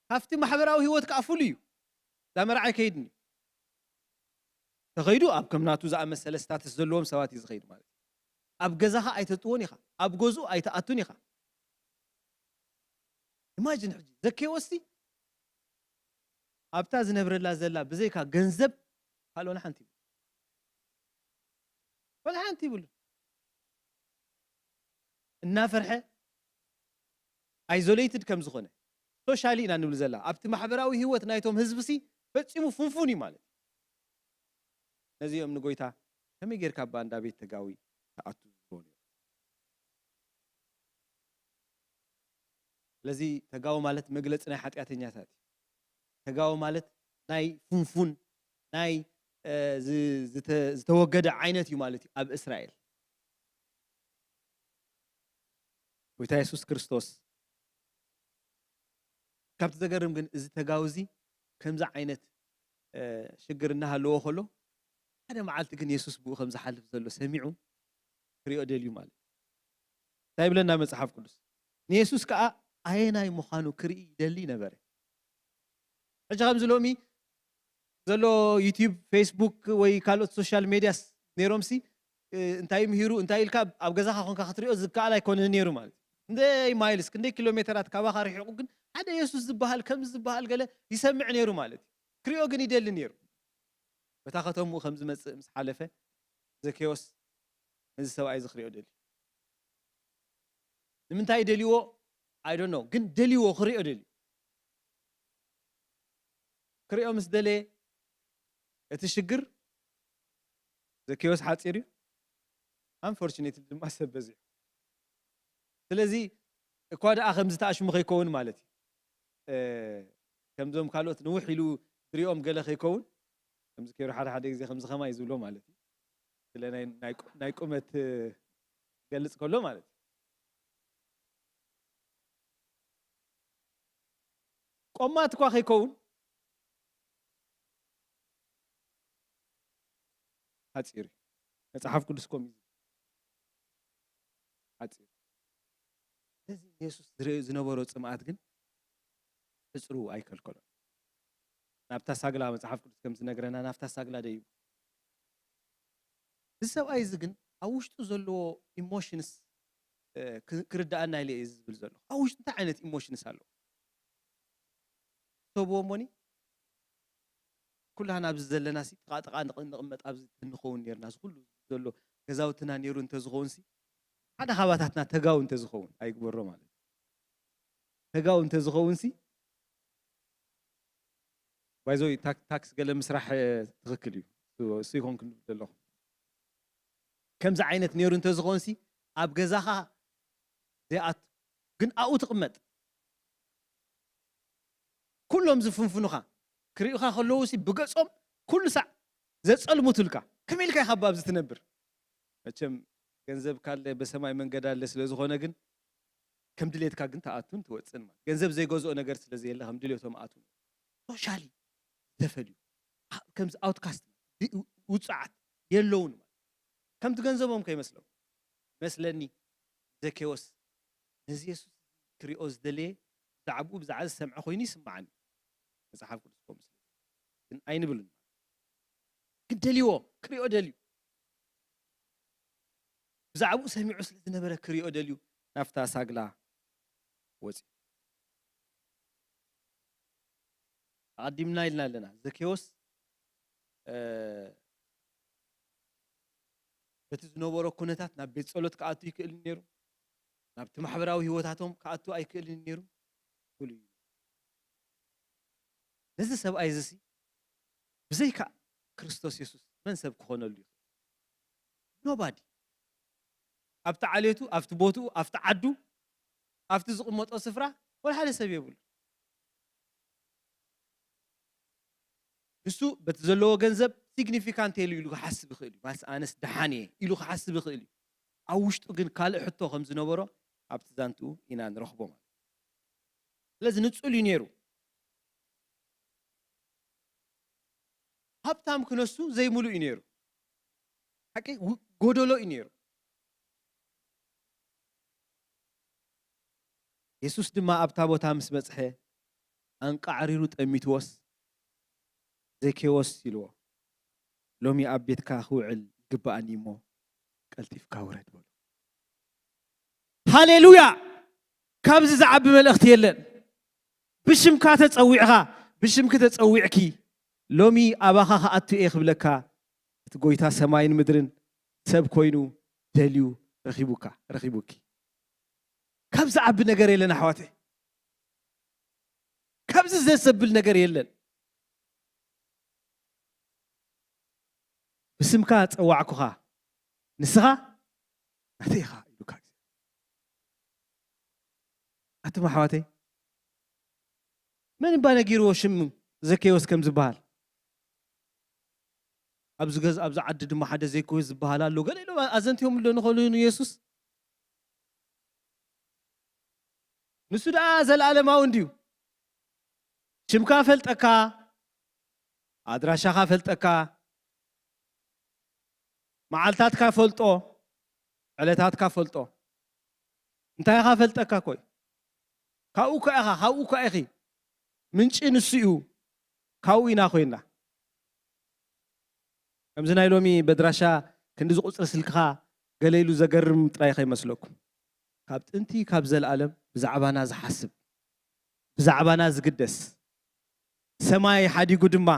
ካብቲ ማሕበራዊ ህይወት ከኣ ፍሉይ እዩ። እዛ መርዓ ኣይከይድን እዩ። ተኸይዱ ኣብ ከም ናቱ ዝኣመሰለ ስታትስ ዘለዎም ሰባት እዩ ዝኸይድ ማለት እዩ። ኣብ ገዛኻ ኣይተእትዎን ኢኻ። ኣብ ገዝኡ ኣይትኣቱን ኢኻ። ኢማጂን ሕጂ ዘኬዎስ ኣብታ ዝነብረላ ዘላ ብዘይካ ገንዘብ ካልእ ወላ ሓንቲ ይብሉ። ወላ ሓንቲ ይብሉ። እናፈርሐ ኣይዞሌትድ ከም ዝኾነ ሶሻሊ ኢና ንብል ዘላ። ኣብቲ ማሕበራዊ ህይወት ናይቶም ህዝቢ ሲ ፈጺሙ ፍንፉን እዩ ማለት እዩ። ነዚ እዮም ንጎይታ ከመይ ጌርካ እባ እንዳ ቤት ተጋዊ ትኣቱ ዝብልዎ ነይሮም። ስለዚ ተጋዊ ማለት መግለጺ ናይ ሓጢኣተኛታት እዩ። ተጋዊ ማለት ናይ ፍንፉን፣ ናይ፣ እ፣ ዝ-፣ ዝተ-፣ ዝተወገደ ዓይነት እዩ ማለት እዩ ኣብ እስራኤል። ጎይታ የሱስ ክርስቶስ ካብቲ ዘገርም ግን እዚ ተጋዊ እዚ ከምዚ ዓይነት፣ እ፣ ሽግር እናሃለዎ ከሎ ሓደ መዓልቲ ግን የሱስ ብኡ ከም ዝሓልፍ ዘሎ ሰሚዑ ክሪኦ ደልዩ ማለት እዩ። እንታይ ይብለና መጽሓፍ ቅዱስ? ንየሱስ ከኣ ኣየናይ ምዃኑ ክርኢ ይደሊ ነበረ። ሕጂ ከምዚ ሎሚ ዘሎ ዩቲዩብ፣ ፌስቡክ ወይ ካልኦት ሶሻል ሜድያስ ነይሮምሲ፣ እ፣ እንታይ ምሂሩ እንታይ ኢልካ ኣብ ገዛኻ ኮንካ ክትሪኦ ዝከኣል ኣይኮነን ነይሩ ማለት እዩ። ክንደይ ማይልስ ክንደይ ኪሎ ሜተራት ካባኻ ርሒቑ ግን ሓደ የሱስ ዝበሃል ከምዚ ዝበሃል ገለ ይሰምዕ ነይሩ ማለት እዩ። ክሪኦ ግን ይደሊ ነይሩ። በታ ከተምኡ ከም ዝመጽእ ምስ ሓለፈ ዘኬዎስ ነዚ ሰብኣይ እዚ ክሪኦ ደልዩ። ንምንታይ ደልዎ? I don't know፣ ግን ደልዎ፣ ክሪኦ ደልዩ። ክሪኦ ምስ ደለየ እቲ ሽግር ዘኬዎስ ሓፂር እዩ። ኣንፎርቹኔትሊ ድማ ሰብ በዚሑ። ስለዚ እኳ ደኣ ከምዚ ተኣሽሙ ከይከውን ማለት እዩ። እ፣ ከምዞም ካልኦት ንውሕ ኢሉ ዝሪኦም ገለ ከይከውን፣ ከምዚ ከይሩ ሓደ ሓደ ግዜ ከምዚ ከማይ ዝብሎ ማለት እዩ። ስለ ናይ፣ ናይ ቁ-፣ ናይ ቁመት፣ እ፣ ገልጽ ከሎ ማለት እዩ። ቆማት እኳ ከይከውን ሓጺር እዩ። መጽሓፍ ቅዱስ ከምኡ እዩ ዝብል። ሓጺር። ስለዚ የሱስ ዝረ-፣ ዝነበሮ ጽምኣት ግን ሕጽሩ ኣይከልከሎን። ናብታ ሳግላ መጽሓፍ ቅዱስ ከም ዝነግረና ናብታ ሳግላ ደይቡ። እዚ ሰብኣይ እዚ ግን ኣብ ውሽጡ ዘለዎ ኢሞሽንስ፣ እ፣ ክ-፣ ክርድኣና ኢለ እየ ዝብል ዘለኹ። ኣብ ውሽጡ እንታይ ዓይነት ኢሞሽንስ ኣለዎ? ሰብዎ እሞኒ ኩላህና ኣብዚ ዘለናሲ ጥቓ ጥቓ ንቕ-፣ ንቕመጥ ኣብዚ እንኸውን ነይርና። እዚ ኩሉ ዘሎ ገዛውትና ነይሩ እንተዝኸውንሲ ሓደ ካባታትና ተጋው እንተዝኸውን ኣይግበሮ ማለት እዩ። ተጋው እንተዝኸውንሲ ባይዞይ ታክ-፣ ታክስ ገለ ምስራሕ፣ እ፣ ትኽክል እዩ። እሱ፣ እሱ ይኾን ክንብል ዘለኹ። ከምዚ ዓይነት ነይሩ እንተዝኾንሲ ኣብ ገዛኻ ዘይኣቱ፣ ግን ኣብኡ ትቕመጥ። ኩሎም ዝፍንፍኑኻ ክርእዩኻ ከለዉሲ ብገጾም ኩሉ ሳዕ ዘጸልሙትልካ። ከመይ ኢልካ ኢኻ ኣብዚ ትነብር? መቸም ገንዘብ ካለ በሰማይ መንገድ ኣለ ስለ ዝኾነ ግን ከም ድሌትካ ግን ትኣቱን ትወጽእን ማለት። ገንዘብ ዘይገዝኦ ነገር ስለ ዘየለ ከም ድሌቶም ኣቱ። ሶሻሊ ዝተፈልዩ፣ ኣ-፣ ከምዚ ኣውትካስት፣ ድ-፣ ውጹዓት የለውን ማለት። ከምቲ ገንዘቦም ከይመስሎም። መስለኒ ዘኬዎስ ነዚ የሱስ ክሪኦ ዝደለየ ብዛዕባኡ ብዛዕባ ዝሰምዐ ኮይኑ ይስምዓኒ። መጽሓፍ ቅዱስ ከምኡ ስለ ዝብል። ግን ኣይንብልን። ግን ደልዎ፣ ክሪኦ ደልዩ። ብዛዕባኡ ሰሚዑ ስለ ዝነበረ ክሪኦ ደልዩ ናብታ ሳግላ ወጺኡ። ኣቐዲምና ኢልና ኣለና። ዘኬዎስ፣ እ፣ በቲ ዝነበሮ ኩነታት ናብ ቤት ጸሎት ክኣቱ ይክእል ነይሩ። ናብቲ ማሕበራዊ ህይወታቶም ክኣቱ ኣይክእልን ነይሩ። ፍሉይ እዩ። ነዚ ሰብኣይ እዚ ሲ ብዘይካ ክርስቶስ የሱስ መን ሰብ ክኾነሉ ይኽእል? ኖባዲ። ኣብቲ ዓሌቱ፣ ኣብቲ ቦትኡ፣ ኣብቲ ዓዱ፣ ኣብቲ ዝቕመጦ ስፍራ ወላ ሓደ ሰብ የብሉ። ንሱ በቲ ዘለዎ ገንዘብ ሲግኒፊካንት የሉ ኢሉ ክሓስብ ይኽእል እዩ። ማለት ኣነስ ደሓን እየ ኢሉ ክሓስብ ይኽእል እዩ። ኣብ ውሽጡ ግን ካልእ ሕቶ ከም ዝነበሮ ኣብቲ ዛንትኡ ኢና ንረኽቦ ማለት እዩ። ስለዚ ንጹል እዩ ነይሩ። ሃብታም ክነሱ ዘይምሉእ እዩ ነይሩ። ሓቂ ው-፣ ጎደሎ እዩ ነይሩ። የሱስ ድማ ኣብታ ቦታ ምስ በጽሐ ኣንቃዕሪሩ ጠሚትዎስ፣ "ዘኬዎስ" ኢልዎ፣ "ሎሚ ኣብ ቤትካ ክውዕል ይግብኣኒ እሞ ቀልጢፍካ ውረድ" በሎ። ሃሌሉያ! ካብዚ ዝዓቢ መልእኽቲ የለን። ብሽምካ ተጸዊዕኻ፣ ብሽምኪ ተጸዊዕኪ፣ ሎሚ ኣባኻ ክኣቱ እየ ክብለካ፣ እቲ ጎይታ ሰማይን ምድርን ሰብ ኮይኑ ደልዩ ረኺቡካ፣ ረኺቡኪ። ካብ ዝዓቢ ነገር የለን ኣሕዋተይ። ካብዚ ዘሰብል ነገር የለን። "ብስምካ ጸዋዕኩኻ፣ ንስኻ ናተይ ኢኻ" ኢሉካ እግዚኣብሔር። ኣቱም ኣሕዋተይ፣ መን እባ ነጊርዎ ሽም ዘኬዎስ ከም ዝበሃል? ኣብዚ ገዝ-፣ ኣብዚ ዓዲ ድማ ሓደ ዘኬዎስ ዝበሃል ኣሎ። ገለ ኢሎም ኣዘንትዮምሉ ዶ ንኸሉ ንየሱስ? ንሱ ደኣ ዘለኣለማዊ እንድዩ። ሽምካ ፈልጠካ፣ ኣድራሻኻ ፈልጠካ፣ መዓልታትካ ፈልጦ፣ ዕለታትካ ፈልጦ። እንታይ ኢኻ ፈልጠካ ኮይ? ካብኡ እኳ ኢኻ፣ ካብኡ እኳ ኢኺ። ምንጪ ንሱ እዩ። ካብኡ ኢና ኮይና። ከምዚ ናይ ሎሚ በድራሻ ክንዲ ዝቁፅሪ ስልክኻ ገለ ኢሉ ዘገርም ጥራይ ከይመስለኩም። ካብ ጥንቲ ካብ ዘለኣለም ብዛዕባና ዝሓስብ፣ ብዛዕባና ዝግደስ፣ ሰማይ ሓዲጉ ድማ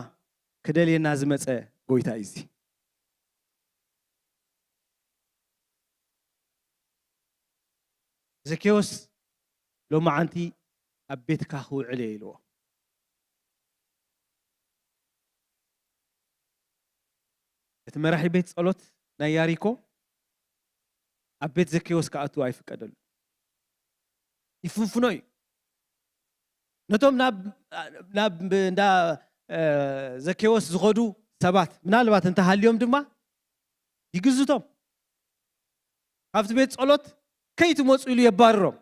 ክደልየና ዝመጸ ጎይታ እዩ እዚ። ዘኬዎስ ሎማዓንቲ ኣብ ቤትካ ክውዕል እየ ኢልዎ። እቲ መራሒ ቤት ጸሎት ናይ ያሪኮ ኣብ ቤት ዘኬዎስ ክኣቱ ኣይፍቀደሉ። ይፍንፍኖ እዩ። ነቶም ናብ ናብ እንዳ ዘኬዎስ ዝኸዱ ሰባት ምናልባት እንተሃልዮም ድማ ይግዝቶም። ካብቲ ቤት ጸሎት ከይትመጹ ኢሉ የባርሮም።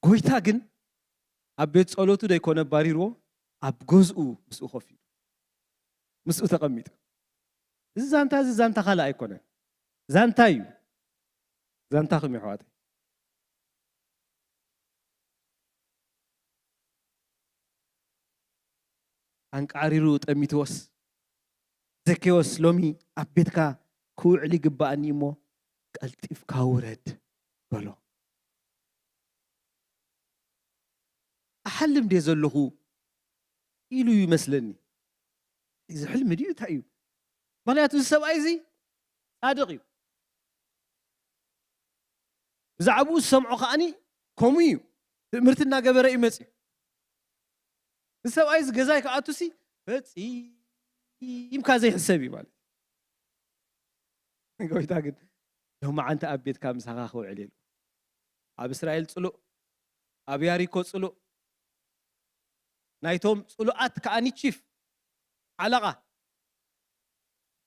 ጎይታ ግን ኣብ ቤት ጸሎቱ ደይኮነ ባሪርዎ፣ ኣብ ገዝኡ ምስኡ ኮፍ ኢሉ ምስኡ ተቐሚጡ። እዚ ዛንታ እዚ ዛንታ ካልእ ኣይኮነን፣ ዛንታ እዩ። ዛንታኹም የሕዋተይ። ኣንቃዕሪሩ ጠሚትዎስ፣ ዘኬዎስ ሎሚ ኣብ ቤትካ ክውዕል ይግባኣኒ እሞ ቀልጢፍካ ውረድ በሎ። ኣሓልም ድየ ዘለኹ ኢሉ ይመስለኒ። እዚ ሕልሚ ድዩ እንታይ እዩ? ምኽንያቱ እዚ ሰብኣይ እዚ ጻድቕ እዩ። ብዛዕባኡ ዝሰምዖ ከዓኒ ከምኡ እዩ። ትእምርቲ እናገበረ እዩ መፅዩ። እዚ ሰብኣይ እዚ ገዛይ ክኣቱሲ ፈፂምካ ዘይሕሰብ እዩ ማለት እዩ። ጎይታ ግን ሎማዓንቲ ኣብ ቤትካ ምሳኻ ክውዕል ኢሉ ኣብ እስራኤል ጽሉእ፣ ኣብ ያሪኮ ጽሉእ፣ ናይቶም ጽሉኣት ከኣኒ ቺፍ ሓለቓ።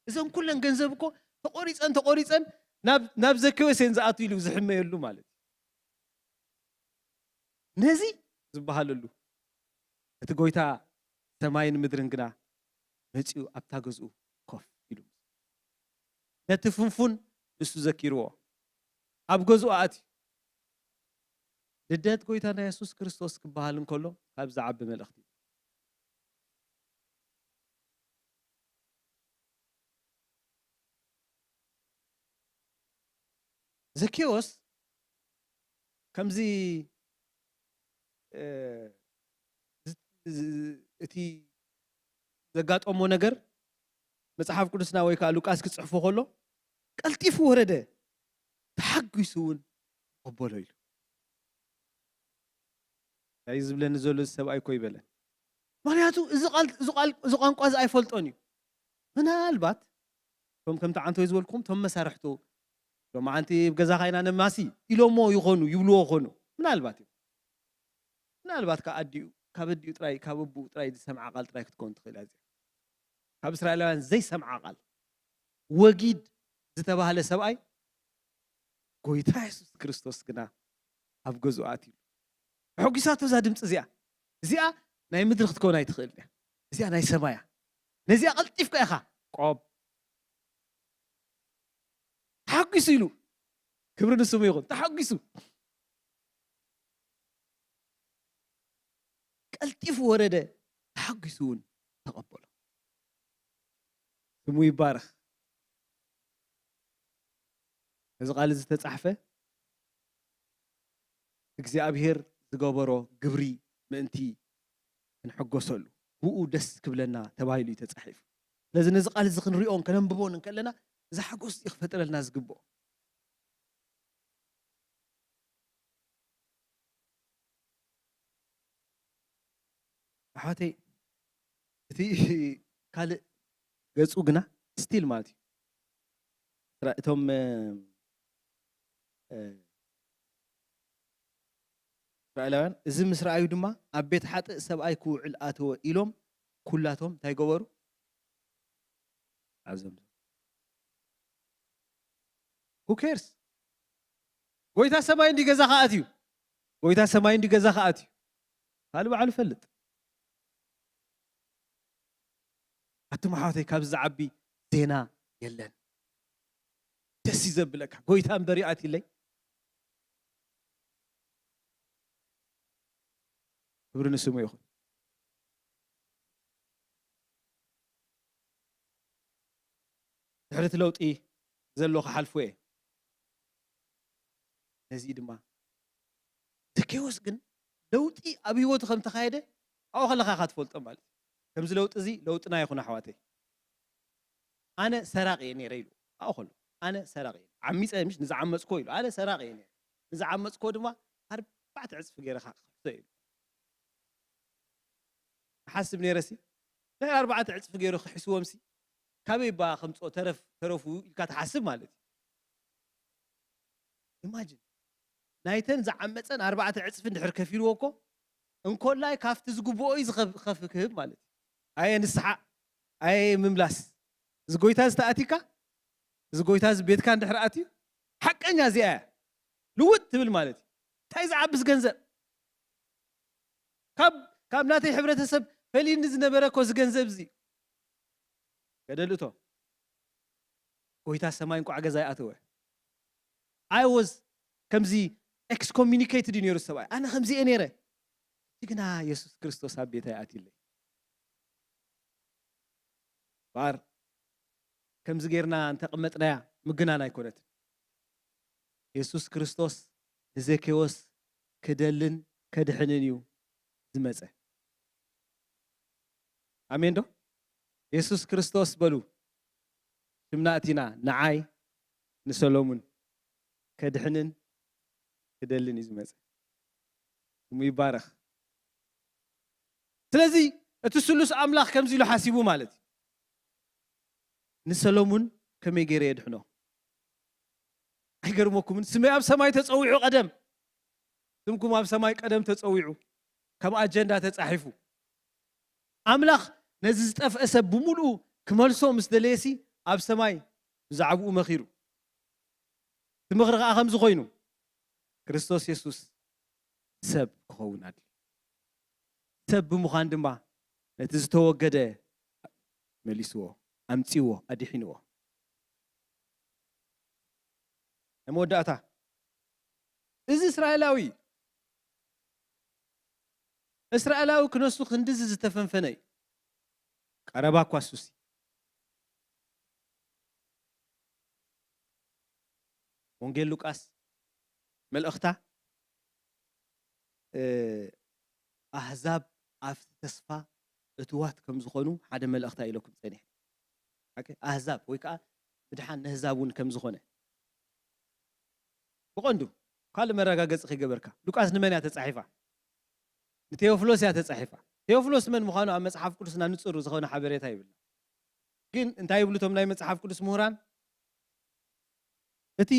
እዘን ኩለን ገንዘብ እኮ ተቖሪጸን ተቖሪጸን ናብ ናብ ዘኬዎስ እየን ዝኣቱ ኢሉ ዝሕመየሉ ማለት እዩ። ነዚ ዝበሃለሉ እቲ ጎይታ ሰማይን ምድርን ግና መጺኡ ኣብታ ገዝኡ ኮፍ ኢሉ ነቲ ፍንፉን ንሱ ዘኪርዎ ኣብ ገዝኡ ኣትዩ። ልደት ጎይታና የሱስ ክርስቶስ ክበሃል እንከሎ ካብ ዝዓቢ መልእኽቲ ዘኬዎስ ከምዚ እቲ ዘጋጠሞ ነገር መጽሓፍ ቅዱስና ወይ ከዓ ሉቃስ ክጽሕፎ ከሎ ቀልጢፉ ወረደ፣ ተሓጒሱ እውን ተቐበሎ ኢሉ። እንታይ ዝብለኒ ዘሎ እዚ ሰብኣይ እኮ ይበለ። ምክንያቱ እዚ ቃል እዚ ቃል እዚ ቋንቋ እዚ ኣይፈልጦን እዩ። ምናልባት እቶም ከምቲ ዓንቶይ ዝበልኩም እቶም መሳርሕቱ ሎማዓንቲ ኣብ ገዛኻ ኢና ነማሲ ኢሎሞ ይኾኑ ይብልዎ ኾኑ ምናልባት እዩ። ምናልባት ካብ ኣዲኡ ካብ ኣዲኡ ጥራይ ካብ ኣቡኡ ጥራይ ዝሰምዓ ቃል ጥራይ ክትከውን ትኽእል እያ እዚኣ። ካብ እስራኤላውያን ዘይሰምዓ ቃል ወጊድ ዝተባህለ ሰብኣይ ጎይታ የሱስ ክርስቶስ ግና ኣብ ገዝኡ ኣትዩ። ተሐጒሳቶ እዛ ድምፂ እዚኣ። እዚኣ ናይ ምድሪ ክትከውን ኣይትኽእል እያ። እዚኣ ናይ ሰማያ። ነዚኣ ቀልጢፍካ ኢኻ ቆብ ተሓጒሱ ኢሉ። ክብሪ ንስሙ ይኹን። ተሓጒሱ ቀልጢፉ ወረደ፣ ተሓጒሱ እውን ተቐበሎ። ስሙ ይባረኽ። እዚ ቃል እዚ ዝተጻሕፈ እግዚኣብሔር ዝገበሮ ግብሪ ምእንቲ ክንሕጎሰሉ ብኡ ደስ ክብለና ተባሂሉ እዩ ተጻሒፉ። ስለዚ ነዚ ቃል እዚ ክንሪኦን ከነንብቦን እንከለና እዚ ሓጎስ እዩ ክፈጥረልና ዝግብኦ። ኣሕዋተይ እቲ ካልእ ገጹ ግና ስቲል ማለት እዩ እቶም እስራኤላውያን እዚ ምስ ረኣዩ ድማ ኣብ ቤት ሓጥእ ሰብኣይ ክውዕል ኣተወ ኢሎም ኩላቶም እንታይ ገበሩ? ኣዘምዘሙ። Who cares? ጎይታ ሰማይ እንዲ ገዛ ከኣት እዩ። ጎይታ ሰማይ እንዲ ገዛ ከኣት እዩ። ካልእ በዓሉ ፈልጥ። ኣቱም ኣሕዋተይ ካብዚ ዝዓቢ ዜና የለን። ደስ እዩ ዘብለካ። ጎይታ እምበር ይኣትለይ። ክብሪ ንስሙ ይኹን። ድሕሪ እቲ ለውጢ ዘሎ ክሓልፎ እየ። ነዚ ድማ ዘኬዎስ ግን ለውጢ ኣብ ህይወቱ ከም ተኻየደ ኣብኡ ከለኻ ኢኻ ትፈልጦ ማለት እዩ። ከምዚ ለውጢ እዚ ለውጥና ይኹን ኣሕዋተይ። ኣነ ሰራቂ እየ ነይረ ኢሉ ኣብኡ ከሎ ኣነ ሰራቂ እየ ዓሚፀ ምሽ ንዝዓመፅኮ ኢሉ ኣነ ሰራቂ እየ ነይረ ንዝዓመፅኮ ድማ ኣርባዕተ ዕፅፊ ገይረ ክሕሶ ኢሉ ሓስብ ነይረ ሲ ናይ ኣርባዕተ ዕፅፊ ገይሩ ክሕስዎም ሲ ካበይ ባ ከምፅኦ ተረፍ ተረፉ ኢልካ ትሓስብ ማለት እዩ። ኢማጂን ናይተን ዝዓመፀን ኣርባዕተ ዕፅፊ እንድሕር ከፊልዎ እኮ እንኮላይ ካብቲ ዝግብኦ እዩ ዝኸፍ ክህብ ማለት እዩ። ኣየ ንስሓ ኣየ ምምላስ እዚ ጎይታ ዝተኣቲካ እዚ ጎይታ እዚ ቤትካ እንድሕር ኣትዩ ሓቀኛ እዚኣ እያ ልውጥ ትብል ማለት እዩ። እንታይ ዝዓብስ ገንዘብ ካብ ካብ ናተይ ሕብረተሰብ ፈሊኒ ዝነበረ እኮ እዚ ገንዘብ እዚ ገደል እቶ ጎይታ ሰማይ እንቋዕ ገዛ ይኣተወ I was ከምዚ excommunicated እዩ ነይሩ ሰብኣይ ኣነ ከምዚ እየ ነይረ እቲ ግና የሱስ ክርስቶስ ኣብ ቤታ ይኣትዩለይ ባር ከምዚ ጌርና እንተቐመጥናያ ምግናን ኣይኮነትን የሱስ ክርስቶስ ንዘኬዎስ ክደልን ከድሕንን እዩ ዝመፀ ኣሜን ዶ የሱስ ክርስቶስ በሉ ሽምና እቲና ንዓይ ንሰሎሙን ከድሕንን ክደልን እዩ ዝመፀ ስሙ ይባረኽ ስለዚ እቲ ስሉስ ኣምላኽ ከምዚ ኢሉ ሓሲቡ ማለት እዩ ንሰሎሙን ከመይ ገይረ የድሕኖ ኣይገርመኩምን ስመይ ኣብ ሰማይ ተፀዊዑ ቀደም ስምኩም ኣብ ሰማይ ቀደም ተፀዊዑ ከም ኣጀንዳ ተፃሒፉ ኣምላኽ ነዚ ዝጠፍአ ሰብ ብምሉኡ ክመልሶ ምስ ደለየሲ ኣብ ሰማይ ብዛዕባኡ መኺሩ እቲ ምኽሪ ከዓ ከምዚ ኮይኑ ክርስቶስ የሱስ ሰብ ክኸውን ኣድልዩ ሰብ ብምዃን ድማ ነቲ ዝተወገደ መሊስዎ ኣምፅዎ ኣድሒንዎ ናይ መወዳእታ እዚ እስራኤላዊ እስራኤላዊ ክነሱ ክንድዚ ዝተፈንፈነ እዩ ቀረባ እኳ ሱሲ ወንጌል ሉቃስ መልእኽታ ኣህዛብ ኣብቲ ተስፋ እትዋት ከም ዝኾኑ ሓደ መልእኽታ ኢለኩም ጸኒሐ ኣህዛብ ወይ ከዓ ምድሓን ንህዛብ እውን ከም ዝኾነ ብቐንዱ ካልእ መረጋገፂ ከይገበርካ ሉቃስ ንመን እያ ተፃሒፋ ንቴዎፍሎስ እያ ተፃሒፋ ቴዎፍሎስ መን ምዃኑ ኣብ መፅሓፍ ቅዱስና ንፅሩ ዝኾነ ሓበሬታ ይብልና ግን እንታይ ይብሉ እቶም ናይ መፅሓፍ ቅዱስ ምሁራን እቲ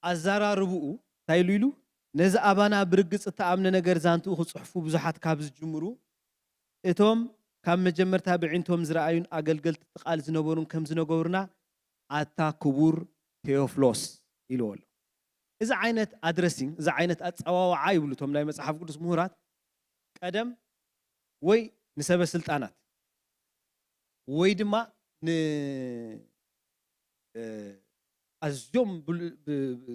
ኣዘራርብኡ እንታይ ኢሉ ኢሉ ነዚ ኣባና ብርግፅ እተኣምነ ነገር ዛንትኡ ክፅሕፉ ብዙሓት ካብ ዝጅምሩ እቶም ካብ መጀመርታ ብዒንቶም ዝረኣዩን ኣገልገልቲ ቃል ዝነበሩን ከም ዝነገሩና ኣታ ክቡር ቴዎፍሎስ ኢልዎ ኣሎ እዚ ዓይነት ኣድረሲንግ እዚ ዓይነት ኣፀዋዋዓ ይብሉ እቶም ናይ መፅሓፍ ቅዱስ ምሁራት ቀደም ወይ ንሰበ ስልጣናት ወይ ድማ ን ኣዝዮም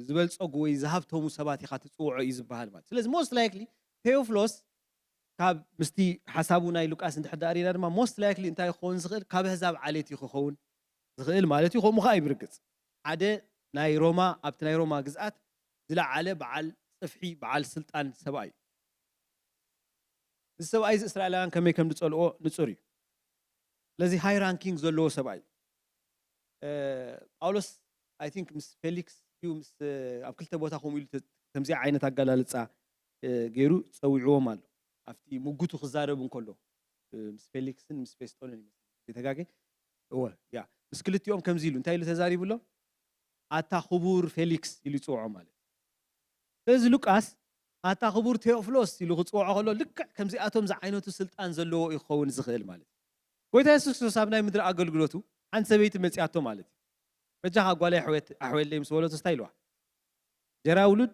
ዝበልፀጉ ወይ ዝሃብተሙ ሰባት ኢኻ ትፅውዖ እዩ ዝበሃል ማለት ስለዚ most likely ቴዎፍሎስ ካብ ምስቲ ሓሳቡ ናይ ሉቃስ እንድሕር ዳኣ ሪና ድማ most likely እንታይ ክኸውን ዝኽእል ካብ ኣህዛብ ዓሌት እዩ ክኸውን ዝኽእል ማለት እዩ ከምኡ ከዓ ይብርግፅ ሓደ ናይ ሮማ ኣብቲ ናይ ሮማ ግዝኣት ዝለዓለ በዓል ፅፍሒ በዓል ስልጣን ሰብኣይ እዩ እዚ ሰብኣይ እዚ እስራኤላውያን ከመይ ከም ዝፀልኦ ንፁር እዩ ስለዚ ሃይ ራንኪንግ ዘለዎ ሰብኣይ እዩ ጳውሎስ I think ምስ ፌሊክስ እዩ ምስ ኣብ ክልተ ቦታ ከምኡ ኢሉ ከምዚኣ ዓይነት ኣገላልፃ ገይሩ ፀዊዕዎም ኣሎ ኣብቲ ምጉቱ ክዛረብ እንከሎ ምስ ፌሊክስን ምስ ፌስጦንን ይመስል ተጋገ እወ ያ ምስ ክልቲኦም ከምዚ ኢሉ እንታይ ኢሉ ተዛሪቡ ኣሎ ኣታ ክቡር ፌሊክስ ኢሉ ይፅውዖ ማለት ስለዚ ሉቃስ ኣታ ክቡር ቴዎፍሎስ ኢሉ ክፅውዖ ከሎ ልክዕ ከምዚኣቶም ዝዓይነቱ ስልጣን ዘለዎ እዩ ክኸውን ዝኽእል ማለት እዩ ጎይታ የሱስ ክርስቶስ ኣብ ናይ ምድሪ ኣገልግሎቱ ሓንቲ ሰበይቲ መፂኣቶ ማለት እዩ በጃኻ ጓለይ ኣሕወለይ ምስ በለቶ ስታይ ኢልዋ ጀራ ውሉድ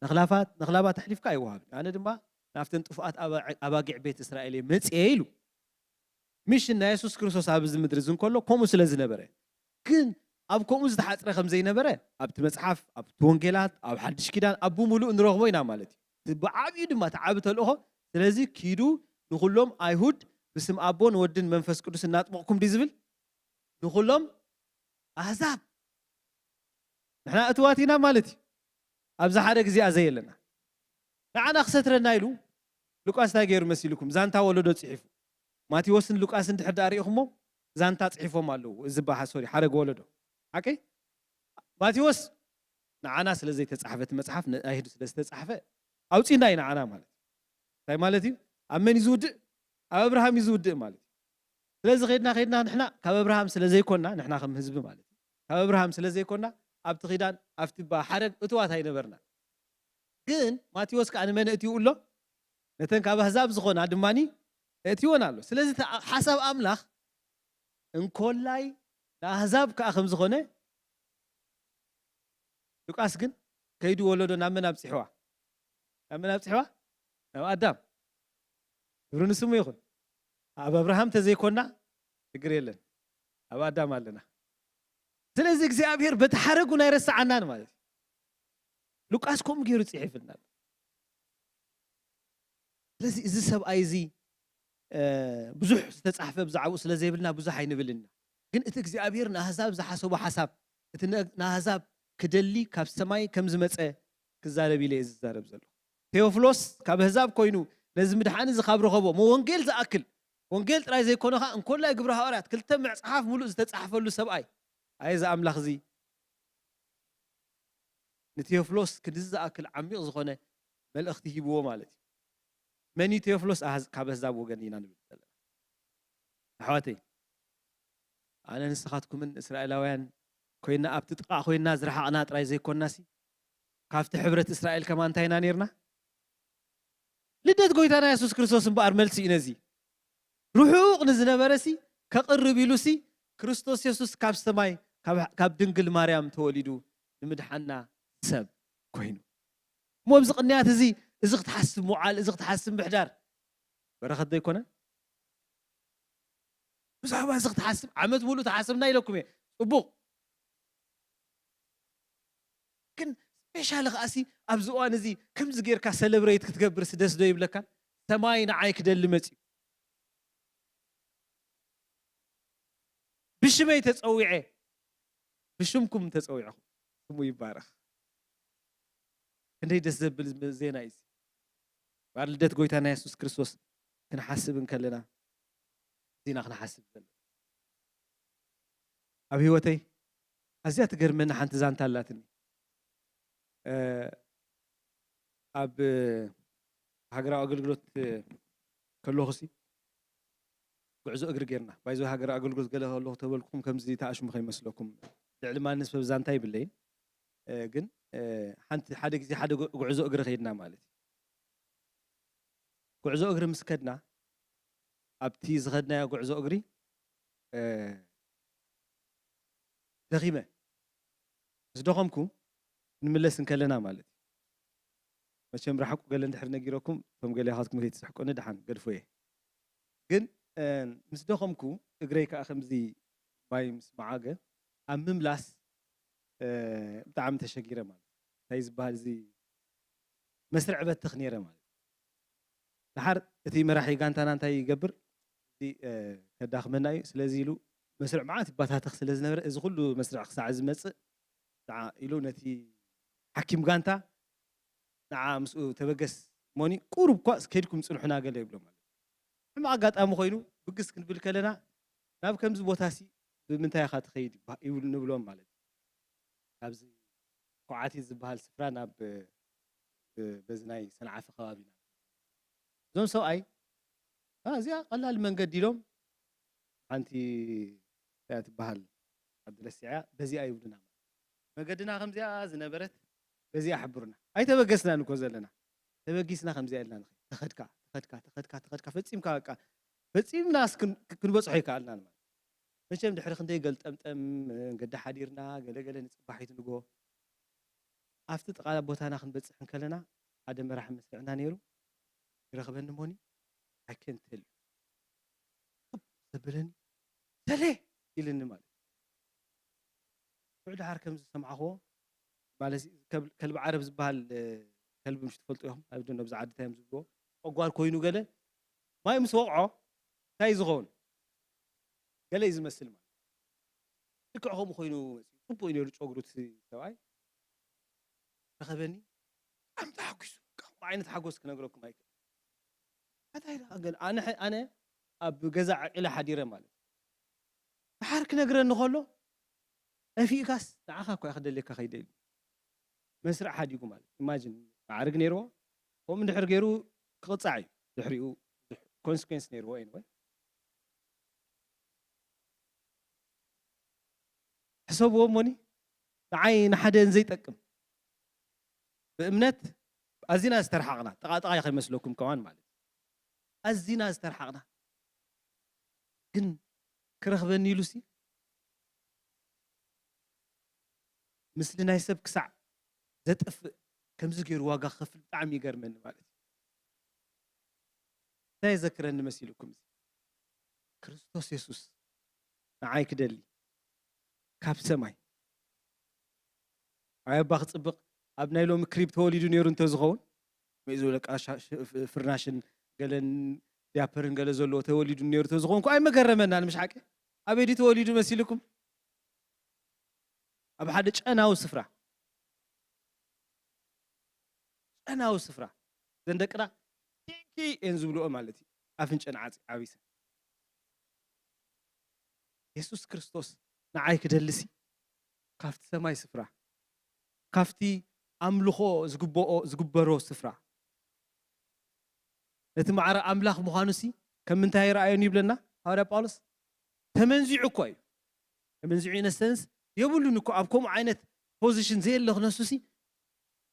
ነኽላፋት ነኽላባት ኣሕሊፍካ ኣይወሃብን ኣነ ድማ ናብተን ጥፉኣት ኣባጊዕ ቤት እስራኤል እየ መፅየ ኢሉ ሚሽን ናይ የሱስ ክርስቶስ ኣብ እዚ ምድሪ እዚ እንከሎ ከምኡ ስለ ዝነበረ ግን ኣብ ከምኡ ዝተሓፅረ ከም ዘይነበረ ኣብቲ መፅሓፍ ኣብቲ ወንጌላት ኣብ ሓድሽ ኪዳን ኣብ ብምሉእ ንረኽቦ ኢና ማለት እዩ ብዓብዩ ድማ እቲ ዓቢ ተልእኾ ስለዚ ኪዱ ንኹሎም ኣይሁድ ብስም ኣቦን ወድን መንፈስ ቅዱስ እናጥመቕኩም ድዩ ዝብል? ንኹሎም ኣህዛብ። ንሕና እትዋት ኢና ማለት እዩ። ኣብዛ ሓደ ግዜ ኣዘየለና ንዓና ክሰትረና ኢሉ ሉቃስ እንታይ ገይሩ መሲልኩም? ዛንታ ወለዶ ጽሒፉ። ማቴዎስን ሉቃስን ድሕር ዳኣ ሪኢኹሞ ዛንታ ጽሒፎም ኣለዉ። እዚ በሃ ሶሪ ሓረግ ወለዶ ሓቀይ ማቴዎስ ንዓና ስለ ዘይተጻሕፈ እቲ መጽሓፍ ንኣይሁድ ስለ ዝተጻሕፈ ኣውጺና እዩ ንዓና ማለት እዩ። እንታይ ማለት እዩ? ኣብ መን እዩ ዝውድእ? ኣብ ኣብርሃም እዩ ዝውድእ ማለት እዩ። ስለዚ ከድና ከድና ንሕና ካብ ኣብርሃም ስለ ዘይኮና ንሕና ከም ህዝቢ ማለት እዩ ካብ ኣብርሃም ስለ ዘይኮና ኣብቲ ኪዳን ኣብቲ ባ ሓረግ እትዋት ኣይነበርና። ግን ማቴዎስ ከዓ ንመን እእትዩ ኣሎ? ነተን ካብ ኣህዛብ ዝኾና ድማ እእትወን ኣሎ። ስለዚ እቲ ሓሳብ ኣምላኽ እንኮላይ ንኣህዛብ ከዓ ከም ዝኾነ ሉቃስ ግን ከይዱ ወለዶ ናብ መን ኣብፅሕዋ? ናብ መን ኣብፅሕዋ? ናብ ኣዳም። ክብሪ ንስሙ ይኹን። ኣብ ኣብርሃም ተዘይኮና ችግር የለን፣ ኣብ ኣዳም ኣለና። ስለዚ እግዚኣብሔር በቲ ሓረጉ ናይ ረስዓናን ማለት እዩ። ሉቃስ ከምኡ ገይሩ ፅሒፍና ኣሎ። ስለዚ እዚ ሰብኣይ እዚ ብዙሕ ዝተፃሕፈ ብዛዕባኡ ስለ ዘይብልና ብዙሕ ኣይንብልን ኢና። ግን እቲ እግዚኣብሔር ንኣህዛብ ዝሓሰቦ ሓሳብ እቲ ንኣህዛብ ክደሊ ካብ ሰማይ ከም ዝመፀ ክዛረብ ኢለ እየ ዝዛረብ ዘለኹ። ቴዎፍሎስ ካብ ኣህዛብ ኮይኑ ነዚ ምድሓን እዚ ካብ ረኸቦ እሞ ወንጌል ዝኣክል ወንጌል ጥራይ ዘይኮነ ከዓ እንኮላይ ግብረ ሃዋርያት ክልተ መፅሓፍ ሙሉእ ዝተፃሕፈሉ ሰብኣይ ኣየ እዚ ኣምላኽ እዚ ንቴዎፍሎስ ክንድዚ ዝኣክል ዓሚቕ ዝኾነ መልእኽቲ ሂብዎ ማለት እዩ። መን እዩ ቴዎፍሎስ? ካብ ኣህዛብ ወገን ኢና ንብል ዘለና። ኣሕዋተይ ኣነ ንስኻትኩምን እስራኤላውያን ኮይና ኣብቲ ጥቓ ኮይና ዝረሓቕና ጥራይ ዘይኮናሲ ካብቲ ሕብረት እስራኤል ከማ እንታይ ኢና ነርና? ልደት ጎይታና የሱስ ክርስቶስ እምበኣር መልሲ እዩ ነዚ። ርሑቕ ንዝነበረ ሲ ከቕርብ ኢሉ ሲ ክርስቶስ የሱስ ካብ ሰማይ ካብ ድንግል ማርያም ተወሊዱ ንምድሓና ሰብ ኮይኑ። እሞ ኣብዚ ቅንያት እዚ እዚ ክትሓስብ ምውዓል እዚ ክትሓስብ ምሕዳር በረኸት ዘይኮነ? ብዛዕባ እዚ ክትሓስብ ዓመት ሙሉእ ተሓስብና ኢለኩም እየ። ፅቡቕ ግን ስፔሻሊ ከዓሲ ኣብዚ እዋን እዚ ከምዚ ጌርካ ሰለብሬት ክትገብርሲ ደስ ዶ ይብለካ? ሰማይ ንዓይ ክደሊ መፅዩ ብሽመይ ተፀዊዐ ብሽምኩም ተፀዊዕኹም ስሙ ይባረኽ። ክንደይ ደስ ዘብል ዜና እዩ። በዓል ልደት ጎይታና የሱስ ክርስቶስ ክንሓስብ እንከለና እዚና ክንሓስብ ዘለና። ኣብ ህይወተይ ኣዝያ ትገርመኒ ሓንቲ ዛንታ ኣላትኒ። ኣብ ሃገራዊ ኣገልግሎት ከለኹሲ ጉዕዞ እግሪ ጌርና ባይዞ ሃገራዊ ኣገልግሎት ገለ ከለኹ ተበልኩም ከምዚ ተኣሽሙ ከይመስለኩም። ልዕሊ ማንስ ሰብ ዛንታ ይብለይን ግን ሓንቲ ሓደ ግዜ ሓደ ጉዕዞ እግሪ ከይድና ማለት እዩ። ጉዕዞ እግሪ ምስ ከድና ኣብቲ ዝኸድናዮ ጉዕዞ እግሪ ደኺመ ምስ ደኸምኩ ክንምለስ እንከለና ማለት እዩ። መቸም ራሕቁ ገለ እንድሕር ነጊረኩም እቶም ገሌኻትኩም ከይትስሕቁኒ ድሓን ገድፎ እየ። ግን ምስ ደኸምኩ እግረይ ከዓ ከምዚ ማይ ምስ መዓገ ኣብ ምምላስ ብጣዕሚ ተሸጊረ ማለት እዩ። እንታይ ዝበሃል እዚ መስርዕ በትኽ ነይረ ማለት እዩ። ድሓር እቲ መራሒ ጋንታና እንታይ ይገብር እዚ ከዳኽመና እዩ። ስለዚ ኢሉ መስርዕ መዓት ይባታተኽ ስለ ዝነበረ እዚ ኩሉ መስርዕ ክሳዕ ዝመፅእ ንዓ ኢሉ ነቲ ሓኪም ጋንታ ንዓ ምስኡ ተበገስ ሞኒ ቁሩብ እኳ ከይድኩም ፅንሑና ገለ ይብሎ ማለት እዩ። ሕማቕ ኣጋጣሚ ኮይኑ ብግስ ክንብል ከለና ናብ ከምዚ ቦታ ሲ ብምንታይ ኢኻ ትኸይድ ይባ- ይብል ንብሎም ማለት እዩ። ካብዚ ኮዓቲ ዝበሃል ስፍራ ናብ እ፣ በዚ ናይ ሰንዓፈ ከባቢ ኢና እዞም ሰብኣይ "አ፣ እዚኣ ቀላል መንገዲ" ኢሎም ሓንቲ እያ ትበሃል ዓዲ ረሲዐያ በዚኣ ይብሉና ማለት መገድና ከምዚኣ ዝነበረት በዚኣ ሕብሩና ኣይተበገስናን እኮ ዘለና ተበጊስና ከምዚኣ ኢልና ንኸይድ ተኸድካ ተኸድካ ተኸድካ ተኸድካ ፈፂምካ በቃ ፈፂምና ክንበፅሖ ይከኣልናን ማለት መቸም ድሕሪ ክንደይ ገልጠምጠም ገዲ ሓዲርና ገለገለ ንፅባሒት ንጎ ኣብቲ ጥቓ ቦታና ክንበፅሕ እንከለና ሓደ መራሒ መስርዕና ነይሩ ይረኽበኒ ሞኒ I can't tell you ዘብለኒ ሰሌ ኢልኒ ማለት ሽዑ ድሓር ከም ዝሰማዕኽዎ ማለት ከልቢ ዓረብ ዝበሃል ከልቢ ምሽ ትፈልጡ ኢኹም ኣብ ደኖ ብዛ ዓዲ እንታይ እዮም ዝብልዎ ጨጓር ኮይኑ ገለ ማይ ምስ ወቕዖ እንታይ እዩ ዝኸውን? ገለ እዩ ዝመስል ማለት። ልክዕ ከምኡ ኮይኑ መጺኡ። ጽቡቕ እዩ ነይሩ ጨጉሩ እቲ ሰብኣይ። ረኸበኒ። ብጣዕሚ ተሓጒሱ። ከምኡ ዓይነት ሓጎስ ክነግረኩም ኣይክእልን። ኣታይ ደኣ ገለ ኣነ፣ ኣነ ኣብ ገዛ ዓቂለ ሓዲረ ማለት እዩ። ደሓር ክነግረኒ ከሎ፣ ጠፊእካስ ንዓኻ እኮ እየ ክደልየካ ከይደ ኢሉ። መስርዕ ሓዲጉ ማለት እዩ። ኢማጂን፣ ማዕርግ ነይርዎ። ከምኡ እንድሕር ገይሩ ክቕጻዕ እዩ። ድሕሪኡ ብዙሕ ኮንስኩዌንስ ነይርዎ። ኤኒወይ፣ ሕሰብዎ እሞኒ፣ ንዓይ ንሓደ እንዘይጠቅም፣ ብእምነት ኣዚና ዝተርሓቕና፣ ጠቓጠቓ ከይመስለኩም ከማን ማለት እዩ። ኣዚና ዝተርሓቕና፣ ግን ክረኽበኒ ኢሉሲ፣ ምስሊ ናይ ሰብ ክሳዕ ዘጥፍእ፣ ከምዚ ገይሩ ዋጋ ክኸፍል ብጣዕሚ ይገርመኒ ማለት እዩ። እንታይ የዘክረኒ መሲልኩም? እዚ ክርስቶስ የሱስ ንዓይ ክደሊ ካብ ሰማይ፣ ኣይ ኣባ ክጽብቕ፣ ኣብ ናይ ሎሚ ክሪብ ተወሊዱ ነይሩ እንተዝኸውን፣ መይ ዝበለ ቃሻ-፣ ሽ-፣ ፍ-፣ ፍርናሽን ገለን ዲያፐርን ገለ ዘለዎ ተወሊዱ ነይሩ እንተዝኸውን እኮ ኣይመገረመናን፣ ምሽ ሓቂ? ኣበይ ድዩ ተወሊዱ መሲልኩም? ኣብ ሓደ ጨናዊ ስፍራ፣ ጨናዊ ስፍራ። እዘን ደቅና ቲንኪ እየን ዝብልኦ ማለት እዩ። ኣፍንጨን ዓጽ-፣ ዓቢሰን። የሱስ ክርስቶስ ንዓይ ክደልሲ ካብቲ ሰማይ ስፍራ፣ ካብቲ ኣምልኾ ዝግብኦ፣ ዝግበሮ ስፍራ፣ ነቲ ማዕረ ኣምላኽ ምዃኑሲ ከም ምንታይ ኣይረኣዮን ይብለና ሃዋርያ ጳውሎስ? ተመንዚዑ እኮ እዩ። ተመንዚዑ ኢነሰንስ የብሉን እኮ፣ ኣብ ከምኡ ዓይነት ፖዚሽን ዘየለ ክነሱሲ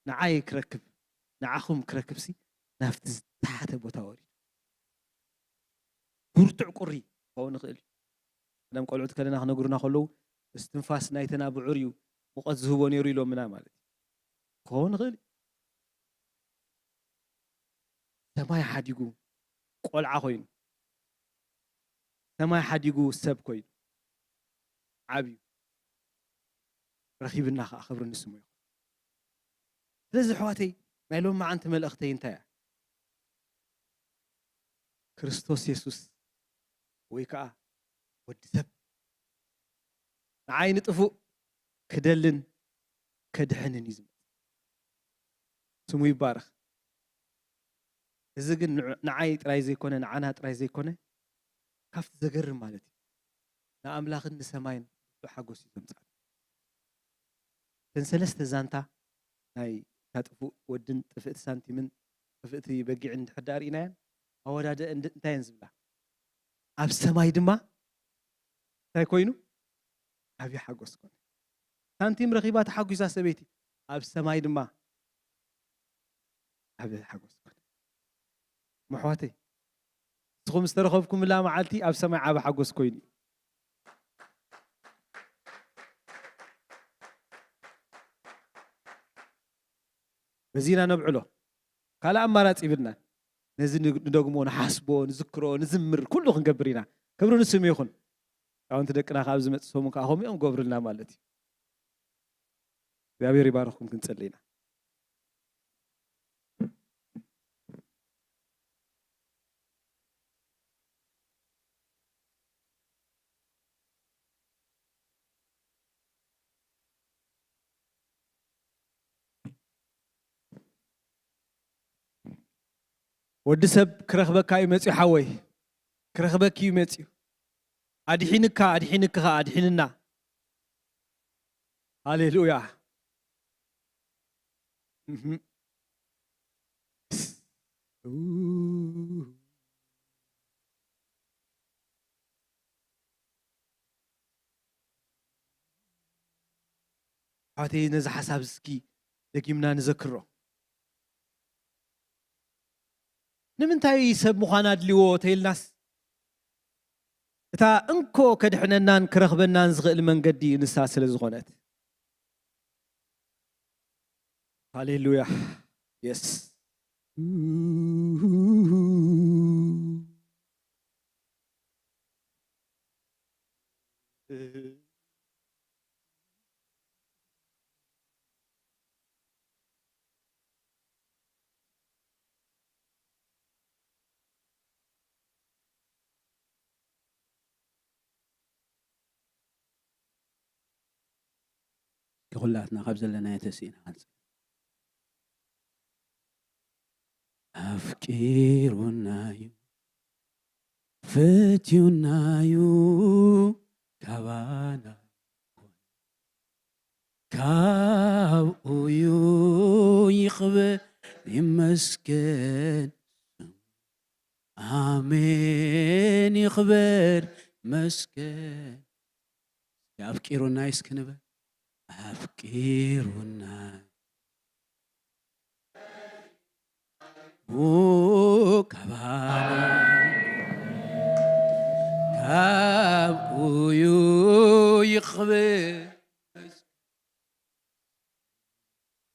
ንዓይ ክረክብ፣ ንዓኹም ክረክብሲ ናብቲ ዝተሓተ ቦታ ወሪዱ። ብርቱዕ ቁሪ ክኸውን ይኽእል እዩ። ቀደም ቆልዑት ከለና ክነግሩና ከለዉ፣ እስትንፋስ ናይተን ኣብዑር እዩ ሙቐት ዝህቦ ነይሩ ኢሎምና ማለት እዩ። ክኸውን ይኽእል እዩ። ሰማይ ሓዲጉ ቆልዓ ኮይኑ፣ ሰማይ ሓዲጉ ሰብ ኮይኑ ዓብዩ ረኺብና ከዓ ክብሪ ንስሙ ይኹን። ስለዚ ኣሕዋተይ፣ ናይ ሎሚ መዓንቲ መልእኽተይ እንታይ እያ? ክርስቶስ የሱስ ወይ ከዓ ወዲ ሰብ ንዓይ ንጥፉእ ክደልን ከድሕንን እዩ ዝመጽእ። ስሙ ይባረኽ። እዚ ግን ንዕ-፣ ንዓይ ጥራይ ዘይኮነ፣ ንዓና ጥራይ ዘይኮነ፣ ካብቲ ዘገርም ማለት እዩ፣ ንኣምላኽን ንሰማይን ብርቱዕ ሓጎስ እዩ ዘምጽኣና። እተን ሰለስተ ዛንታ ናይ እታ ጥፉእ ወድን ጥፍእቲ ሳንቲምን ጥፍእቲ በጊዕን እንድሕር ደኣ ርኢናየን፣ ኣወዳድአን ድ-፣ እንታይ እየን ዝብላ? ኣብ ሰማይ ድማ እንታይ ኮይኑ? ዓብዪ ሓጎስ ኮነ። ሳንቲም ረኺባ ተሓጒሳ ሰበይቲ፣ ኣብ ሰማይ ድማ ዓቢ ሓጎስ ኮነ። መሕዋተይ፣ ንስኹም ዝተረኸብኩምላ መዓልቲ ኣብ ሰማይ ዓቢ ሓጎስ ኮይኑ እዩ። በዚና ነብዕሎ። ካልእ ኣማራጺ ይብልናን። ነዚ ን-፣ ንደግሞ፣ ንሓስቦ፣ ንዝክሮ፣ ንዝምር፣ ኩሉ ክንገብር ኢና። ክብሪ ንስሙ ይኹን። ሕጻውንቲ ደቅና ካብ ዝመጽእ ሰሙን ከኣ ከምኡ እዮም ክገብሩልና ማለት እዩ። እግዚኣብሔር ይባርኽኩም። ክንጽሊ ኢና። ወዲ ሰብ ክረኽበካ እዩ መጺኡ፣ ሓወይ፣ ክረኽበኪ እዩ መጺኡ። ኣድሒንካ፣ ኣድሒንኪ ኸኣ ኣድሒንና። ሃሌሉያ። እህ። ኣሕዋተይ፣ ነዚ ሓሳብ እስኪ ደጊምና ንዘክሮ። ንምንታይ ሰብ ምዃን ኣድልዎ ተይልናስ፣ እታ እንኮ ከድሕነናን ክረኽበናን ዝኽእል መንገዲ ንሳ ስለ ዝኾነት። ሃሌሉያ። የስ። ኩላትና ካብ ዘለናዮ ተሲእና ክንጽሊ። ኣፍቂሩናዩ፣ ፈትዩናዩ፣ ካባና ካብኡዩ፣ ይኽበር ይመስገን። ኣሜን፣ ይኽበር ይመስገን። ኣፍቂሩናዩ እስኪ ንበል። ኣፍቂሩናዩ፣ ካባና ካብኡዩ፣ ይኽበር።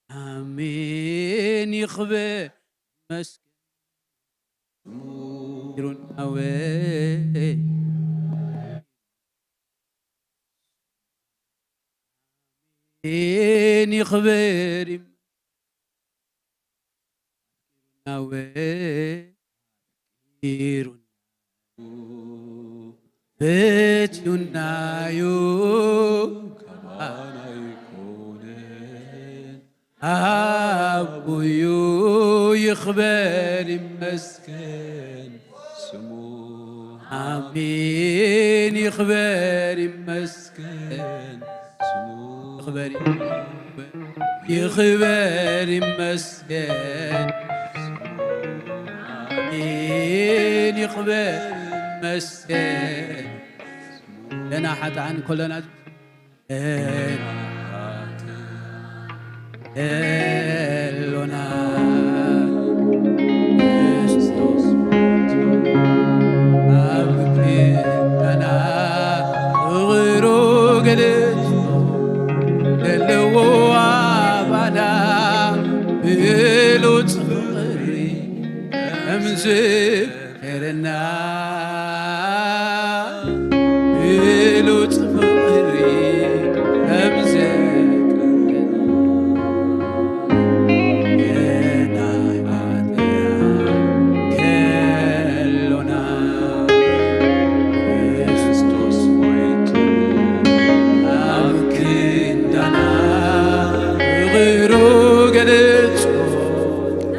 ኣሜን፣ ይኽበር ይመስገን። ኣፍቂሩናዩ፣ ኣሜን፣ ይኽበር ይመስገን። ኣፍቂሩናዩ፣ ኣፍቂሩናዩ፣ ፈትዩናዩ፣ ካባና ኣይኮነን፣ ኣብኡዩ፣ ይኽበር ይመስገን ስሙ። ኣሜን፣ ይኽበር ይመስገን ስሙ። ይኽበር፣ ይኽበር ይመስገን። ኣሜን፣ ይኽበር ይመስገን። ገና ሓጥኣን ኮለና፣ ገና ሓጥኣን ከሎና፣ ክርስቶስ ኣብ ክንዳና፣ ፍቕሩ ገሊጹ፣ ዘለዎ ኣባና፣ ብሉጽ ፍቕሪ ከም ዘፍቀረና፣ ብሉጽ ፍቕሪ ከም ዘፍቀረና፣ ገና ሓጥኣን ከሎና፣ ክርስቶስ ሞይቱ ኣብ ክንዳና፣ ፍቕሩ ገሊጹ፣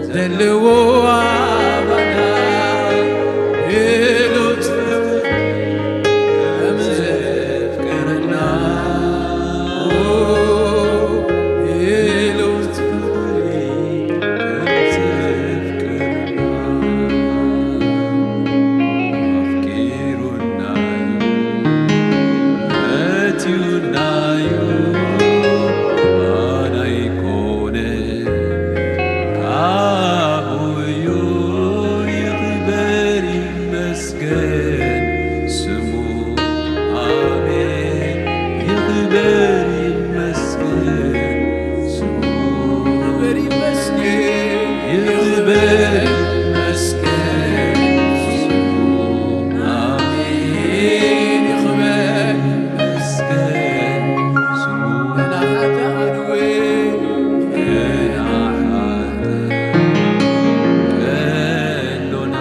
ዘለዎ ኣባና፣ ብሉጽ ፍቕሪ ከም ዘፍቀረና፣ ብሉጽ ፍቕሪ ከም ዘፍቀረና፣ ኣፍቂሩናዩ፣ ፈትዩናዩ፣ ኣባና ኣይኮነን፣ ካብኡዩ፣ ይኽበር ይመስገን ስሙ። ኣሜን፣ ይኽበር ይመስገን ስሙ። ይኽበር ይመስገን፣ ይኽበር ይመስገን ስሙ። ኣሜን፣ ይኽበር ይመስገን ስሙ። ገና ሓጥኣን፣ ገና ሓጥኣን ከሎና፣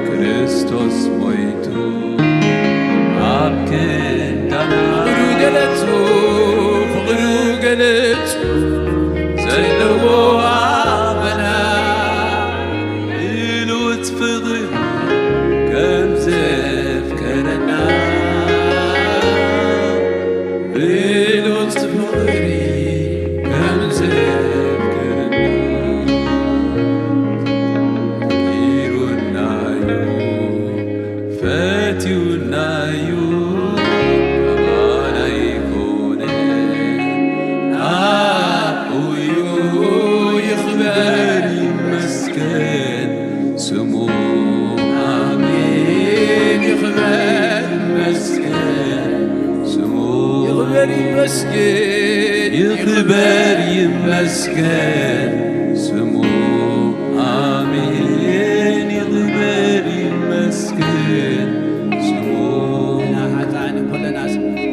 ክርስቶስ ሞይቱ ኣብ ክንዳና፣ ፍቕሩ ገለጹ፣ ፍቕሩ ገለጹ፣ ዘለዎ ኣባና፣ ብሉጽ ፍቕሪ ከም ዘፍቀረና፣ ብሉጽ ፍቕሪ ከም ዘፍቀረና፣ ኣፍቂሩናዩ፣ ፈትዩናዩ፣ ኣባና ኣይኮነን፣ ኣብኡዩ፣ ይኽበር ይመስገን ስሙ። ኣሜን፣ ይኽበር ይመስገን ስሙ። ይኽበር ይመስገን፣ ይኽበር ይመስገን ስሙ። ኣሜን፣ ይኽበር ይመስገን ስሙ። ገና ሓጥኣን ከሎና፣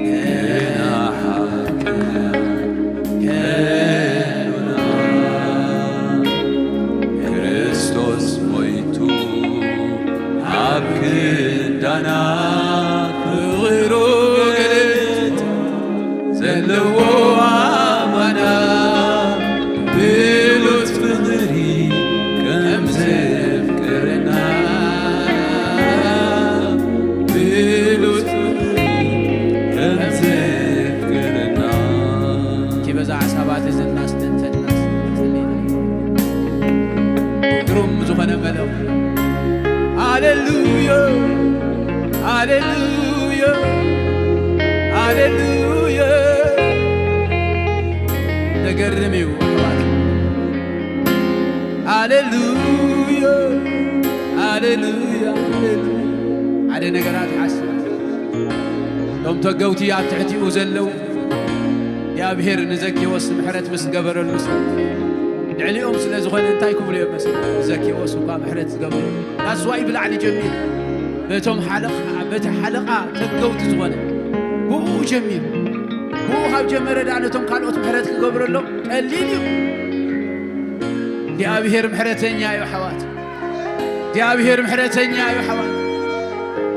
ገና ሓጥኣን ከሎና፣ ክርስቶስ ሞይቱ ኣብ ክንዳና፣ ፍቕሩ ገሊጹ፣ ሃሌሉያ፣ ሃሌሉያ። ዘገርም እዩ ኣሕዋት። ሃሌሉያ፣ ሃሌሉያ፣ ሃሌሉያ። ሓደ ነገራት ሓስብ። እቶም ተገውቲ ኣብ ትሕቲኡ ዘለዉ እግዚኣብሔር ንዘኬዎስ ምሕረት ምስ ገበረሉ ልዕሊኦም ስለ ዝኾነ እንታይ ክብሉ እዮም መሰለኩም? ንዘኬዎስ እኳ ምሕረት ዝገበሩ። That's why ብላዕሊ ጀሚሩ በቶም ሓለቓ፣ በቲ ሓለቓ ተገውቲ ዝኾነ ብኡ ጀሚሩ። ብኡ ካብ ጀመረ ደኣ ነቶም ካልኦት ምሕረት ክገብረሎም ቀሊል እዩ። እግዚኣብሔር ምሕረተኛ እዩ ኣሕዋት። እግዚኣብሔር ምሕረተኛ እዩ ኣሕዋት።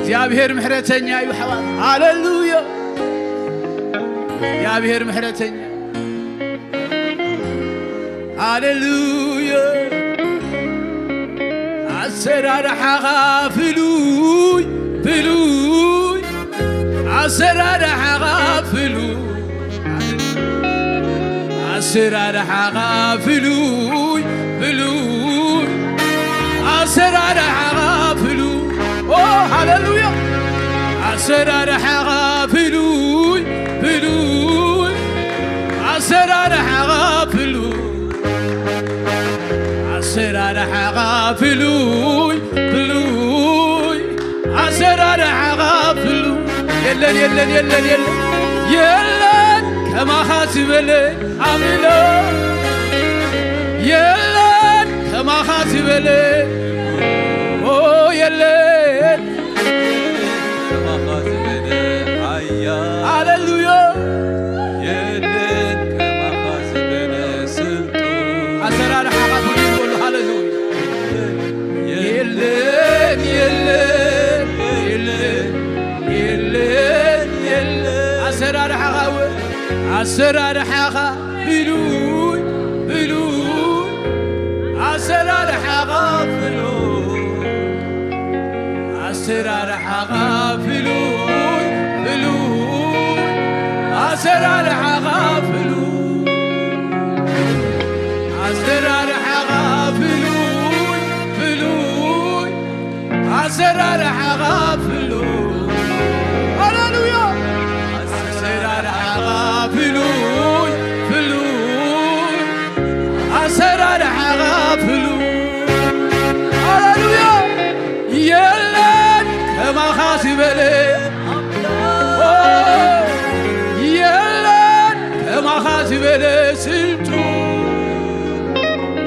እግዚኣብሔር ምሕረተኛ እዩ ኣሕዋት። ሃሌሉያ። እግዚኣብሔር ምሕረተኛ። ሃሌሉያ። ኣሰራርሓኻ ፍሉይ፣ ፍሉይ። ኣሰራርሓኻ ፍሉይ። ኣሰራርሓኻ ፍሉይ፣ ፍሉይ። ኣሰራርሓኻ ፍሉይ። ኦ፣ ሃሌሉያ። ኣሰራርሓኻ ፍሉይ፣ ፍሉይ። ኣሰራርሓኻ ፍሉይ። ኣሰራርሓኻ ፍሉይ፣ ፍሉይ። ኣሰራርሓኻ ፍሉይ። የለን፣ የለን፣ የለን፣ የለን። የለን ከማኻ ዝበለ ኣሚሎ። የለን ከማኻ ዝበለ። ኦ፣ የለን። ከማኻ ዝበለ ሓያል። ሃሌሉያ። የለን ከማኻ ዝበለ ስልጡን። ኣሰራርሓኻ ፍሉይ ይበሉ። ሃሌሉያ። የለን፣ የለን፣ የለን፣ የለን፣ የለን። ኣሰራርሓኻ ወ-፣ ኣሰራርሓኻ ፍሉይ፣ ፍሉይ። ኣሰራርሓኻ ፍሉይ። ኣሰራርሓኻ ፍሉይ፣ ፍሉይ። ኣሰራርሓኻ ፍሉይ። ኣሰራርሓኻ ፍሉይ፣ ፍሉይ። ኣሰራርሓኻ ፍሉይ። ሃሌሉያ። ኣሰራርሓኻ ፍሉይ፣ ፍሉይ። ኣሰራርሓኻ ፍሉይ። ሃሌሉያ። የለን ከማኻ ዝበለ። ኦ፣ የለን ከማኻ ዝበለ ስልጡን።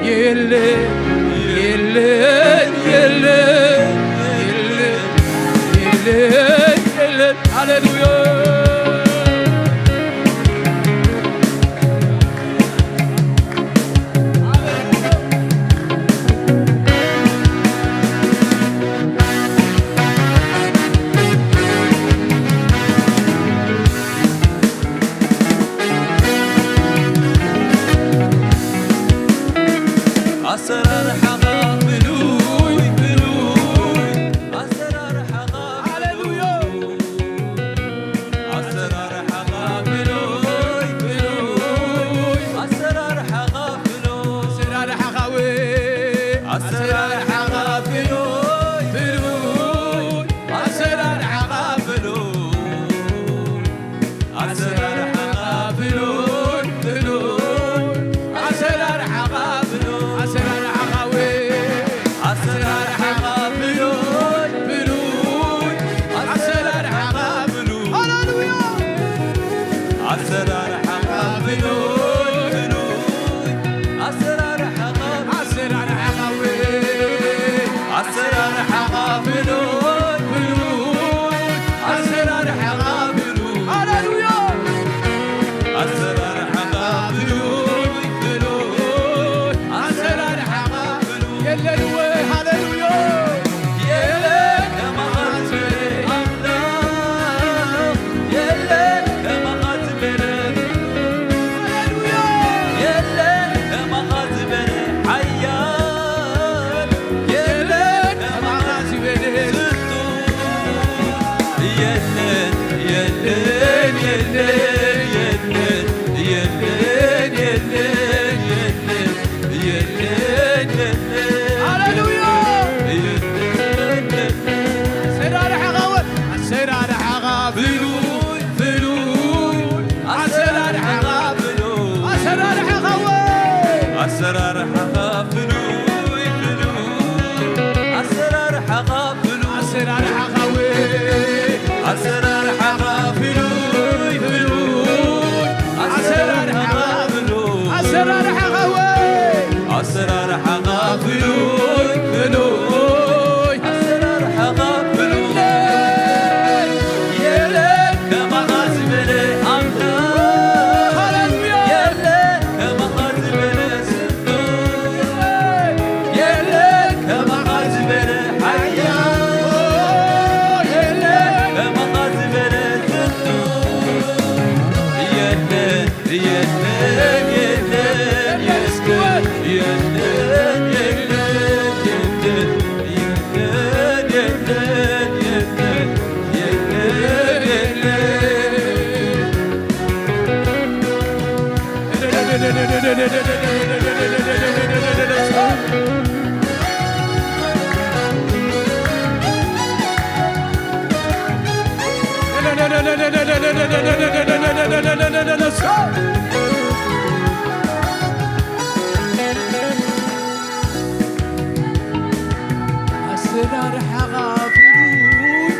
የለን፣ የለን፣ የለን፣ የለን፣ የለን፣ የለን። ሃሌሉያ። ኣሰራርሓኻ ፍሉይ፣ ፍሉይ። ኣሰራርሓኻ ፍሉይ። ኣሰራርሓኻ ፍሉይ፣ ፍሉይ። ኣሰራርሓኻ ፍሉይ። ኣሰራርሓኻ ወ-፣ ኣሰራርሓኻ ፍሉይ፣ ፍሉይ። ኣሰራርሓኻ ፍሉይ። ኣሰራርሓኻ ፍሉይ፣ ፍሉይ። ኣሰራርሓኻ ፍሉይ። ኣሰራርሓኻ ወ-፣ ፍሉይ ፍሉይ ኣሰራርሓኻ ፍሉይ ኣሰራርሓኻ ወይ ኣሰራርሓኻ ፍሉይ ፍሉይ ኣሰራርሓኻ ፍሉይ ኣሰራርሓኻ ወይ ኣሰራርሓኻ ፍሉይ ፍሉይ ኣሰራርሓኻ ፍሉይ የለን ከማኻ ዝበለ ኣምላኽ ሃሌሉያ የለን ከማኻ ዝበለ የለን ከማኻ ዝበለ ሓያል የለን ከማኻ ዝበለ ፍጡር የለን የለን የለን የለን የለን የለን የለን የለን የለን የለን ኣሰራርሓኻ ፍሉይ ፍሉይ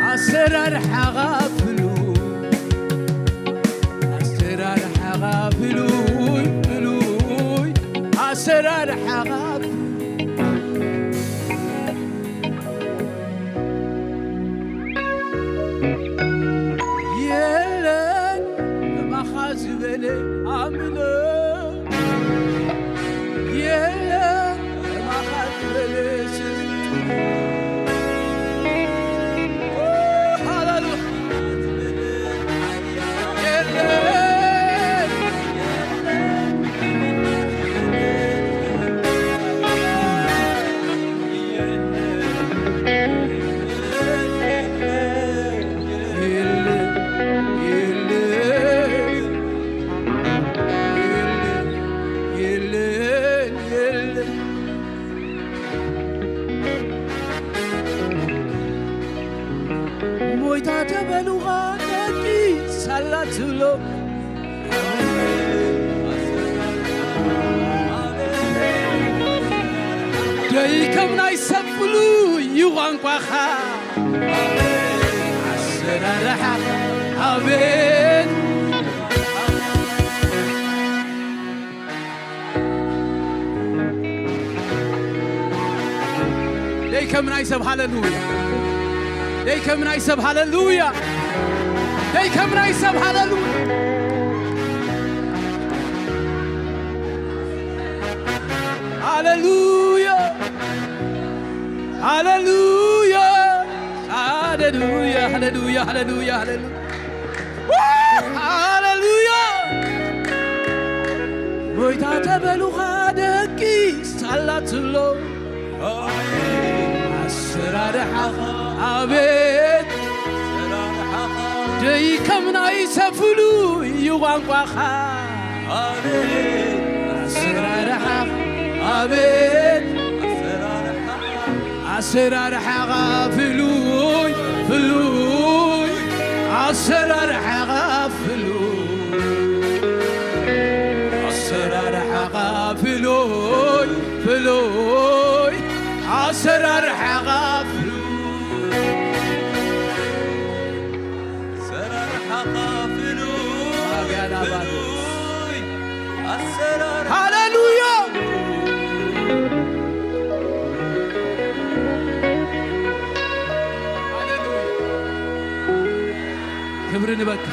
ኣሰራርሓኻ ፍሉይ ኣሰራርሓኻ ፍሉይ ፍሉይ ኣሰራርሓኻ የለን ከማኻ ዝበለ ኣምልኽ የለን ከማኻ ዝበለ ስልጡ ሃሌሉያ የለን ሞይታ ተበሉኻ ደቂ ሳላ ትብሎ ደይ ከም ናይ ሰብ ፍሉይ እዩ ቋንቋኻ ኣሰራርሓኻ ኣቤት ደይ ከም ናይ ሰብ ሃሌሉያ ደይ ከም ናይ ሰብ ሃሌሉያ ደይ ከም ናይ ሰብ ሃሌሉያ ሃሌሉያ ሃሌሉያ ሃሌሉያ ሃሌሉያ ሃሌሉያ ሃሌሉያ ሃሌሉያ ጎይታ ተበሉኻ ደቂ ሳላ ትብሎ ኣሰራርሓኻ ኣቤት ደይ ከም ናይ ሰብ ፍሉይ እዩ ቋንቋኻ ኣሰራርሓኻ ኣቤት ኣሰራርሓኻ ፍሉይ ፍሉይ ኣሰራርሓኻ ፍሉይ ኣሰራርሓኻ ፍሉይ ፍሉይ ኣሰራርሓኻ ፍሉይ ኣሰራርሓኻ ፍሉይ ኣጋና ባዶ ፍሉይ ኣሰራርሓ ሃሌሉያ ሃሌሉያ ክብሪ ንበካ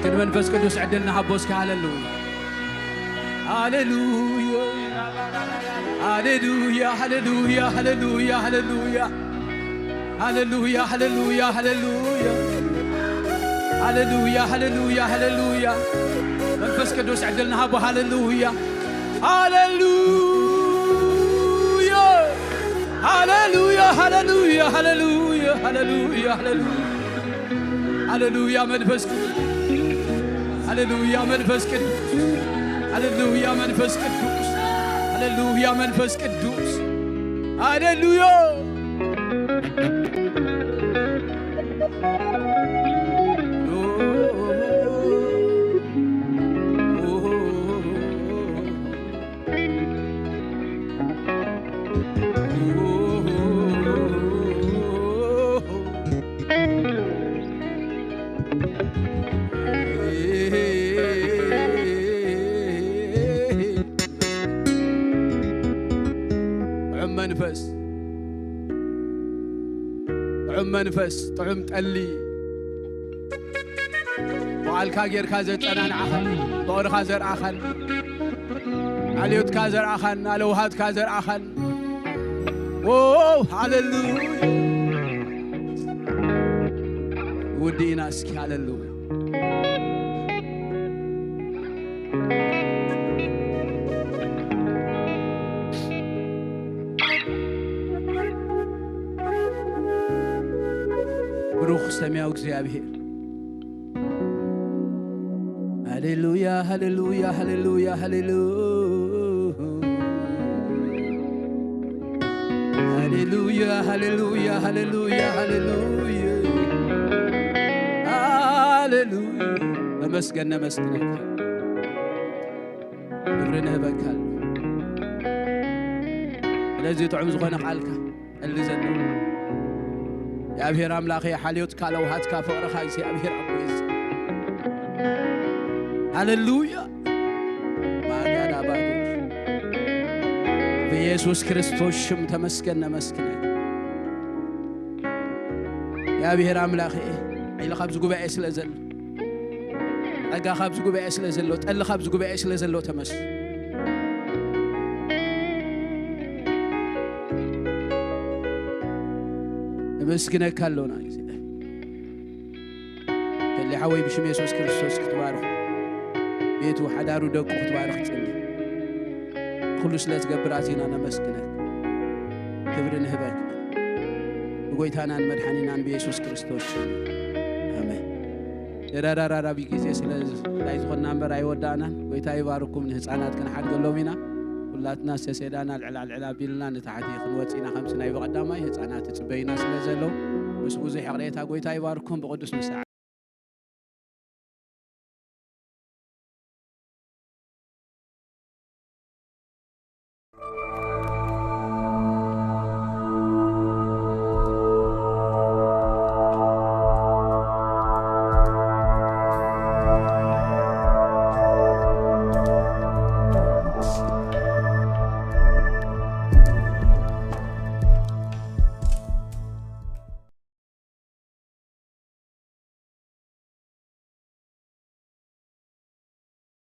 ግን መንፈስ ቅዱስ ዕድል ንሃቦ እስኪ ሃሌሉያ ሃሌሉያ ሃሌሉያ ሃሌሉያ ሃሌሉያ ሃሌሉያ ሃሌሉያ ሃሌሉያ ሃሌሉያ ሃሌሉያ ሃሌሉያ ሃሌሉያ መንፈስ ቅዱስ ዕድል ንሃቦ ሃሌሉያ ሃሌሉያ ሃሌሉያ ሃሌሉያ ሃሌሉያ ሃሌሉያ ሃሌሉያ ሃሌሉያ መንፈስ ቅዱስ ሃሌሉያ መንፈስ ቅዱስ ሃሌሉያ መንፈስ ቅዱስ ሃሌሉያ መንፈስ ቅዱስ ሃሌሉያ ጥዑም መንፈስ፣ ጥዑም ጠሊ፣ ብቓልካ ጌርካ ዘጸናንዓኻን፣ ፍቕርኻ ዘርኣኻን፣ ሓልዮትካ ዘርኣኻን፣ ኣለውሃትካ ዘርኣኻን። ዎ፣ ሃሌሉያ። ውድኢና እስኪ፣ ሃሌሉያ። ብሩኽ ሰማያዊ እግዚኣብሔር። ሃሌሉያ፣ ሃሌሉያ፣ ሃሌሉያ፣ ሃሌሉያ። ሃሌሉያ፣ ሃሌሉያ፣ ሃሌሉያ፣ ሃሌሉያ። ሃሌሉያ። ተመስገን፣ ነመስግነካ። ክብሪ ንህበካ። ስለዚ ጥዑም ዝኾነ ቃልካ፣ ጠሊ ዘለዎ እግዚኣብሔር ኣምላኸ፣ ሓልዮትካ፣ ለውሃትካ፣ ፍቕርኻ እግዚኣብሔር ኣቦይ፣ ሃሌሉያ። ማጋዳ ባዶ ብኢየሱስ ክርስቶስ ሽም ተመስገን፣ ነመስግነካ። እግዚኣብሔር ኣምላኸ፣ ሓይልኻ ኣብዚ ጉባኤ ስለ ዘሎ፣ ጸጋኻ ኣብዚ ጉባኤ ስለ ዘሎ፣ ጠልኻ ኣብዚ ጉባኤ ስለ ዘሎ ተመስገን። ነመስግነካ ኣሎና ግዜ። ተሊ ሓወይ ብሽም የሱስ ክርስቶስ ክትባርኽ፣ ቤቱ ሓዳሩ ደቁ ክትባርኽ ጸሊ። ኩሉ ስለ ትገብር ኣዚና ነመስግነካ። ክብሪ ንህበካ። ብጎይታናን መድሓኒናን ብየሱስ ክርስቶስ ሽም። ኣሜን። ተደራራቢ ግዜ ስለ ናይ ዝኾንና እምበር ኣይወዳእናን። ጎይታ ይባርኩም። ንህፃናት ክንሓድገሎም ኢና። ኩላትና ዝተሰዳና ልዕላ ልዕላ ቢልና ንታሕቲ ክንወፅ ኢና። ከምቲ ናይ ብቐዳማይ ህፃናት ትፅበዩና ስለ ዘለዉ ምስ ብዙሕ ይቕሬታ ጎይታ ይባርኩም። ብቅዱስ ምሳዕ